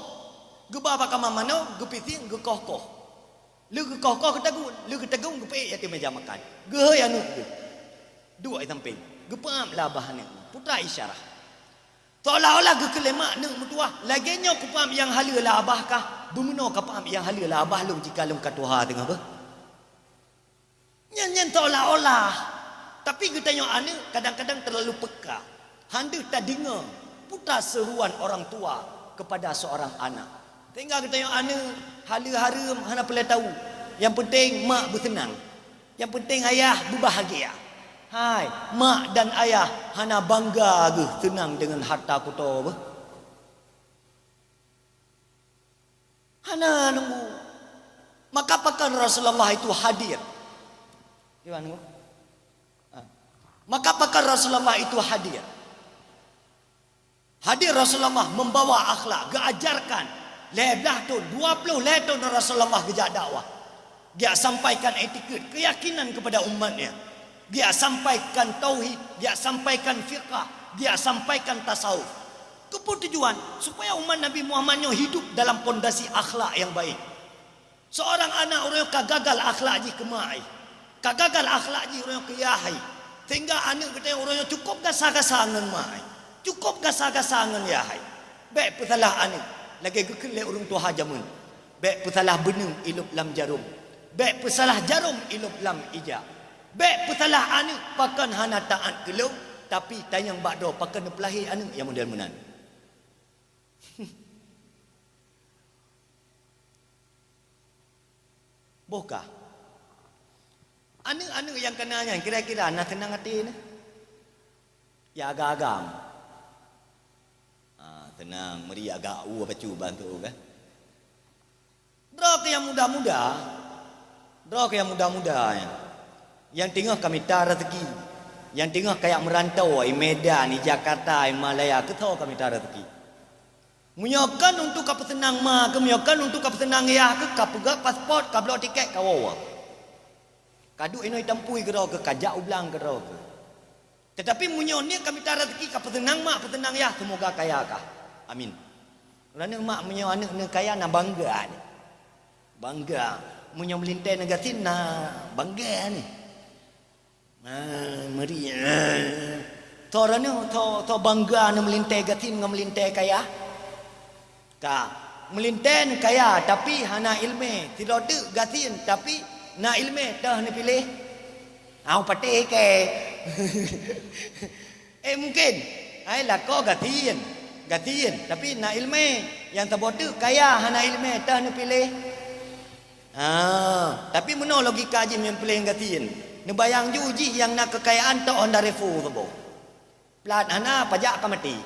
geuba bak kama manok, geupisieng, geukoh-koh. Lheueh geukoh-koh geutagun, lheueh geutagun geupeuék ateueh meja makan. Geuhôi aneuëk geuh, duek di sampéng, geupeuamp lam babah aneuëk, putra isyarah. Seolah-olah geukheun lé mak aneuëk meutuwah, lagée nyoe kupeuamp nyang haleue lam babah kah, beumeunoe kapeuamp nyang haleue lam babah lôn jika lôn ka tuha teungoh beuh. Nyan, nyan seolah-olah. Tapi geutanyoe aneuëk kadang-kadang terlalu peka. Hana deuh tadeungoe peue seruan orang tua kepada seorang anak. Sehingga geutanyoe aneuëk haleue hareuem hana peureulée tahu. Nyang penting mak beuseunang. Nyang penting ayah beubahgia. Hai, mak dan ayah hana bangga geuh seunang deungon harta kutoe beuh. Hana nunggu. Maka pakon Rasulullah itu hadir. Kiban nunggu? Ha. Maka pakon Rasulullah itu hadir. Hadir Rasulullah membawa akhlak, geuajarkan. Lhée blaih thon, dua ploh lhée thon Rasulullah geujak dakwah. Geujak sampaikan etikét, keyakinan kepada umatnya. Geujak sampaikan tauhid, geujak sampaikan fiqah, geujak sampaikan tasawuf. Keupeue tujuan? Supaya umat Nabi Muhammad nyoe hidup dalam pondasi akhlak nyang baik. Seorang anak ureuëng ka gagal akhlak jih keu mak ai. Ka gagal akhlak jih ureuëng keu yah ai. Sehingga aneuëk geutanyoe ureuëng nyoe cukup gasa-gasa ngon mak ai. Cukup gasa-gasa ngon yah ai. Bék peusalah aneuëk, lagée geukheun lé ureuëng tuha jameun. Bék peusalah beuneueng ilôb lam jarôm. Bék peusalah jarôm ilôb lam ija. Bék peusalah aneuëk pakon hana taát keu lôn, tapi tanyong bak droe pakon neupeulahé aneuëk nyang model meunan. Boh kah? Aneuëk-aneuëk nyang kana nyan kira-kira na seunang até nyan? Ya agam-agam. Ah, seunang, meuri agak u bacut bantu kan. Droe keuh nyang muda-muda, droe keuh nyang muda-muda nyan, nyang teungoh ka mita raseuki, nyang teungoh kajak meurantau i Medan, i Jakarta, i Malaya, keu soe ka mita raseuki. Meunyoe kon untuk ka peuseunang ma keuh, meunyoe kon untuk ka peuseunang yah keuh, ka peugét paspot, ka bloe tiket, ka woe. Ka duek inoe i Tampui keudroe keuh, ka jak u blang keudroe keuh. Teutapi meunyoe niet ka mita raseuki, ka peuseunang mak, peuseunang yah, seumoga kaya kah. Amin. Uroe nyoe mak, meunyoe aneuëk neuh kaya, na bangga nyoe. Bangga. Meunyoe meulintée neuh gasien, na bangga nyoe. Ah, meuri, ah. Soe uroe nyoe, soe, soe bangga neuh meulintée gasien ngon meulintée kaya? Ka, meulintée neuh kaya, tapi hana iéleumé. Sidroe teuk gasien, tapi na iéleumé, toh neupiléh? Au patéh kée. Eh, mungkin. Ai, lakoe gasien. Gasien, tapi na iéleumé. Nyang saboh teuk kaya, hana iéleumé, toh neupiléh? Ha, tapi meunoe logika jih nyang paléng gasien. Neubayang ju jih nyang na keukayaan tok Honda Revo saboh. Plat hana, pajak ka maté.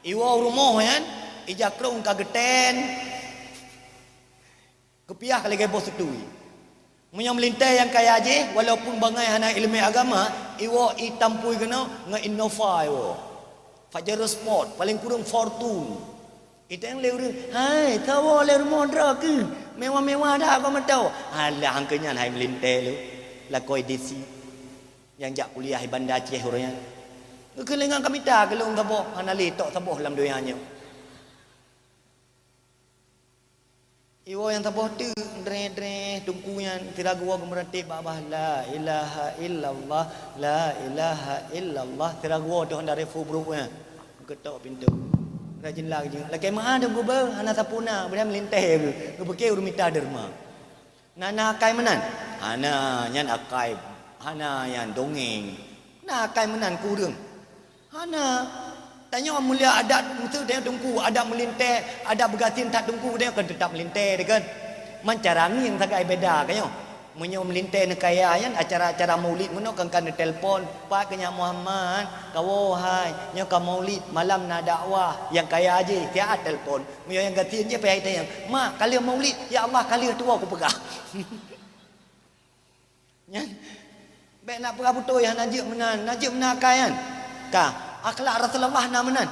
Iwoe rumoh nyan, ija krong ka geutén. Geupiah ka lagée boh seutui. Meunyoe meulintée nyang kaya jih, walaupun bangai hana iéleumé agama, iwoe i tampui keunoe ngon Innova iwoe. Pajero Sport, paleng kureueng Fortuner. Iteng lé ureuëng, "Hai, tawoe lé rumoh droe keuh, mewah-mewah dak kau meutoe." Alah, angkeu nyan hai meulintée lé, lakoe D C. Nyang jak kuliah i Banda Aceh uroe nyan. Geukeuneuk ngon ka mita geulong saboh, hana lé tok saboh lam donya nyoe. Iwoe nyang saboh teuk, dreh-dreh, teungku nyan, sira geuwoe geumeuratéb bak babah, "La ilaha illallah, la ilaha illallah." Sira geuwoe teuh Honda Revo brok nyan. Geuketok pintoe. Rajin lagi. Lakée meu'ah teungku beuh, hana sapeue na, beudang meulintée geuh. Geupike ureuëng mita deurma. Na, na akai meunan? Hana, nyan akai. Hana, nyan dongeng. Na akai meunan keu ureuëng? Hana. Tanyoe mulia adat, meuseu tanyoe teungku, adat meulintée, adat beugasien that teungku, tanyoe kan teutap meulintée, kan? Man cara ngieng sagai beda, kan nyoe? Meunyoe meulintée neukaya nyan, acara-acara maulid meunoe kan, kan neutelepon, "Pat keu nyak Muhammad, kawoe hai, nyoe ka maulid, malam na dakwah, nyang kaya jih, siat telepon." Meunyoe nyang gasien jih payah itanyong, "Mak, ka lheueh maulid?" "Ya Allah, ka lheueh tuwoe," kupeugah. Nyan, bék na peugah beutôi, hana jeuet meunan, na jeuet meunan akai nyan. Ka, akhlak Rasulullah na meunan.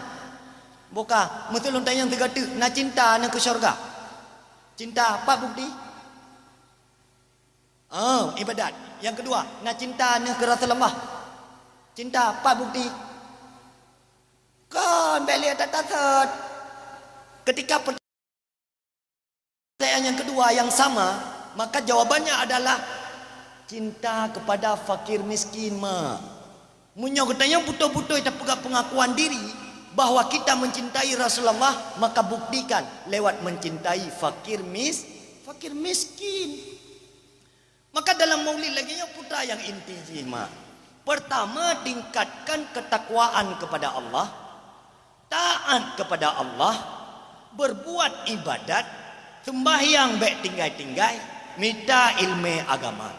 Boka, meuseu lôn tanyong sigoe teuk, na cinta na keu syurga? Cinta, pat bukti? Ah, ibadat. Nyang keudua, na cinta na keu Rasulullah? Cinta, pat bukti? Kon, bék lé that-that. Ketika pertanyaan yang kedua yang sama, maka jawabannya adalah cinta kepada fakir miskin, mak. Meunyoe geutanyoe beutôi-beutôi tapeugah pengakuan diri bahwa kita mencintai Rasulullah, maka buktikan lewat mencintai fakir mis-, fakir miskin. Maka dalam maulid lagée nyoe peue nyang inti jih, mak. Pertama, tingkatkan ketakwaan kepada Allah, taat kepada Allah, berbuat ibadat, sembahyang bék tinggai-tinggai, mita iéleumé agama.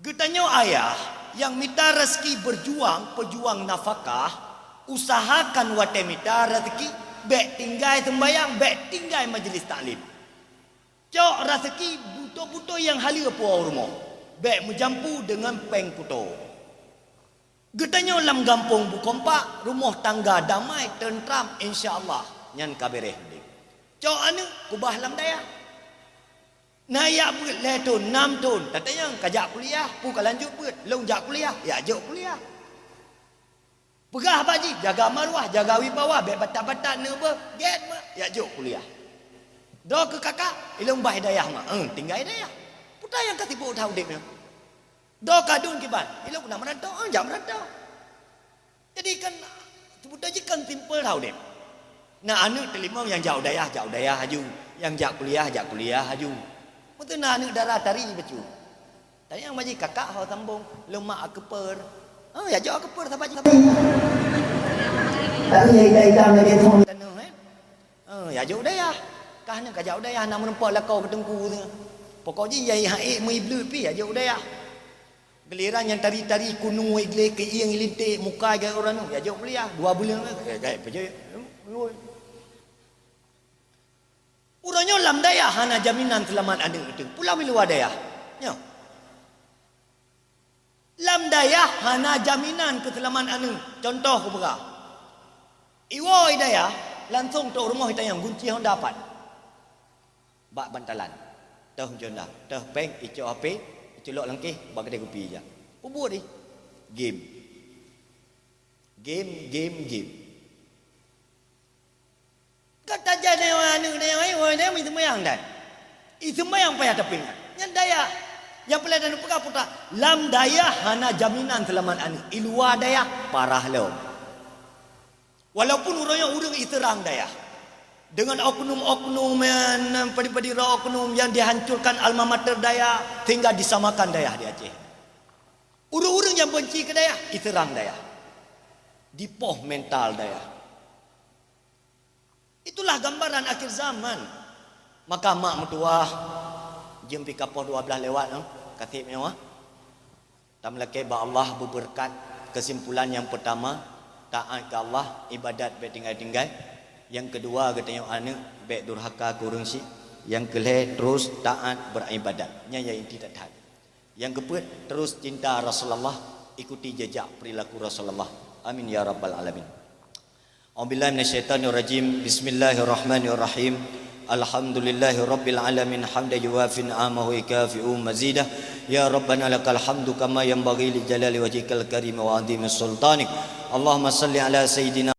Geutanyoe ayah nyang mita rezeki berjuang, pejuang nafakah, usahakan watée mita rezeki bék tinggai sembahyang, bék tinggai majlis taklim. Cok raseuki beutôi-beutôi nyang haleue puwoe rumoh, bék meujampu deungon péng kuto. Geutanyoe lam gampông beukompak, rumoh tangga damai, teunteram, insya Allah nyan ka béréh udeb. Cok aneuëk keubah lam dayah. Na jak beuet lhée thon, nam thon, tatanyong ka jak kuliah, peue ka lanjut beuet, lôn jak kuliah, jak jok kuliah. Peugah bak jih, jaga maruah, jaga wibawa, bék batat-batat neubeuh, gét meuh, jak jok kuliah. Droe keu kakak, ilôn bah i dayah meuh, eh, tinggai i dayah. Peue nyang ka sibok that udeb nyoe? Droe keu aduen kiban, ilôn na meurantau, eh, jak meurantau. Jadi kan, seubeutoi jih kan simple that udeb. Na aneuëk teulimong nyang jak u dayah, jak u dayah laju, nyang jak kuliah, jak kuliah laju. Meuteuh na aneuëk dara tari bacut. Tanyong bak jih, kakak ho sambong, lôn mak akeupeur. Oh, jak jok akeupeur saban jih. Tapi ya ida-ida lagée thon tanoh, eh. Oh, jak jok u dayah. Kah nyan ka jak u dayah, na meurumpok lakoe keu teungku tu. Pokok jih ya ha ék meuibleuet pih jak jok u dayah. Giliran nyang tari-tari kunu igleh keu ieng ilinték muka gaya ureuëng nyoe, jak jok kuliah, dua buleuen, eh, gaya peujeuet. Uroe nyoe lam dayah hana jaminan seulamat aneuëk teuh. Pulang i luwa dayah. Nyoe. Lam dayah hana jaminan keuseulamat aneuëk. Contoh kupeugah. Iwoe i dayah, langsong trok rumoh itanyong gunci Honda pat. Bak bantalan. Teuh Honda, teuh péng, icok H P, iculok lam kéh, bak keudè kupi ija. Peue buet jih? Game. Game, game, game. Ka tajak deungon aneuëk deungon ai, woe deungon i seumayang dan. I seumayang payah tapeuingat. Nyan dayah. Nyang peureulèe tapeugah putra, lam dayah hana jaminan seulamat aneuëk. I luwa dayah parah lom. Walaupun uroe nyoe ureuëng iseurang dayah dengan oknum-oknum nyang padum-padum droe oknum yang dihancurkan alma mater dayah sehingga disamakan dayah di Aceh. Ureuëng-ureuëng nyang benci keu dayah, iseurang dayah. Dipoh mental dayah. Itulah gambaran akhir zaman. Maka mak meutuwah, Jeuem pih ka poh dua belas lewat, eh, ka seb nyoe. Tameulakée bak Allah beubeureukat. Keusimpulan nyang peurtama, taát keu Allah, ibadat bék tinggai-tinggai. Nyang keudua, geutanyoe aneuëk bék durhaka keu ureuëng syiek. Nyang keulhée, terus taát beuribadat. Nyan nyang inti that-that. Nyang keupeuet, terus cinta Rasulullah, ikuti jejak perilaku Rasulullah. Amin ya rabbal alamin. A'udzubillahi minasyaitonirrajim. Bismillahirrahmanirrahim. Alhamdulillahirabbil alamin, hamdan yuwafi ni'amahu wa yukafi'u mazidah. Ya Rabbana lakal hamdu kama yanbaghi li jalali wajhikal karim wa 'azimi sultanik. Allahumma shalli ala sayyidina